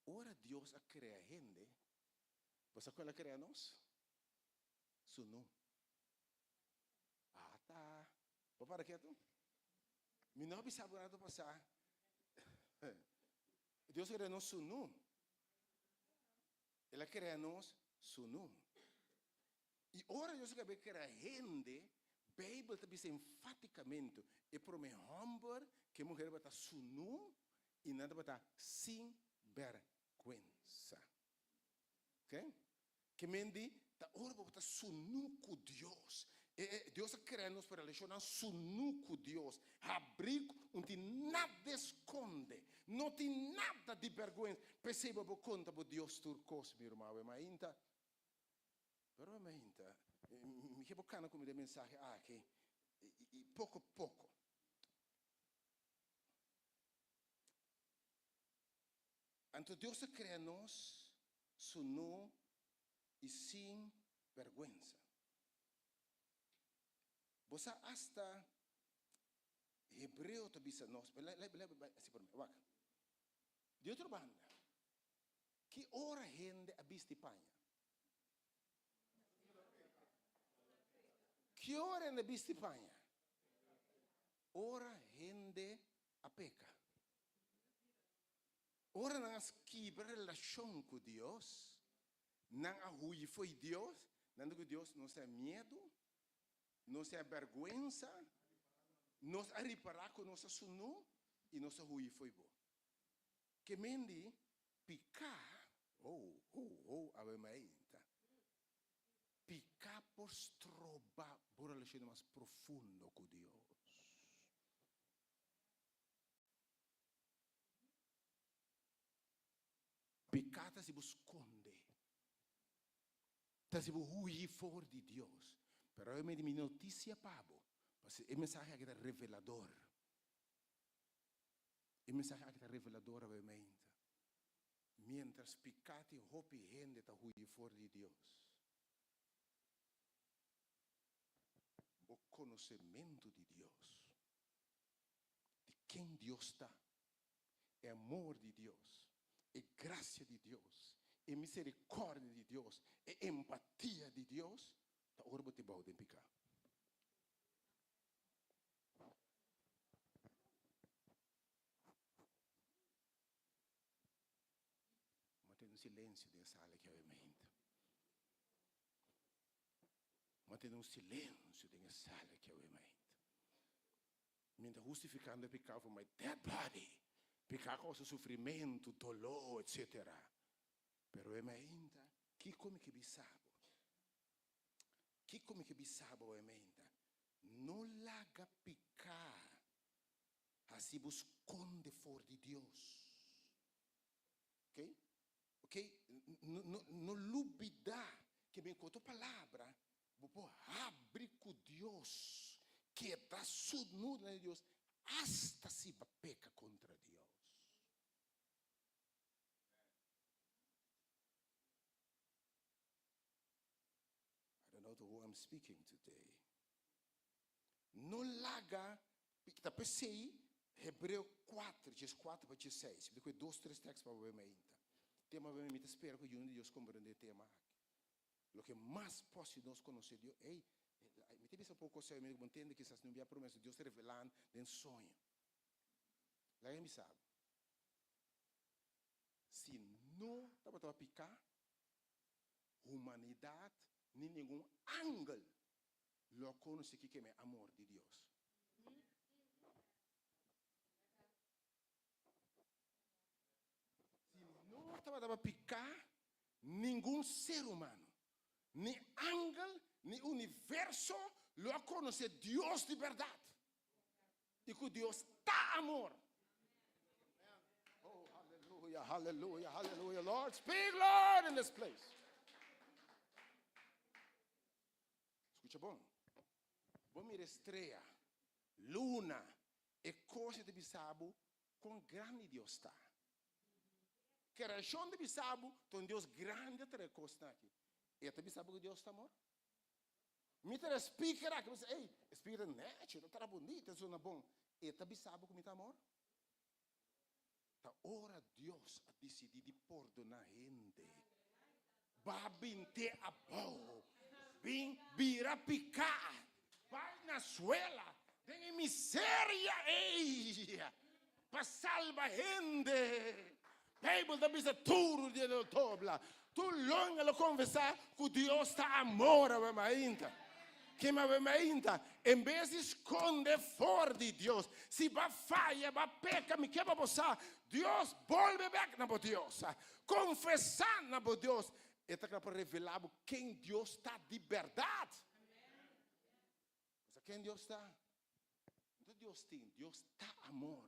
ora Dios a krea hende, bo sa ku el a krea nos? Sunu. Ata. Bo para ketu? Mi no a bisa bo rato pasá. Dios a krea nos sunu. El a krea nos sunu. I ora Dios a kaba krea hende, Beibel ta bisa enfatikamente, e promé hòmber ku e muher tabata sunu i nan tabata sin bèrgwensa. Oke? Ke men di, ta ora bo ta sunu ku Dios. E, e, Dios a krea nos pa relashonnan sunu ku Dios. Habrí, un tin nada eskonde. No tin nada di bèrgwens. P'esei bo por konta bo Dios tur kos, mi ruman. Awe mainta, pero awe mainta, mi ke bo kana ku mi den mensahe aki. I poko poko. Anto Dios a krea nos sunú i sin bèrgwensa. Bo sa asta Hebreo ta bisa nos, lei así por mi, wak. Di otro banda, ki ora hende a bisti paña? Ki ora hende a bisti paña? Ora hende a peka. Ora nan a skibra relashon ku Dios, nan a hui fo'i Dios, nan di ku Dios, nos a miedu, nos a bèrgwensa, nos a ripará ku nos a sunú i nos a hui fo'i bo. Ke men di piká, oh, oh, oh, awe mainta. Piká por stroba bo relashon mas profundo ku Dios. Piká ta si bo skonde, ta si bo huyi for di Dios. Pero awe mi di mi notisia pa bo, pasobra e mensahe aki ta revelador. E mensahe aki ta revelador awe mainta. Miéntras piká tin hopi hende ta huyi for di Dios. Bo konosementu di Dios, di ken Dios ta, e amor di Dios, e grasia di Dios, e miserikòrdia di Dios, e empatia di Dios, ta ora bo tin bou den piká. Mantene un silensio den e sala aki awe mainta. Mantene un silensio den e sala aki awe mainta. Mi ta hustificando e picado for my dead body. Pica causa sufrimento, dolor, etc. Pero e mainta, kico mi ke bisa bo? Kico mi ke bisa bo e mainta? No laga pica haci bo sconde for di Dios. Ok? Ok? No, no, no lubida ke mi cu otro palabra bo por habri cu Dios, keda sunu delante di Dios hasta si bo a peca contra Dios. I don't know to who I'm speaking today. No laga, ta p'esei Hebreo 4, djes 4 pa djes 6. Mi ta kohe dos, tres tekst pa bo mainta. Tema mi ta spera ku yunan di Dios komprende e tema aki. Loke mas posi nos konosé Dios, ey, mi ta bisa poko kos, mi bo ntende kisas no bia promesa, Dios ta revelá den soño. Laga mi bisa bo, si no tabata piká, humanidat ni ningun angel lo a konosé kiko e amor di Dios. Si no tabata pa piká, ningun ser humano, ni angel, ni universo lo a konosé Dios di bèrdat i ku Dios ta amor. Oh, hallelujah, hallelujah, hallelujah. Lord, speak, Lord, in this place. Skucha bon. Bo mira e strea, luna, e kos ei ta bisa bo kon grandi Dios ta. Kreashon ta bisa bo ta un Dios grandi a traha e kosnan aki. E ta bisa bo ku Dios ta amor? Mi ta e speaker aki, bo bisa, ey, e speaker ta nechi, ta traha bunita, ta sona bon. E ta bisa bo ku mi ta amor? Ta ora Dios a disidí di pordoná hende, Ba bint'é abou, bin bira piká, bai na suela den e miseria ei pa salba hende. Beibel ta bisa tur di lo dobla, tur longa lo konfesá ku Dios ta amor awe mainta. Kema awe mainta, en bes di skonde for di Dios, si bo a faya, bo a peka, mi ke pa bo sa, Dios bolbe bek na bo Dios. Konfesá na bo Dios, e ta kla pa revelá bo ken Dios ta di bèrdat. Bo sa ken Dios ta? No ta Dios tin, Dios ta amor.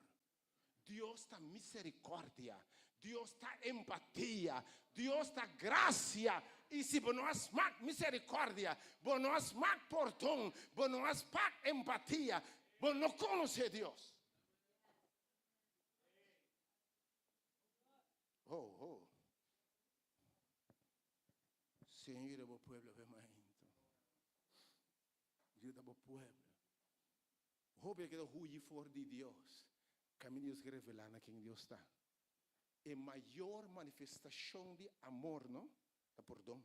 Dios ta miserikòrdia. Dios ta empatia. Dios ta grasia. I si bo no a smak miserikòrdia, bo no a smak pordon, bo no a spak empatia, bo no konosé Dios. Ho, ho. Señor, yuda bo pueblo awe mainta. Yuda bo pueblo. Hopi a keda huyi for di Dios. Kaminda Dios ke revelá na ken Dios ta. E mayor manifestashon di amor, no, ta pordon.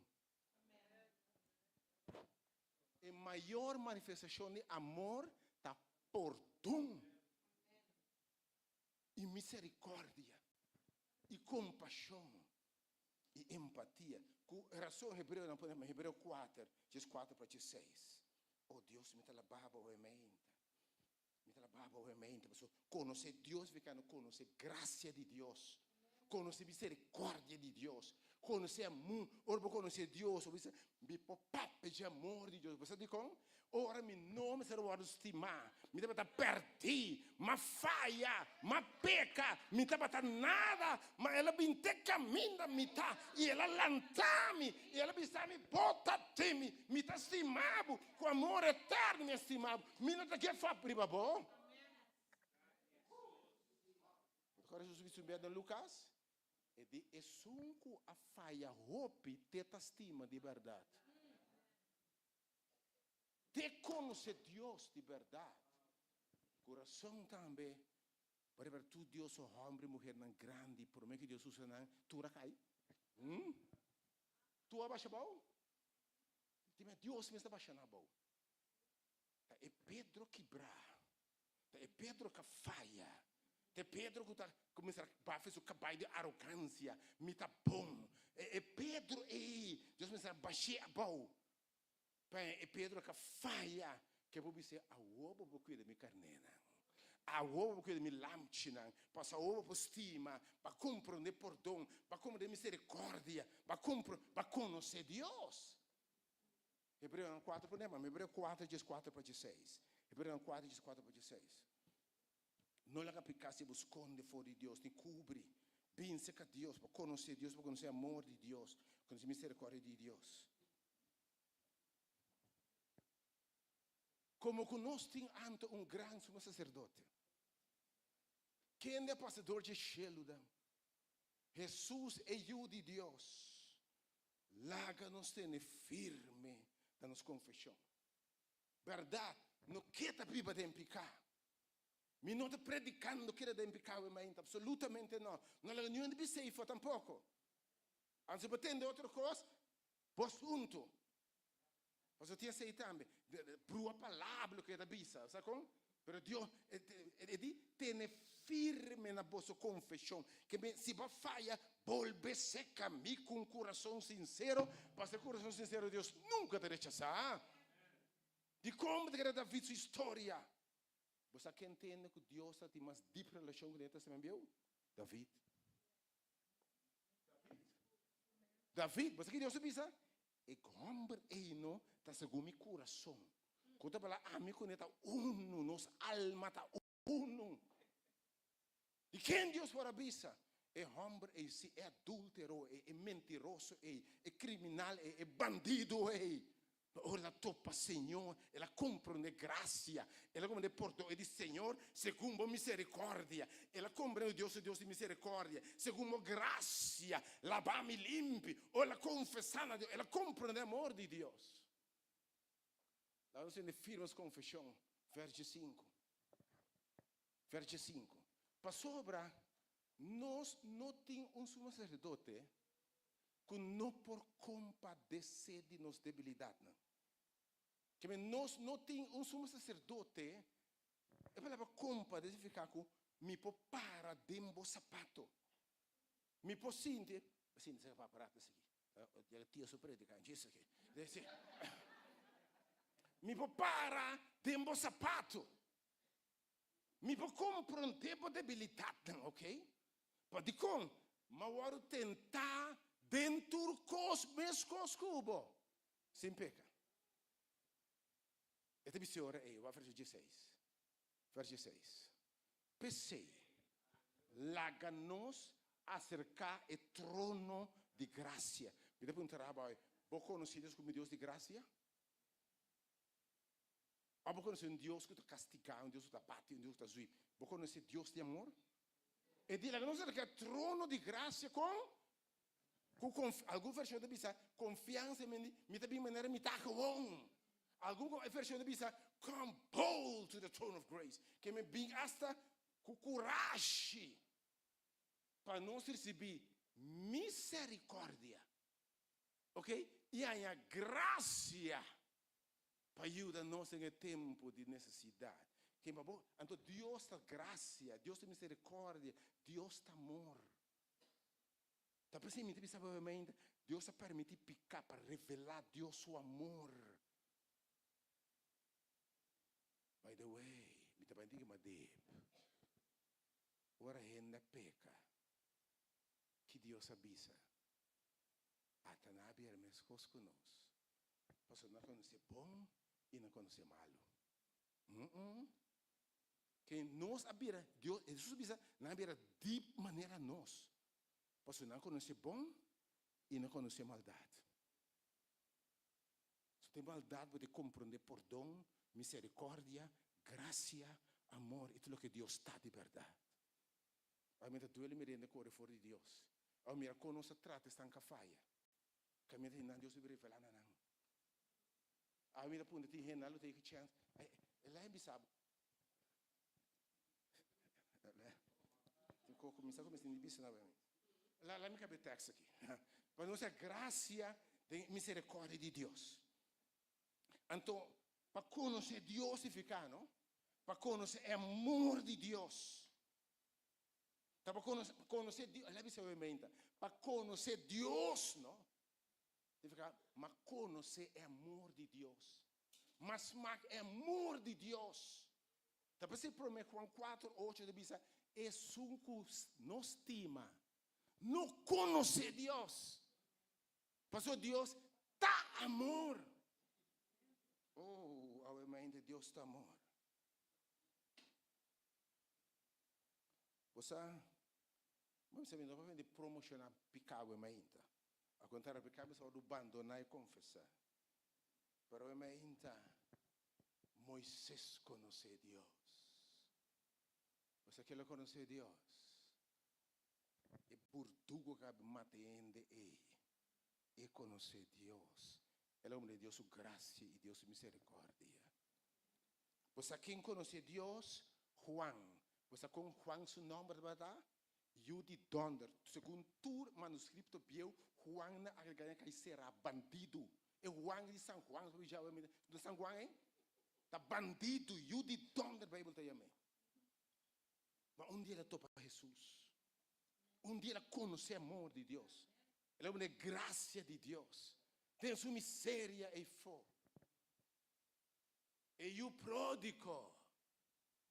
E mayor manifestashon di amor ta pordon. I miserikòrdia, i kompashon, i empatia. Ku rason Hebreonan pone Hebreo kuater, djes kuater pa djes seis. O Dios, mi ta laba bo awe meinta. Mi ta laba bo awe meinta pasobra konosé Dios significa no konosé grasia di Dios, konosé miserikòrdia di Dios, konosé amor. Ora bo konosé Dios, bo bisa, Mi por papia dje amor di Dios. Bo sa dikon? Ora mi no mester a wòrdu stimá, mi tabata pèrdí, m'a faya, m'a peka, mi tabata nada, ma el a bin te kaminda mi ta i el a lanta mi i el a bisa mi, Bo ta den mi, mi ta stima bo, ku amor eterno mi a stima bo, mi no ta give up riba bo. Bo ta kòrda Hesus bisa un bia den Lukas? E di esun ku a faya hopi te ta stima di bèrdat. Te konosé Dios di bèrdat. Kurason tambe por riba tur Dios su hòmber i muhernan grandi promé ku Dios usa nan tur a kai. Hm? Tur a basha abou? Dime Dios mes ta basha nan abou. Ta e Pedro kibrá. Ta e Pedro ka faya. Ta e Pedro ku ta kuminsá bafe su kabai di arogansia. Mi ta bon. E e Pedro ei, Dios mester a bash'é abou. Pa e Pedro ka faya, ke bo bis'é, Awor bo por kuida mi karnénan. Awor bo por kuida mi lamchinan. Pasobra awor bo por stima, bo a komprondé pordon, bo a komprondé miserikòrdia, bo a kompro, bo a konosé Dios. Hebreonan kuater pone ma Hebreo kuater djes kuater pa djeseis. Hebreonan kuater djes kuater pa djeseis. No laga piká si bo skonde for di Dios, ni kubri. Bin serka Dios pa konosé Dios, pa konosé amor di Dios, konosé miserikòrdia di Dios. Komo ku nos tin anto un gran sumo saserdote, kende a pasa dor dje shelunan, Hesus e Yu di Dios, Laga nos tene firme na nos konfeshon. Bèrdat, no ke ta biba den piká. Mi no ta predikando keda den piká awe mainta, apsolutamente no. No laga niun hende bisa eifo tampoko. Anto si bo tende otro kos, bo asuntu. Pasobra tin esei tambe. Brua palabra loke e ta bisa, sa kon? Pero Dios, e di, tene firme na boso konfeshon. Ke men, si bo a faya, bolbe seka mi ku un kurason sinsero, pasobra e kurason sinsero Dios nunka ta rechasá. Dikon bo ta kere David su historia? Bo sa ken tende ku Dios ta tin mas dip relashon ku den e Testament Bieu? David. David. David, bo sa ki Dios a bisa? E homber ei no ta segun mi kurason. Ku ta bala ami ku ne ta unu, nos alma ta unu. Di ken Dios por a bisa? E homber ei si e adultero ei, e mentiroso ei, e kriminal ei, e bandido ei. Ma ora el a topa Señor, el a komprondé grasia, el a komprondé pordon. E di, Señor, segun bo miserikordia. El a komprendé ku Dios ta Dios di miserikordia. Segun bo grasia, laba mi limpi. Ora el a konfesá na Dios, el a komprondé amor di Dios. Laga nos tende firme nos konfeshon, vèrsje sinku. Vèrsje sinku. Pasobra nos no tin un sumo saserdote ku no por kompadesé di nos debilidatnan. Keme nos no tin un sumo saserdote, e palabra kompadesé signifiká ku mi por para den bo sapato. Mi por sinti, sinti sa paparato esaki, ya tio su prediká djis aki. Mi por para den bo sapato. Mi por komprondé bo debilidatnan, ok? Pa dikon? M'a wòrdu tentá den tur kos meskos ku bo, sin peka. E ta bis'é ora ei, wak vèrsio dieseis, vèrsio dieseis, P'esei, laga nos aserká e trono di grasia. Mi ta puntra bo awe, Bo konosé Dios komo Dios di grasia? Òf bo konosé un Dios ku ta kastigá, un Dios ku ta bati, un Dios ku ta zui? Bo konosé Dios di amor? E di laga nos aserká e trono di grasia kon? Ku konf, algun vershon ta bisa konfiansa, mi mi ta bin manera mi ta gewoon. Algun vershon ta bisa come bold to the throne of grace, ke mi bin asta ku kurashi pa nos risibí miserikordia, ok, i haña grasia pa yuda nos den e tempu di nesesidat. Ke pa bo, anto Dios ta grasia, Dios ta miserikordia, Dios ta amor. Ta p'esei mi ta bisa bo mainta, Dios a permití piká pa revelá Dios su amor. By the way, mi ta bai digi madip, ora hende a peka, ki Dios a bisa? Ata nan a bira meskos ku nos, pasobra nan konosé bon i nan konosé malu. Mm-mm. Ke nos a bira, Dios, Hesus a bisa, nan a bira di manera nos, pasobra nan konosé bon i nan konosé maldat. So den maldat bo ta komprondé pordon, miserikòrdia, grasia, amor i tur loke Dios ta di bèrdat. Awe mi ta duele mi rende kore for di Dios. Awe mira kon nos a trata esnan ka faya. Kaminda tin nan Dios debe revelá na nan. Awe mi ta puntra tin hende nan lo take chèns. E lei bisa bo. Tin koko mi sa ku mi sinti bisa na mi. La la mi kab'e tèks aki. Pa nos a grasia den miserikòrdia di Dios. Anto pa konosé Dios signifiká no pa konosé e amor di Dios. Ta pa konosé konosé Dios, la bisa obviamente, pa konosé Dios no signifiká ma konosé e amor di Dios. Ma smak e amor di Dios. Ta p'esei promé Juan 4, 8 ta bisa, Esun ku no stima no konosé Dios, pasobra Dios ta amor. Oh, awe mainta Dios ta amor. Bo sa, bo bisa mi no pa bini promoshoná piká awe mainta. Al kontrario, piká mester wòrdu bandoná i konfesá. Pero awe mainta, Moises konosé Dios. Bo sa kila konosé Dios? E burdugo ku a mata e hende ei, e konosé Dios. El a hombre di Dios su grasia i Dios su miserikòrdia. Bo sa ken konosé Dios? Juan. Bo sa kon Juan su nòmber tabata? Yu di dònder. Segun tur manuskripto bieu, Juan na agregá den kai será bandidu. E Juan di San Juan, no San Juan ei? Ta bandidu, yu di dònder Beibel ta yam'é. Ma un dia el a topa Hesus. Un dia el a konosé amor di Dios. El a wende grasia di Dios den su miseria eifó. E yu pródigo,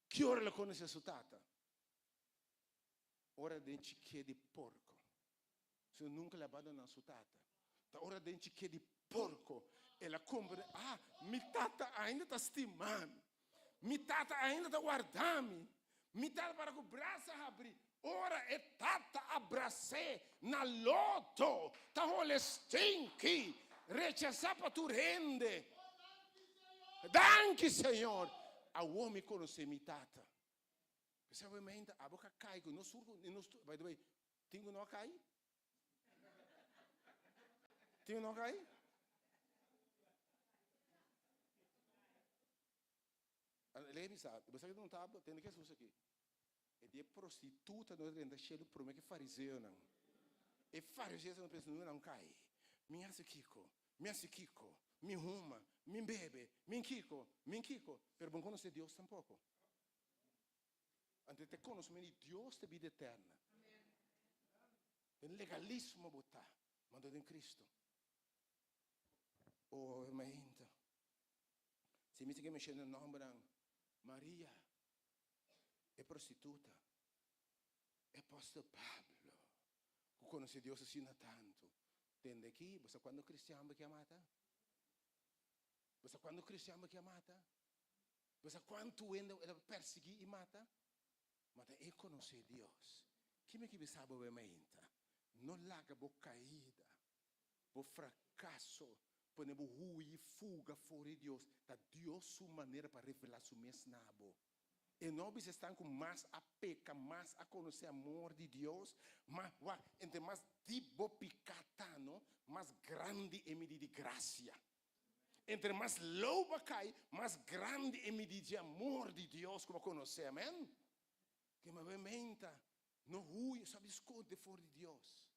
ki ora el a konosé su tata? Ora den chiké di porko. Su nunka el a bandoná su tata. Ta ora den chiké di porko el a komprendé, ah, mi tata ainda ta stima mi. Mi tata ainda ta warda mi. Mi tata para ku brasa habrí. Ora e tata a bras'é na lodo, ta hole stinki, rechasá pa tur hende. Danki, Señor! Awor mi konosé mi tata. P'esei awe meinta abo ka kai ku no sur ku no by the way, tin ku no a kai? Tin ku no a kai? Lei bisa, bo sa ki no ta tende Jesus aki. E di e prostituta no drenta shelu prome ke fariseonan. E fariseonan pensa no nan kai. Mi hasi kiko, mi hasi kiko, mi huma, mi bebe, mi kiko, mi kiko, pero bo no konosé Dios tampoko. Anto te konosé di Dios ta bida eterna. Den legalismo bo ta, ma no den Cristo. Oh, hermanita. Si mi sigui menciona nombernan, Maria, e prostituta, e apostel Pablo, ku konosé Dios asina tantu. Tende aki, bo sa kuantu kristian bo ke a mata? Bo sa kuantu kristian bo ke a mata? Bo sa kuantu hende el a persiguí i mata? Ma ta e konosé Dios. Kime ki bisa bo be mainta? No laga bo kaida. Bo frakaso pone bo hui fuga for di Dios. Ta Dios su manera pa revelá su mes na bo. E no bisa esnan ku mas a peka, mas a konosé amor di Dios, ma wak, entre mas dip bo piká ta, no, mas grandi e midi di grasia. Entre mas lou bo a kai, mas grandi e midi di amor di Dios ku bo a konosé. Amen. Kema bo e menta, no hui, sabi skonde for di Dios.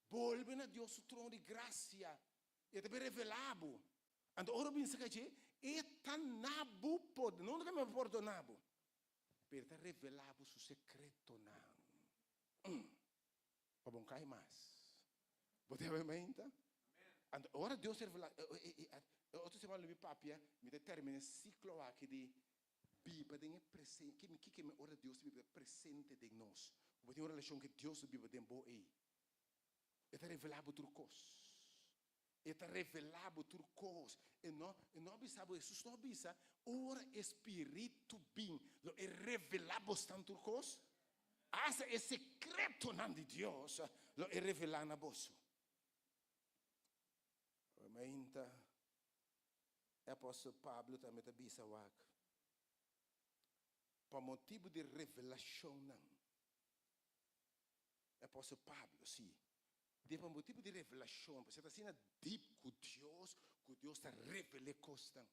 Bolbe na Dios su trono di grasia, i e ta bin revelá bo. Anto ora bo bin saka dje, e ta na bo poder, no ta pa pordoná bo, pero e ta revelá bo su sekretonan, pa bo no kai mas. Bo ta habi menta? Anto ora Dios revelá, otro semana lo mi papia, mi ta terminá e siklo aki di Biba den e presente. Ki ki ke ora Dios ta biba presente den nos? Ku bo tin un relashon ku Dios ta biba den bo ei. E ta revelá bo tur kos. E ta revelá bo tur kos. E no e no a bisa bo, Hesus no a bisa, ora e Spiritu bin, lo e revelá bosnan tur kos. Asta e sekretonan di Dios lo e revelá na boso. Mainta. E apòstel Pablo tambe ta bisa wak, Pa motibu di revelashonnan, e apòstel Pablo, sí, di pa motibu di revelashon, pasobra ta asina dip ku Dios, ku Dios ta revel'é kosnan.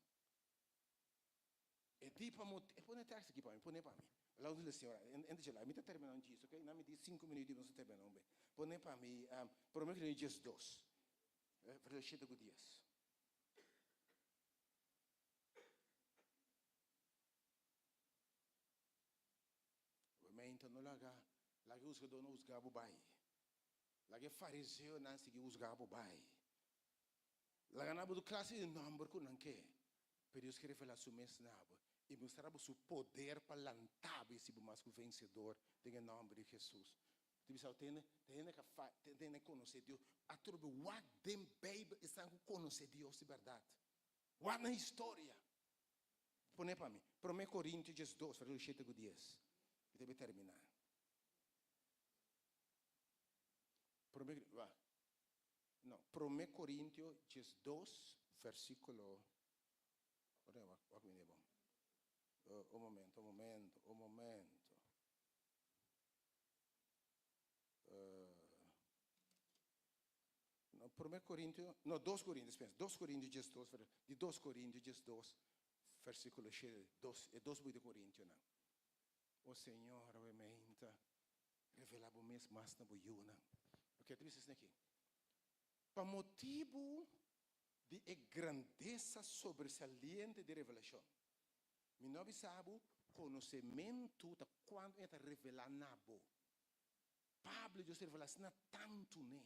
E di pa motibu, e pone e tèks aki pa mi, pone pa mi. Laga nos lesa ora, en di dje, mi ta terminá un djis, ok? Nan mi di sinku minüt i nos ta terminá un be. Pone pa mi, Promé Korintios 12, versíkulo shete ku dies. Obviamente no laga laga e husgadónan husgá bo bai. Laga e fariseonan sigui husgá bo bai. Laga nan bo tur klase di nòmber ku nan ke, pero Dios ke revelá su mes na bo i mustra bo su poder pa lanta bo i hasi bo mas ku vensedor den e nòmber di Hesus. Bo ta bisa, Tene, ta hende ka fa, ta hende konosé Dios. Atrobe wak den Beibel esnan ku konosé Dios di bèrdat. Wak nan historia. Pone pa mi, Promé Korintio 12, versíkulo shete ku dies. Mi ta bai terminá. Promé, wak. No, Promé Korintio 12, versíkulo, ora wak, wak mi bon. Un momento, un momento, un momento. No, Promé Korintio, no, Dos Korintio, spens, Dos Korintio 12, di Dos Korintio 12, versíkulo shete, dos, e dos buki di Korintionan. O Señor, awe meinta, revelá bo mes mas na bo yunan. Oke, ta bisa esaki. Pa motibu di e grandesa sobresaliente di revelashon. Mi no a bisa bo, konosementu ta kuantu e ta revelá na bo. Pablo, Dios a revelá asina tantu n'e.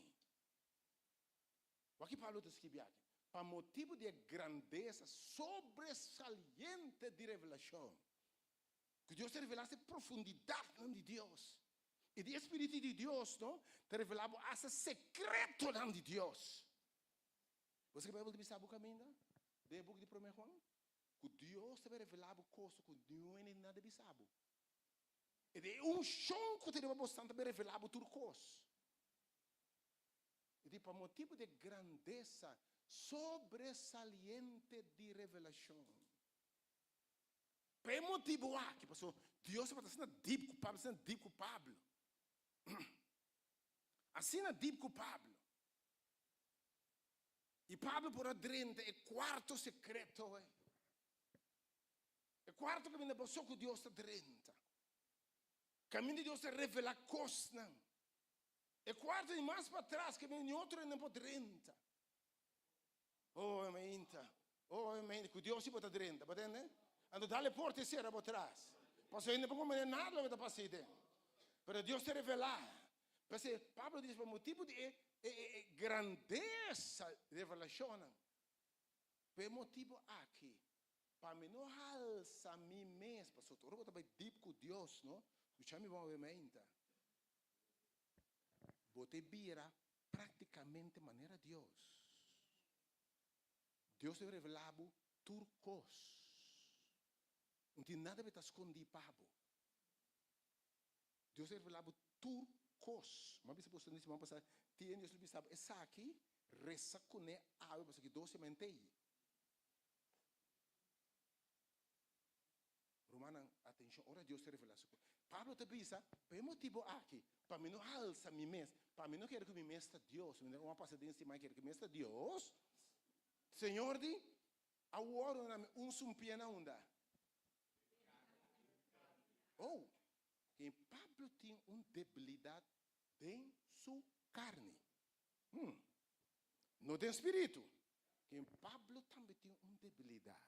Wak ki Pablo ta skibi aki? Pa motibu di e grandesa sobresaliente di revelashon, ku Dios ta revelá asta e profundidatnan di Dios, i di e Spiritu di Dios, no, ta revelá bo asta sekretonan di Dios. Bo sa ki Beibel ta bisa bo kaminda den e buki di Promé Juan? Ku Dios ta bai revelá bo kos ku niun hende no a bisa bo. E di e unshon ku ta riba bosan ta bai revelá bo tur kos. E di pa motibu di e grandesa sobresaliente di revelashon. Pa e motibu aki, pasobra Dios tabata asina dip ku Pablo, asina dip ku Pablo, asina dip ku Pablo. I Pablo por a drenta e kuarto sekreto ei. E kuarto kaminda bo so ku Dios ta drenta. Kaminda Dios ta revelá kosnan. E kuarto di mas patras kaminda ni otro hende no por drenta. Oh, mainta. Oh, mainta. Ku Dios si bo ta drenta, bo tende? Anto dal e porta i sera bo tras. Pasobra hende por komprendé nada loke ta pasa ei den. Pero Dios ta revelá. P'esei Pablo dice pa motibu di e e grandesa revelashonnan, pa e motibu aki, pa mi no halsa mi mes, pasobra ora bo ta bai dip ku Dios, no, skucha mi bon awe mainta, bo ta bira praktikamente manera Dios. Dios ta revelá bo tur kos. No tin nada bo ta skondí pa bo. Dios a revelá bo tur kos. Mi a bisa boso siman pasá, tin Dios lo bisa bo esaki. Resa kuné awe pasobra ki dos siman t'ei. Rumannan, atenshon ora Dios ta revelá su kos. Pablo ta bisa, Pa e motibu aki, pa mi no halsa mi mes, pa mi no kere ku mi mes ta Dios, mi no a pasa den siman kere ku mi mes ta Dios, Señor di, Awor duna mi un sumpia na unda? Oh, ken Pablo tin un debilidat den su karni. Hmm. No den spiritu. Ken Pablo tambe tin un debilidat.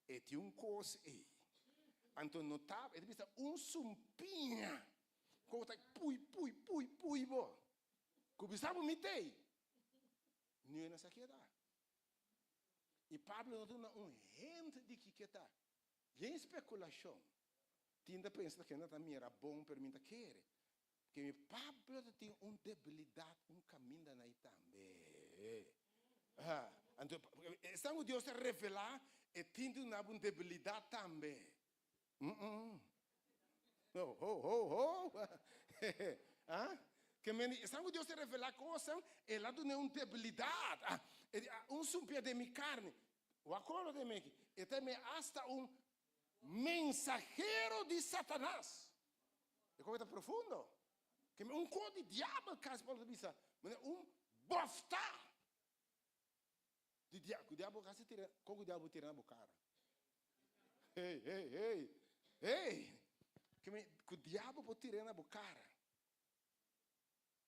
E tin un kos ei. Anto no ta, e ta bisa un sumpiña ku ta pui pui pui pui bo. Ku bisa bo mi t'ei. Niun no sa keda. I Pablo no duna un hint di kiko ta. Yen spekulashon. Tin ta pensa ta kende ta mira bon pero mi ta kere. Ke mi Pablo ta tin un debilidat un kaminda na i tambe. Anto esnan ku Dios ta revelá e tin di duna bo un debilidat tambe. Ho ho ho ho. Ke men esnan ku Dios ta revelá kosnan el a dun'é un debilidat. Un sumpia den mi karni. Wak kolo den mi aki. E ta me asta un mensahero di Satanas. E koe ta profundo. Ke un ko di diabel kasi Pablo ta bisa, manera un bofta di diabel. Ku diabel kasi tira, kon ku diabel tira na bo kara? Hey, hey, hey, hey! Ke men, ku diabel por tira na bo kara.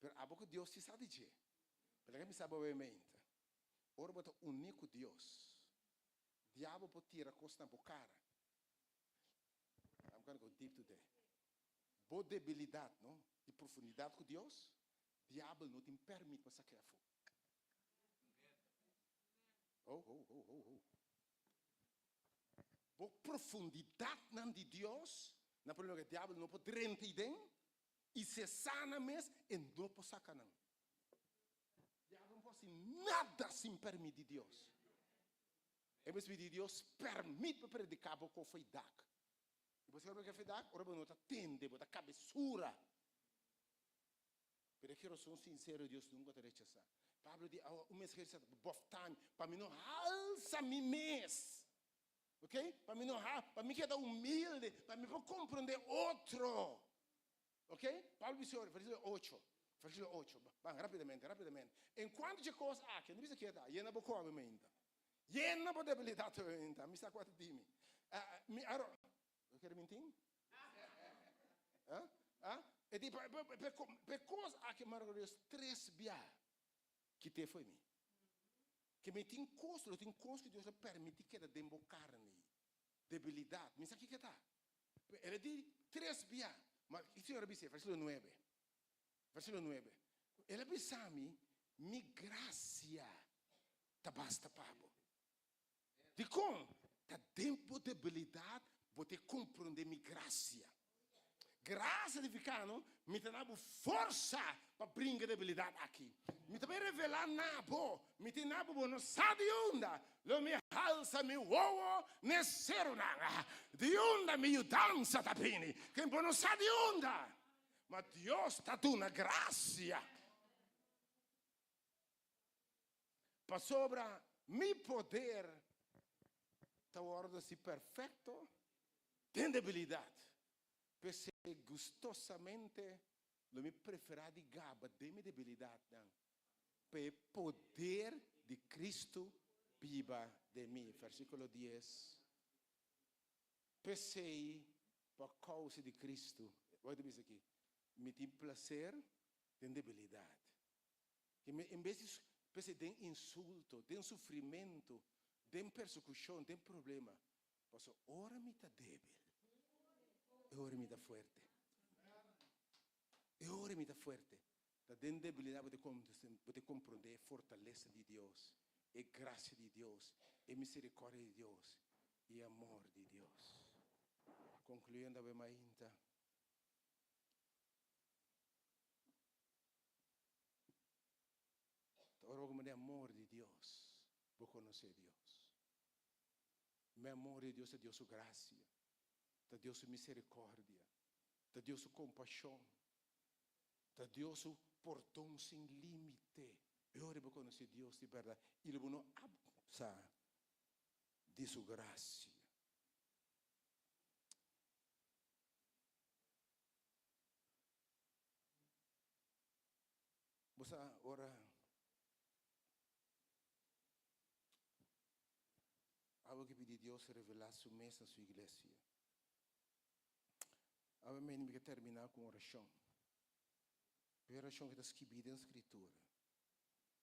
Pero abo ku Dios si sa di dje. Pero laga mi sa bo mente. Ora bo ta uní ku Dios, diabel por tira kos na bo kara. I'm gonna go deep today. Bo debilidad, no? Di profundidad cu Dios, diabel no tin permit pa saca afo. Ho, ho, ho, ho, ho. Bo profundidadnan di Dios, na primer lugar, diabel no por drenta ei den, y si e sa nan mes, e no por saca nan. Diabel no por haci nada sin permit di Dios. E mes pidi Dios permit pa prediká bo ku fei dak. I bo sabi ke fei dak? Ora bo no ta tende, bo ta kabesura. Pero e kurason sinsero Dios nunka ta rechasá. Pablo di, Awa, un mensahero sa bòftá mi pa mi no halsa mi mes. Ok? Pa mi no ha, pa mi keda humilde, pa mi por komprondé otro. Ok? Pablo bisa ora, versíkulo ocho, versíkulo ocho, ban rápidamente, rápidamente. En kuanto dje kos aki, no bisa keda, yena bo kòbe mainta. Yena bo debilidat mainta. Mi sa kua ta di mi. Mi aro, bo kere mintin? Ah? Ah? E di, pa, pa, pa, pa kos aki, mara Dios tres bia kite fo'i mi. Ke mi tin kos, lo tin kos ku Dios a permití keda den bo karni. Debilidat. Mi sa kiko ta. El a di tres bia. Ma ki Señor a bis'é? Versíkulo nuebe. Versíkulo nuebe. El a bisa mi, Mi grasia ta basta pa bo. Dikon? Ta den bo debilidat bo ta komprondé mi grasia. Grasia signifiká no, mi ta na bo forsa pa bringa debilidat aki. Mi ta bai revelá na bo, mi tin na bo, bo no sa di unda. Lo mi halsa mi wowo n'e serunan, di unda mi yudansa ta bini, ken bo no sa di unda. Ma Dios ta duna grasia. Pasobra mi poder ta wòrdu hasi perfekto den debilidat. P'esei gustosamente lo mi preferá di gaba den mi debilidatnan, pa e poder di Kristu biba den mi. Versíkulo dies. P'esei, pa kousa di Kristu, wak ta bisa aki, mi tin plaser den debilidat. Ke mi en bes di p'esei den insulto, den sufrimentu, den persekushon, den problema, pasobra ora mi ta débil, e ora mi ta fuerte. E ora mi ta fuerte. Ta den debilidat bo ta bo ta komprondé e fortalesa di Dios, e grasia di Dios, e miserikòrdia di Dios i e amor di Dios. Konkluyendo awe mainta. Ta ora bo komprendé amor di Dios, bo konosé Dios. Mi amor di Dios ta Dios su grasia, ta Dios su miserikòrdia, ta Dios su kompashon, ta Dios su pordon sin límite. E ora bo konosé Dios di bèrdat i lo bo no abusá di su grasia. Bo sa ora abo ke pidi Dios revelá su mes na su iglesia. Awe mi ke terminá ku un orashon. E orashon ke ta skibí den Skritura,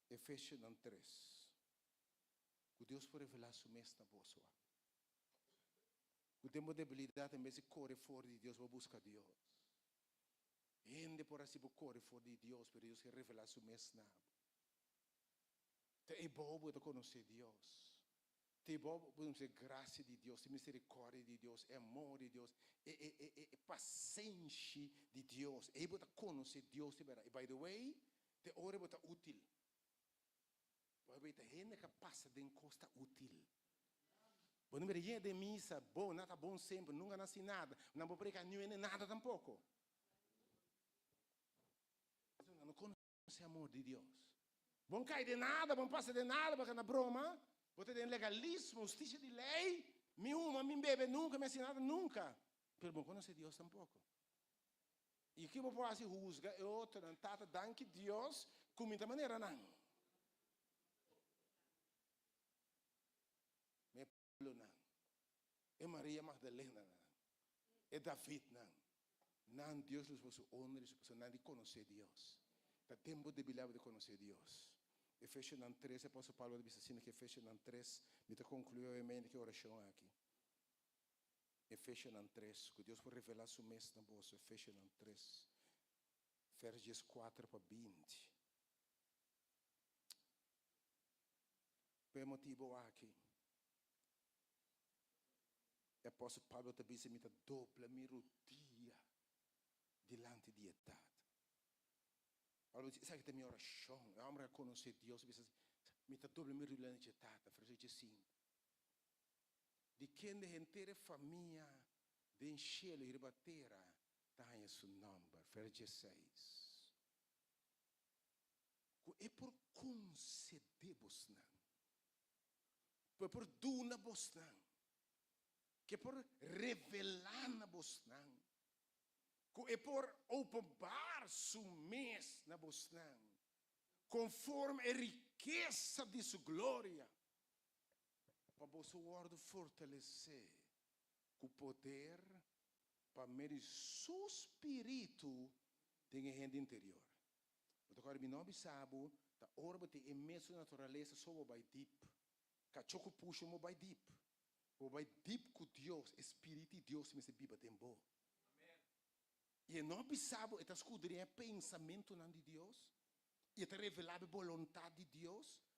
Efesionan tres. Ku Dios por revelá su mes na boso awe. Ku den bo debilidat en bes di kore for di Dios bo buska Dios. Hende por hasi bo kore for di Dios, pero Dios ke revelá su mes na bo. Ta e bou bo ta konosé Dios. Ta e bou bo konosé grasia di Dios, e miserikòrdia di Dios, e amor di Dios, e e e e e pasenshi di Dios. Ei bo ta konosé Dios di bèrdat. I by the way, te ora bo ta útil. Bo a weta hende ka pasa den kos ta útil. Bo no mira yega den misa, bo na ta bon semper, nunka na hasi nada, nan bo preka niun hende nada tampoko. Pasobra nan no konosé amor di Dios. Bo no kai den nada, bo no pasa den nada, bo ka na broma, bo ta den legalismo, hustisia di lei, mi huma, mi bebe nunka, mi hasi nada nunka. Pero bo no konosé Dios tampoko. I ki bo por hasi husga e otronan? Tata, danki Dios ku mi ta manera nan. Mi e Pablonan, e Maria Magdalenanan, e Davidnan. Nan Dios lo su honra i su pasobra nan di konosé Dios. Ta tempu debilá bo di konosé Dios. Efesionan tres, e apòstel Pablo ta bisa asina ki Efesionan tres, mi ta konkluí obviamente ku e orashon aki. Efesionan tres, ku Dios por revelá Su mes na boso, Efesionan tres, vers dieskuater pa binti. Pa e motibu aki, e apòstel Pablo ta bisa, Mi ta dobla mi rudia dilanti di e Tata. Pablo bisa, Esaki ta mi orashon. E hòmber a konosé Dios, a bisa, Mi ta dobla mi rudia dilanti di e Tata, versíkulo diesinku. Di kende henter e famia den shelu i riba tera ta haña su nòmber. Vers dieseis. Ku e por konsedé bosnan, ku e por duna bosnan, ku e por revelá na bosnan, ku e por openbar su mes na bosnan, konforme e rikesa di su gloria. Pa boso wòrdu fortalesé ku poder pa medio di Su Spiritu den e hende interior. Bo ta kòrda mi no a bisa bo ta ora bo tin e mesun naturalesa so bo bai dip. Kachó ku pusha bo bai dip. Bo bai dip ku Dios, e Spiritu di Dios mester biba den bo. I e no a bisa bo e ta skudriña e pensamentunan di Dios i e ta revelá bo e boluntat di Dios.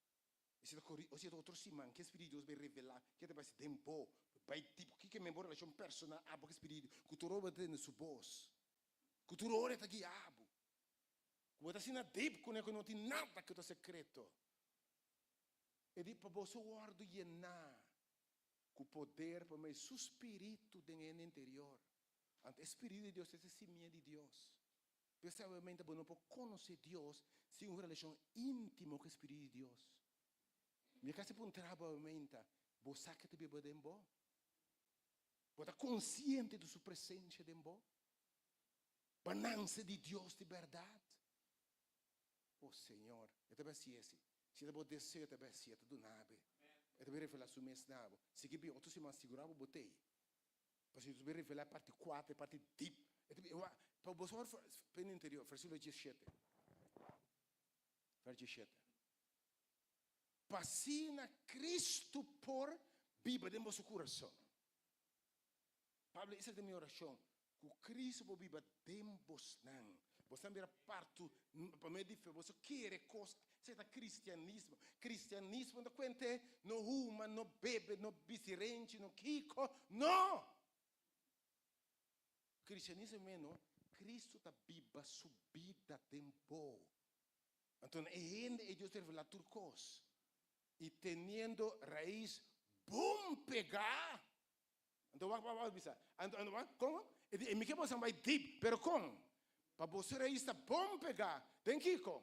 E si ta kori o si ta otro siman, ke Spiritu di Dios bai revelá ke ta bai den bo, bai dip, kiko men bo relashon personal abo ku Spiritu, ku tur ora bo ta tende su bos, ku tur ora e ta guia bo, ku bo ta asina dip kuné ku no tin nada ku ta sekreto. E di, Pa boso wòrdu yená ku poder pa medio su Spiritu den hende interior. Anto e Spiritu di Dios ta e simia di Dios. P'esei bo no por konosé Dios sin un relashon íntimo ku e Spiritu di Dios. Mi a kasi puntra bo awementa, bo sa ke ta biba den bo? Bo ta konsiente di su presensia den bo? Bo a nanse di Dios di bèrdat? O Señor, e ta bai hasi esi. Si ta bo deseo, e ta bai hasi, e ta duna bo. E ta bai revelá su mes na bo. Sigui bin otro siman, sigurá bo bo t'ei. Pasobra Dios bai revelá e parti kuater, e parti dip. E ta bin, pa boso ora pende interior, versíkulo diesshete. Vers diesshete. Pa asina Cristo por biba den boso kurason. Pablo, esaki ta mi orashon, ku Cristo por biba den bosnan. Bosnan bira partu pa medio di fe, boso kere kos, esaki ta cristianismo. Cristianismo no ta kuente no huma, no bebe, no bisti renchi, no kiko, no! Cristianismo meno, Cristo ta biba su bida den bo. Anto na e hende ei Dios ta revela tur kos. I teniendo rais bon pegá. Anto wak wak wak bisa. Anto anto wak kon? E di e mi ke boso bai dip, pero kon? Pa boso rais ta bon pegá. Den kiko?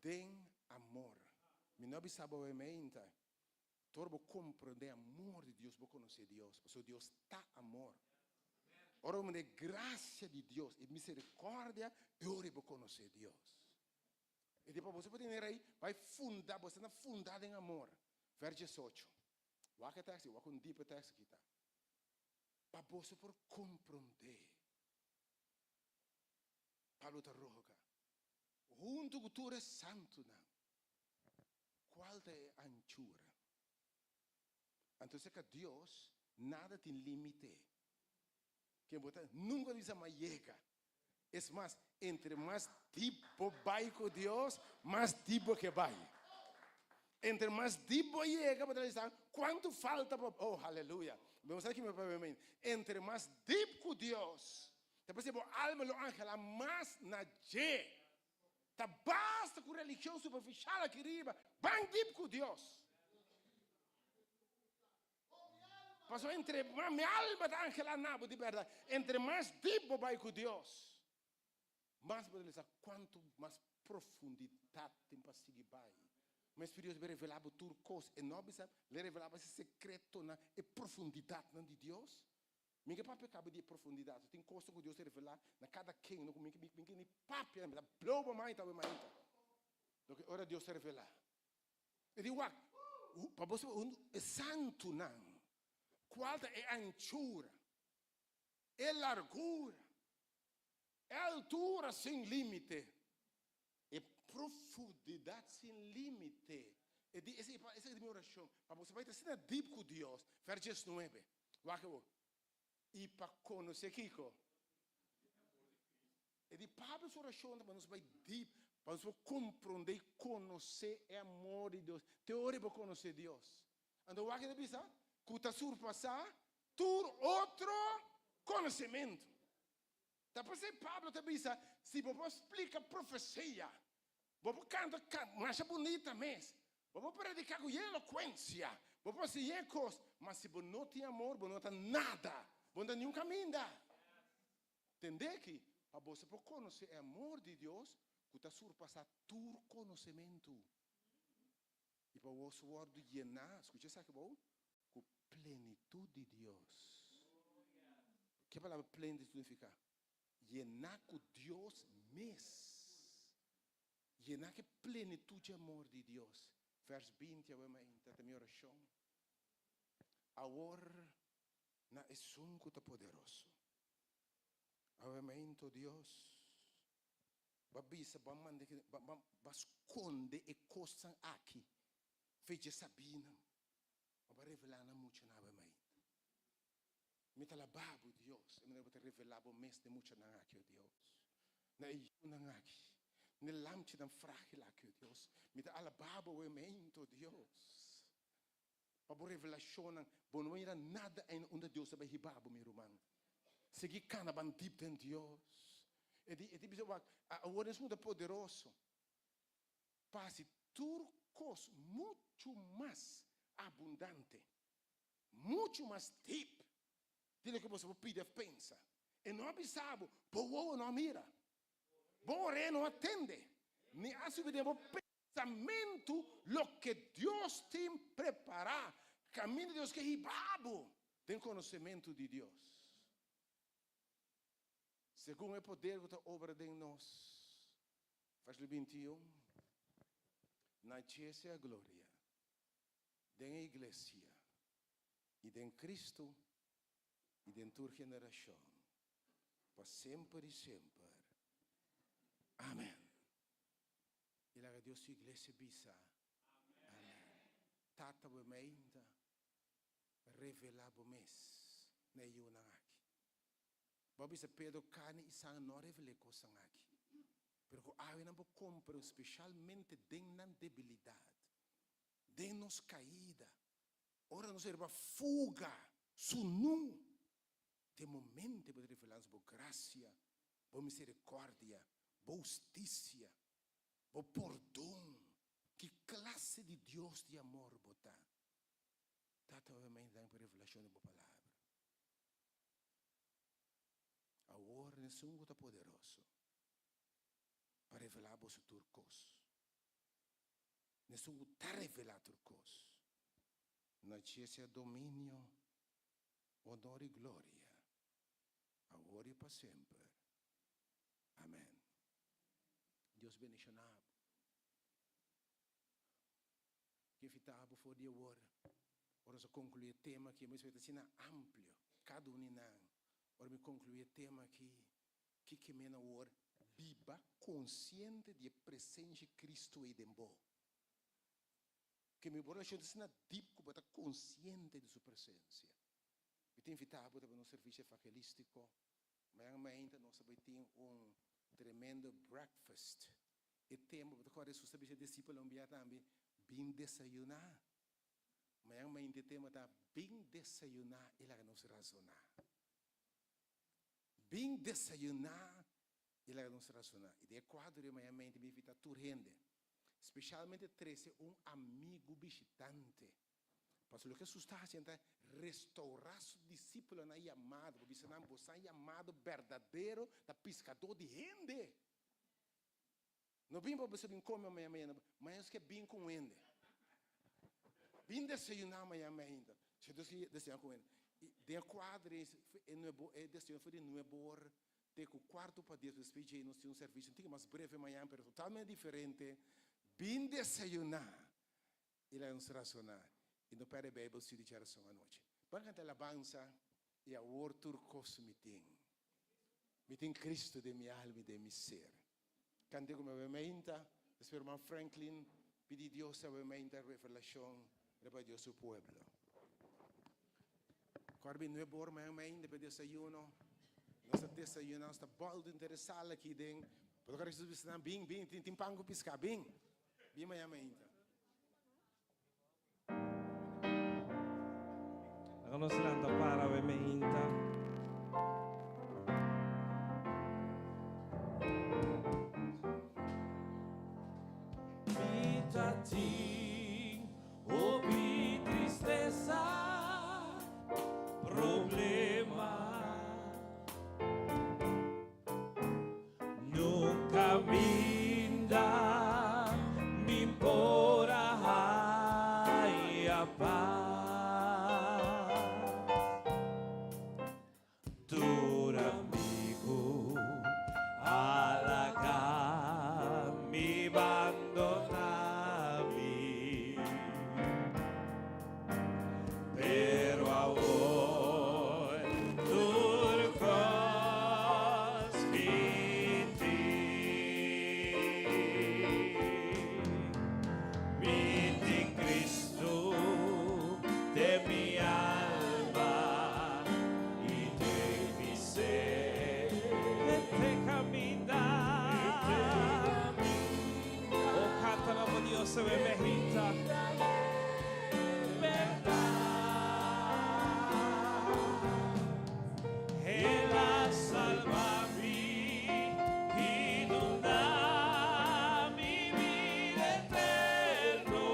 Den amor. Mi no a bisa bo meinta. Tur bo komprondé amor di Dios, bo konosé Dios, pasobra Dios ta amor. Ora bo mira e grasia di Dios, e miserikòrdia, e ora bo konosé Dios. E di pa boso por tene rei, bai funda, boso ta fundá den amor. Vers 18. Wak e tekst, wak un diepe tekst aki ta. Pa boso por komprondé. Pablo ta roga, huntu ku tur e santunan, Cual ta e anchura? Anto cerca Dios nada tin limite. Ken bo ta nunca bisa ma yega. Es mas, entre mas diep bo bay cu Dios, mas diep bo ke bay. Entre mas diep bo yega, bo ta bisa cuanto falta pa, oh haleluya. Bo sa kico mi papia men. Entre mas diep cu Dios, ta parece bo alma lo angela mas na dje. Ta basta ku religion superficial aki riba, ban dip ku Dios. Pasobra entre mas mi alma ta angelá na bo di bèrdat, entre mas dip bo bai ku Dios, mas bo ta lesa kuantu mas profundidat tin pa sigui bai. Mes Dios bai revelá bo tur kos, e no bisa, lo e revelá bo e sekretonan, e profundidatnan di Dios. Mi ke papia kaba di e profundidat. Tin kosnan ku Dios a revelá na kada ken no ku mi mi ke ni papia, mi ta blow bo mind awe mainta. Loke ora Dios a revelá. E di wak, pa bo sabi un e santunan, kual ta e anchura, e largura, e altura sin límite, e profundidat sin límite. E di, esei esei ta mi orashon, pa bo bai ta asina dip ku Dios. Vers 19. Wak awor. I pa konosé kiko? E di Pablo su orashon ta pa nos bai dip, pa nos por komprondé i konosé e amor di Dios. Te ora i por konosé Dios. Anto wak e ta bisa ku ta surpasá tur otro konosementu. Ta p'esei Pablo ta bisa, si bo por splika profesia, bo por kanta masha bunita mes, bo por prediká ku yen elokuensia, bo por hasi yen kos, ma si bo no tin amor, bo no ta nada, bo no ta niun kaminda. Tende aki, pa boso por konosé e amor di Dios ku ta surpasá tur konosementu, i pa boso wòrdu yená, skucha esaki bon, ku plenitut di Dios. Ke palabra plenitud signifiká? Yená ku Dios mes. Yená ku e plenitut dje amor di Dios. Vers 20 awe mainta ta mi orashon. Awor na esun ku ta poderoso. Awe mainta, o Dios, bo a bisa, bo a manda, bo a skonde e kosnan aki fe dje sabínan. Bo a revelá nan muchanan awe mainta. Mi ta alabá bo, Dios, e manera bo ta revelá bo mes na e muchanan aki, o Dios, na e yunan aki, na e lamchinan frágil aki, o Dios. Mi ta alabá bo awe mainta, o Dios, pa bo revelashonnan. Bo no mira nada ainda unda Dios ta bai hiba bo, mi ruman. Sigui kana ban dip den Dios. E di, e di bisa wak, awor esun ta poderoso pa hasi tur kos muchu mas abundante. Muchu mas dip di loke boso por pidi of pensa. E no a bisa bo, bo wowo no a mira, bo orea no a tende, ni a subi den bo pensamentu loke Dios tin prepará. Kaminda Dios ke hiba bo den konosementu di Dios. Segun e poder ku ta obra den nos. Versíkulo 21, Na dje sea gloria. Den e iglesia i den Cristo i den tur generashon, pa semper i semper. Amen. I laga Dios su iglesia bisa, Amen. Tata bo meinta, revelá bo mes na e yunan aki. Bo a bisa Pedro, Karni i sanger no a revel'é kosnan aki, pero ku awe nan por komprendé, spesialmente den nan debilidat, den nos kaida, ora nos a riba fuga sunú, den momento bo ta revelá nos bo grasia, bo miserikòrdia, bo hustisia, bo pordon. Ki klase di Dios di amor bo ta? Tata, obviamente, danki pa e revelashon di bo Palabra. Awor n'esun ku ta poderoso pa revelá boso tur kos. N'esun ku ta revelá tur kos. Na dje sea dominio, honor i gloria, awor i pa semper. Amèn. Dios bendishoná bo. Ke invitá bo for di awor, ora nos a konkluí e tema aki, mi ta asina amplio, kada un di nan, ora mi konkluí e tema aki, Kiko men awor? Biba konsiente di e presensia di Kristu ei den bo. Ke mi bo relashon ta asina dip ku bo ta konsiente di su presensia. Mi ta invitá bo ta bai nos servisio evangelístiko. Mañan mainta nos ta bai tin un tremendo breakfast. E tempu, bo ta kòrda Hesus ta bisa e disipelnan un bia tambe, Bin desayuná. Mañan mainta e tema ta, Bin desayuná i laga nos razoná. Bin desayuná i laga nos rasoná. I den e kuadro ei maña mente mi invitá tur hende, spesialmente trese un amigu bishitante. Pasobra loke Hesus ta hasiendo ta restourá su disípulonan yamado, pa bisa nan, Bosan yamado berdadero ta piskadó di hende. No bin pa boso bin kome maña mañana, maña nos ke bin ku un hende. Bin desayuná maña mainta. Si nos ke desayuná ku un hende. I den e kuadro ei, e nuebe, e desayuno for di nuebe or te ku kuarto pa dies, despues djei nos tin un servisio un tiki mas breve mañana, pero totalmente diferente. Bin desayuná i laga nos rasoná i no pèrdè Beibel studio djarason anochi. Ban kanta alabansa i awor tur kos mi tin. Mi tin Cristo den mi alma i den mi ser. Cante cu mi awe meinta, despues herman Franklin pidi Dios awe meinta revelacion riba Dios su pueblo. Corbi nuebe or mañan meinta pa desayuno. Nos ta desayuna, nos ta boldo inter e sala aki den. Pero ora Jesus bisa nan, bin, bin, tin pan cu pisca, bin. Bin mañan meinta. Laga nos lanta para awe meinta. Mi ta tin hopi tristesa, problema. Nunca minda mi por a haya paz. Tur amigo a laga mi bandona mi. Pero awor tur kos mi tin. Mi tin Cristo den mi alma i den mi ser. E caminda. Oh, canta na bo Dios, se ve mejita. El a salva mi i duna mi bida eterno.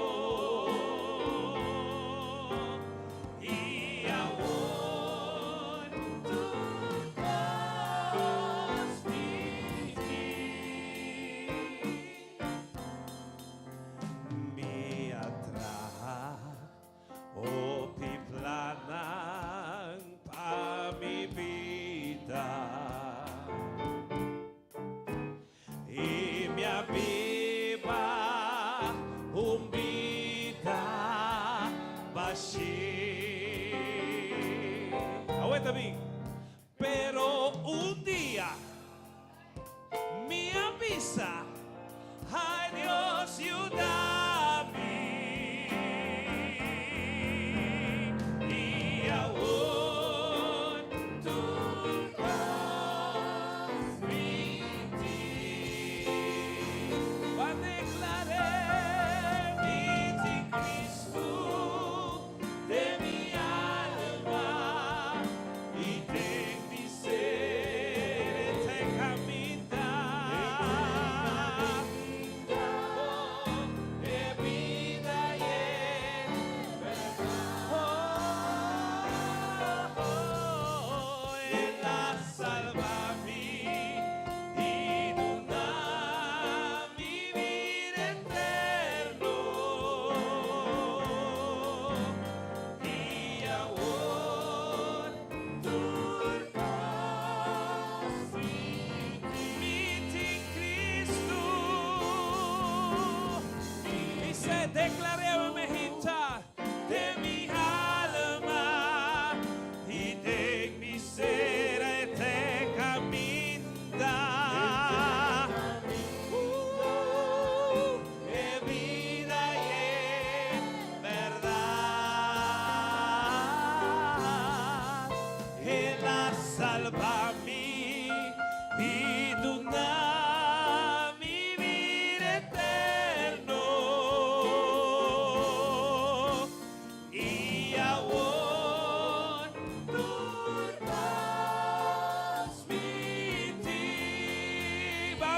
I awor tur kos mi tin. Mi a traha hopi plannan pa mi bida i mi a biba un bida bashí. Aweta mi. Pero un dia mi a bisa, Ay Dios yuda mi. I awor tur kos mi tin. Pa deklar'é mi tin Cristo. Den mi alma i den mi ser e ta caminda.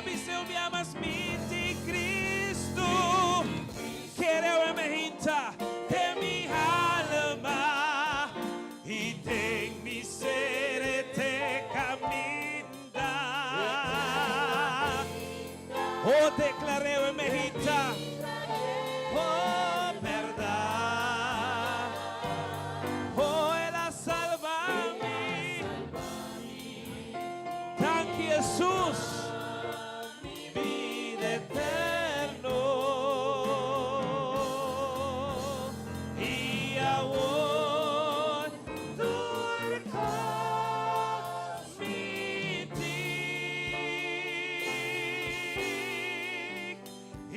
Bis'é un bia mas mi tin Cristo. Kere awe me hinta den mi alma y den mi ser e te caminda. Oh, declar'é awe me hinta. Oh, berdad. Oh, el a salba mi. Danki Jesus. Bida eterno. Y awor tur cos mi tin. Y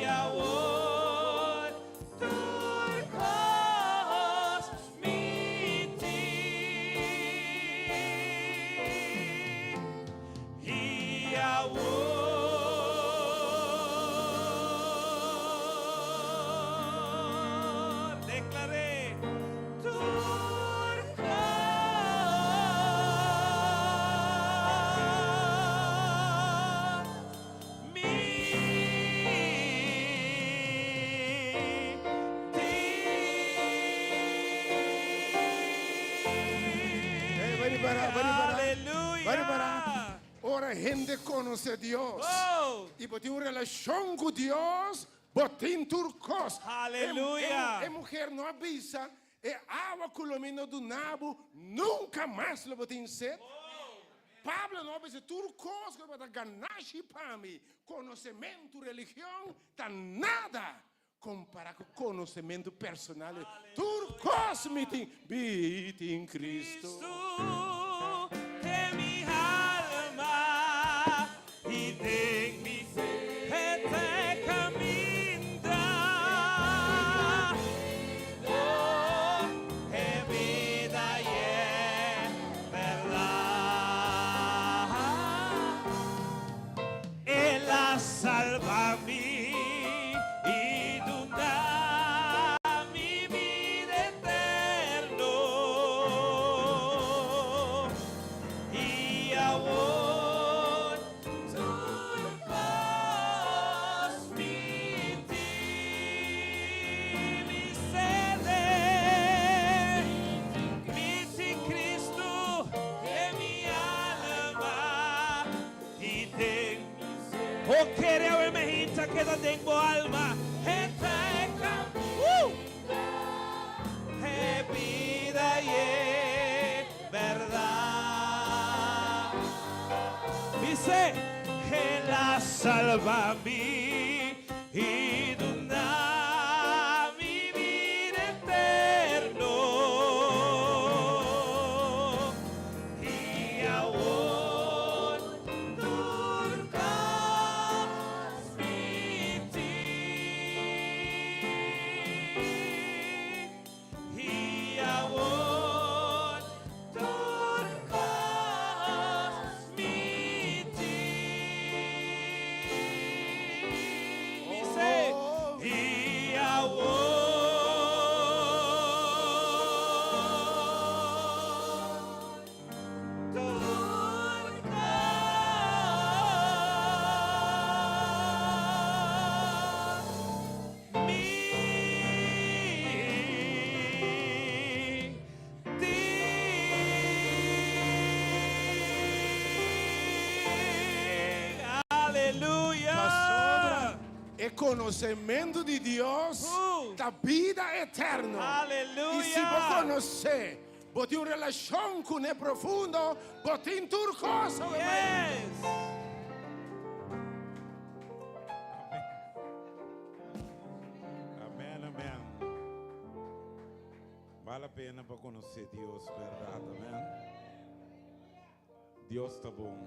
awor tur cos mi tin. Y awor declar'é tur cos mi Hey, bai para, bai para. Aleluya. Bai para. Ora hende konosé Dios i bo tin un relashon ku Dios, bo tin tur kos. Aleluya. E muher no a bisa, E awa ku lo mi no duna bo, nunka mas lo bo tin set. Pablo no a bisa, Tur kos ku tabata ganashi pa mi, konosementu, religion, ta nada kompará ku konosementu personal di tur kos mi tin, mi tin Cristo. Cristo den mi alma y den mi ser te caminda. Oh, e bida y e berdad. El a salba mi y duna mi bida eterno. Y awor tur cos mi tin, mi sede, mi tin Cristo den mi alma y den O kere awe mehita keda den bo alma Heta e cam uh! E bida y e berdad Bis'é El a salba mi y duna mi bida eterno Y awor tur cos mi tin. Y awor tur cos mi tin. Bis'é, y awor. Tur cos mi tin. Aleluya! Pasobra e konosementu di Dios ta bida eterno. Aleluya! I si bo konosé Bo tin un relashon kuné profundo, bo tin tur kos, awe Yes! Amen, amen. Bal la pena pa konosé Dios, bèrdat, amen. Dios ta bon.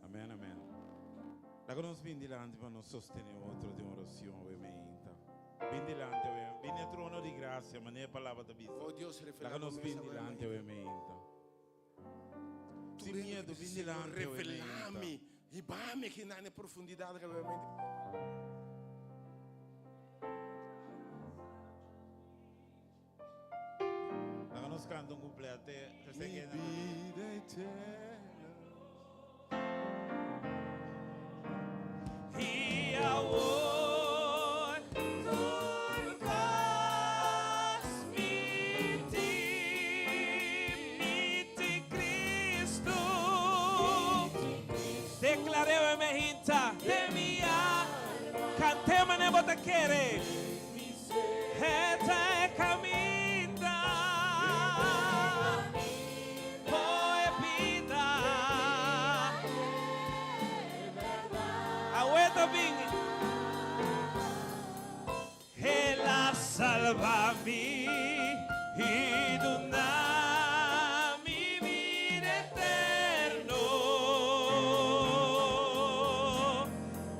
Amen, amen. Laga nos bin dilanti pa nos sostené otro den oracion awe meinta. Bin dilanti awe, bin n'e trono di gracia, manera e palabra ta bisa. Oh Dios, revelá Laga bo nos mes bin awe dilanti mainta. awe meinta. Tur Sin hende miedo, ku bisa, bin Señor, dilanti awe revelá meinta. mi, hiba mi aki na e profundidad awe meinta. Laga nos canta un cuplet te Mi te bida eterna. Deklar'é mi hinta den mi alma. Kant'é manera bo ta kere. E ta e kaminda. Bo e bida. Awe ta bin. El a salba mi i duna mi bida eterno.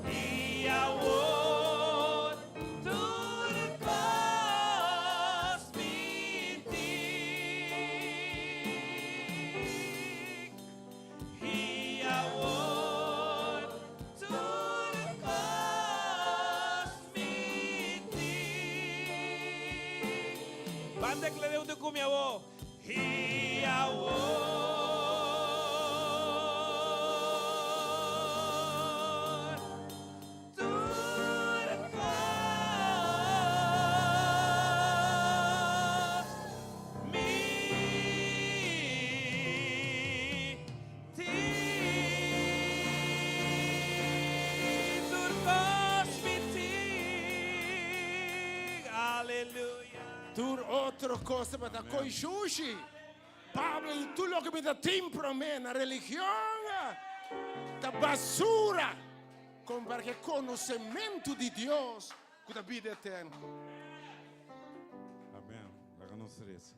I awor tur kos mi tin. I awor tur kos mi tin. Ban declar'é hunto cu mi awor. I awor tur kos mi tin. Tur kos mi tin. Aleluya. Tur otro kos tabata koi shushi. Pablo di tur loke mi ta tin promé na religion ta basura kompara ku e konosementu di Dios ku ta bida eterno. Amen. Laga nos resa.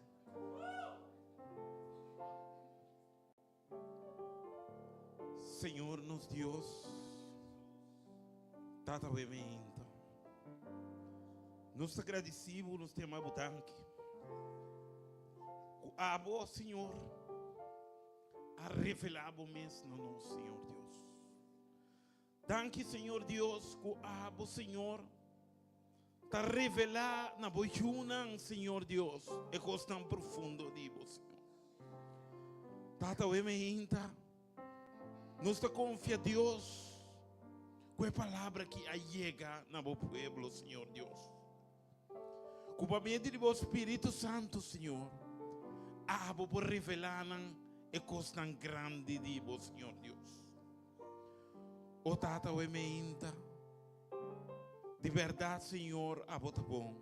Señor nos Dios, Tata we meinta. Nos ta gradisi bo, nos ta yama bo danki. Ku abo, Señor, a revela bo mes na nos, Señor Dios. Danki Señor Dios ku abo Señor ta revelá na bo yunan Señor Dios e kosnan profundo di bo Señor. Tata we meinta nos ta konfia Dios ku e palabra ki a yega na bo pueblo Señor Dios. Ku pa medio di bo Spiritu Santu Señor abo por revelá nan e kosnan grandi di bo Señor Dios. O Tata we meinta, di berdad Señor abo ta bon.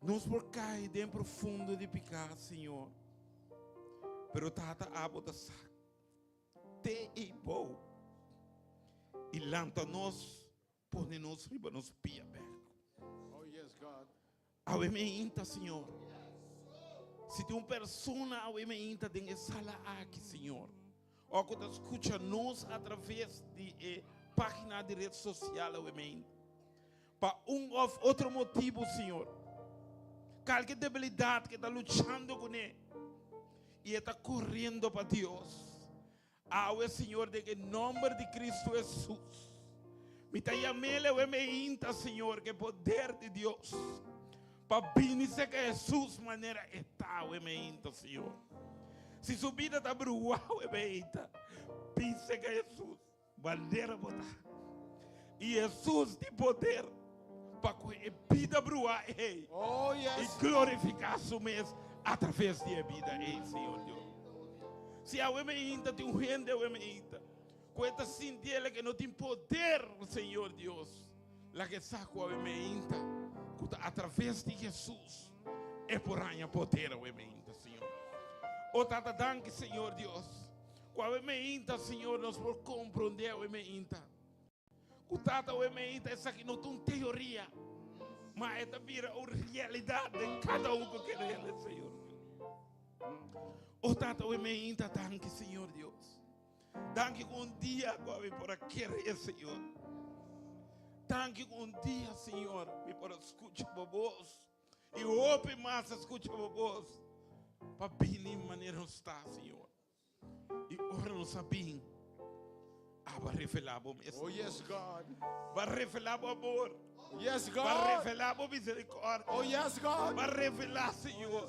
Nos por kai den profundo di piká, Señor, pero Tata abo ta sa te i bou i lanta nos, pone nos riba nos pia bek. Oh yes God. Awe meinta, Señor. Si tin un persona awe meinta den e sala aki, Señor, o ku ta skucha nos a traves di e página di red sosial awe meinta, pa un òf otro motibu, Señor, kalke debilidat ke ta luchando kuné i e ta koriendo pa Dios, Awe, Señor, den e nomber di Cristo Hesus, mi ta yam'el awe meinta, Señor, ku e poder di Dios, pa bini serka Hesus manera e ta awe meinta, Señor. Si su bida ta bruá awe meinta, bin serka Hesus manera bo ta. I Hesus tin poder pa ku e bida bruá ei Oh, i yes. glorifiká su mes atraves di e bida ei, Señor Dios. Si awe meinta tin un hende awe meinta ku e ta sinti el ke no tin poder, Señor Dios, laga e sa ku awe meinta ku ta atraves di Hesus e por haña poder awe meinta, Señor. O Tata, danki, Señor Dios, ku awe meinta, Señor, nos por komprondé awe meinta Ku Tata awe meinta esaki no ta un teoria, ma e ta bira un realidat den kada un ku kere el, Señor Dios. O Tata awe meinta, danki Señor Dios. Danki ku un dia ku ami por a kere, Señor. Danki ku un dia, Señor, mi por a skucha bo bos. I hopi mas a skucha bo bos pa bini manera nos ta, Señor. I ora nos a bin, abo a revelá bo mes. Oh, yes, God. Bo a revelá bo amor. Yes, Bo a God. revelá bo miserikòrdia. Oh, yes, God. Bo a revelá, Señor,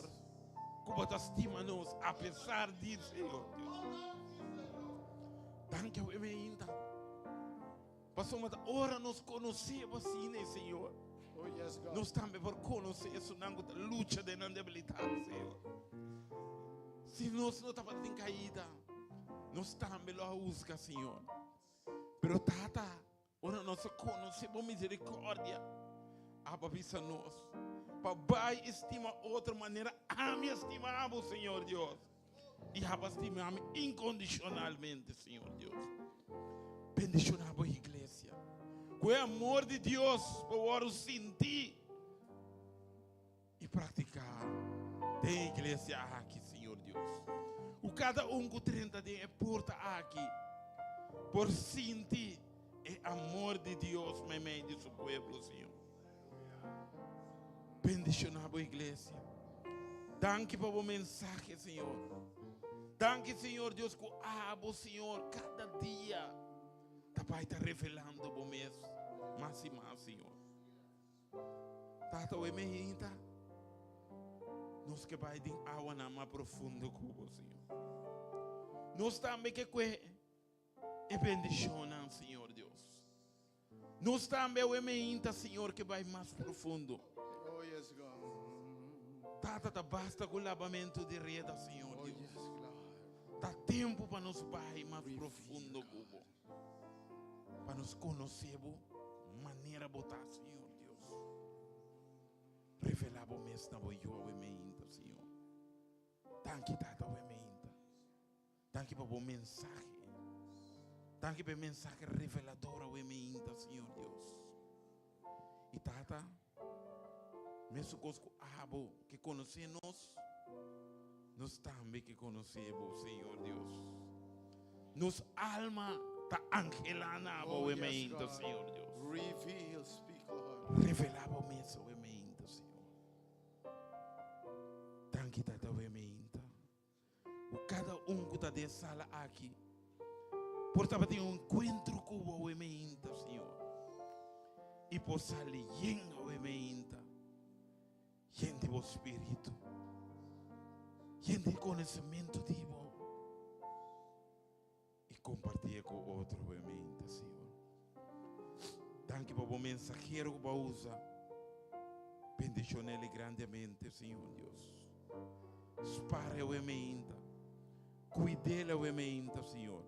ku bo ta stima nos apesar di, Señor Dios. Danki awe mi ainda. Pasobra ta ora nos konosé bo asina, Señor. Oh, yes, God. Nos tambe por konosé esunnan ku ta lucha den nan debilidat, Señor. Si nos no tabatin kaida, Nos tambe lo a husga, Señor. Pero Tata, ora nos a konosé bo miserikòrdia, abo a bisa nos pa bai i stima otro manera ami a stima bo, Señor Dios. I abo a stima mi inkondishonalmente, Señor Dios. Bendishoná bo iglesia. Ku e amor di Dios por wòrdu sintí i praktiká den e iglesia aki, Señor Dios. Ku kada un ku drenta den e porta aki por sinti e amor di Dios meimei di su pueblo, Señor. Bendishoná bo iglesia. Danki pa bo mensahe, Señor. Danki, Señor Dios, ku abo, Señor, kada dia ta bai ta revelando bo mes mas i mas, Señor. Tata, we me hinta. Nos ke bai den awanan mas profundo ku bo, Señor. Nos tambe ke kue e bendishonnan, Señor Dios. Nos tambe awe meinta, Señor, ke bai mas profundo. Oh, yes, God. Tata, ta basta ku labamentu di reda, Señor Oh, Dios. yes, God. Ta tempu pa nos bai mas profundo ku bo. Pa nos konosé bo manera bo ta, Señor Dios. Revelá bo mes na bo yu awe meinta, Señor. Danki, Tata, awe meinta. Danki pa bo mensahe. Danki pa e mensahe revelador awe meinta, Señor Dios. I Tata, mesun kos ku abo ke konosé nos, nos tambe ke konosé bo, Señor Dios. Nos alma ta anhelá na abo Oh, awe yes, meinta, God. Señor Dios. Reveal, speak, Lord. Revelá bo mes awe meinta, Señor. Danki, Tata, awe meinta. Ku kada un ku ta den e sala aki por tabatin un enkuentro ku bo awe meinta, Señor. I por sali yen awe meinta, yen di bo spiritu, yen di konosementu di bo, i kompartié ku otro awe meinta, Señor. Danki pa bo mensahero ku bo a usa. Bendishon'el grandemente, Señor Dios. Spar awe meinta. Kuid'el awe meinta, Señor.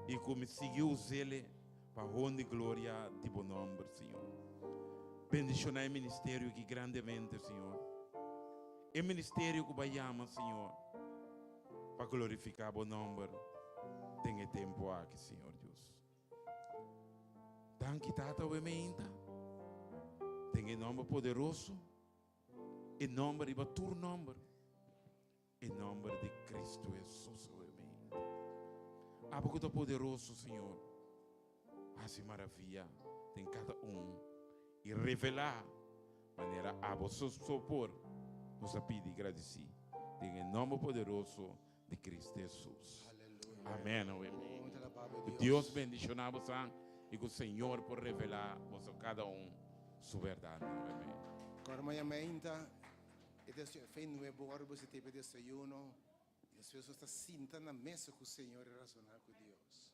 I ku mi sigui us'el pa honra i gloria di bo nòmber, Señor. Bendishoná e ministerio aki grandemente, Señor. E ministerio ku bo a yama, Señor, pa glorifiká bo nòmber den e tempu aki, Señor Dios. Danki Tata awe meinta den e nomber poderoso, e nomber riba tur nomber, e nomber di Cristo Jesus awe meinta. Abo ku ta poderoso, Señor, hasi maravia den kada un i revelá manera abo so so por. Nos a pidi i gradisí den e nomber poderoso di Cristo Jesus. Amen. Amen. Ku Dios bendiciona bosan y ku Señor por revela boso cada un su verdad. Amen. Kòrda maña meinta, e ta fe nuevo ora bo si tebe desayuno, despues nos ta sinta na mesa ku Señor i rasoná ku Dios.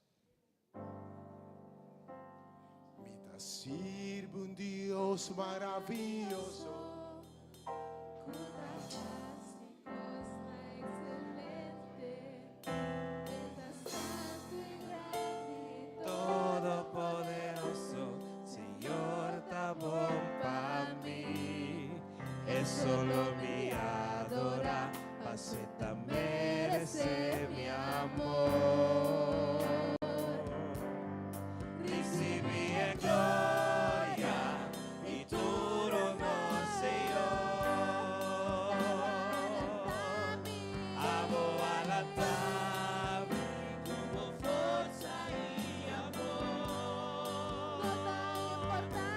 Mi ta sirbi un Dios maravioso. Ku ta hasi kosnan ekselente. E ta santu i grandi, Todopoderoso, Señor ta bon pa mi. E solo mi adorá, paso e ta meresé mi amor. Risibí e gloria i tur honor, Señor. Abo a lanta mi ku bo forsa i amor. No ta importá,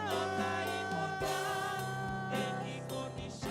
No ta importá en ki kondishon.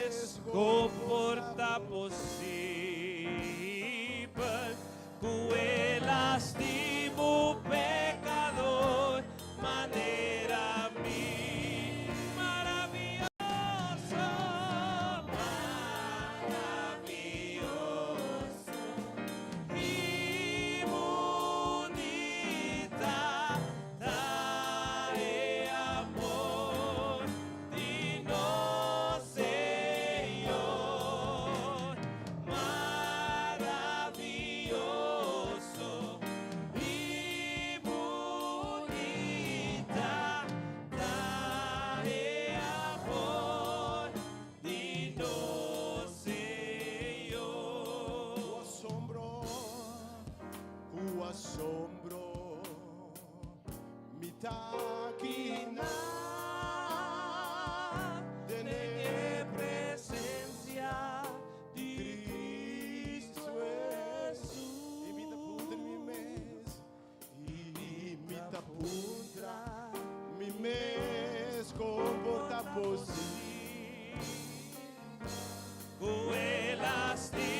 mes kon por ta posibel ku e lastima un pekador manera mi? Maravioso, maravioso i bunita ta e amor di nos Señor. Maravioso i bunita ta e amor di nos Señor. Ku asombro, ku asombro, mi t'aki den e presensia di Cristo I mi ta puntra mi mes, i mi ta puntra mi mes kon por ta posibel. Ku e lastima.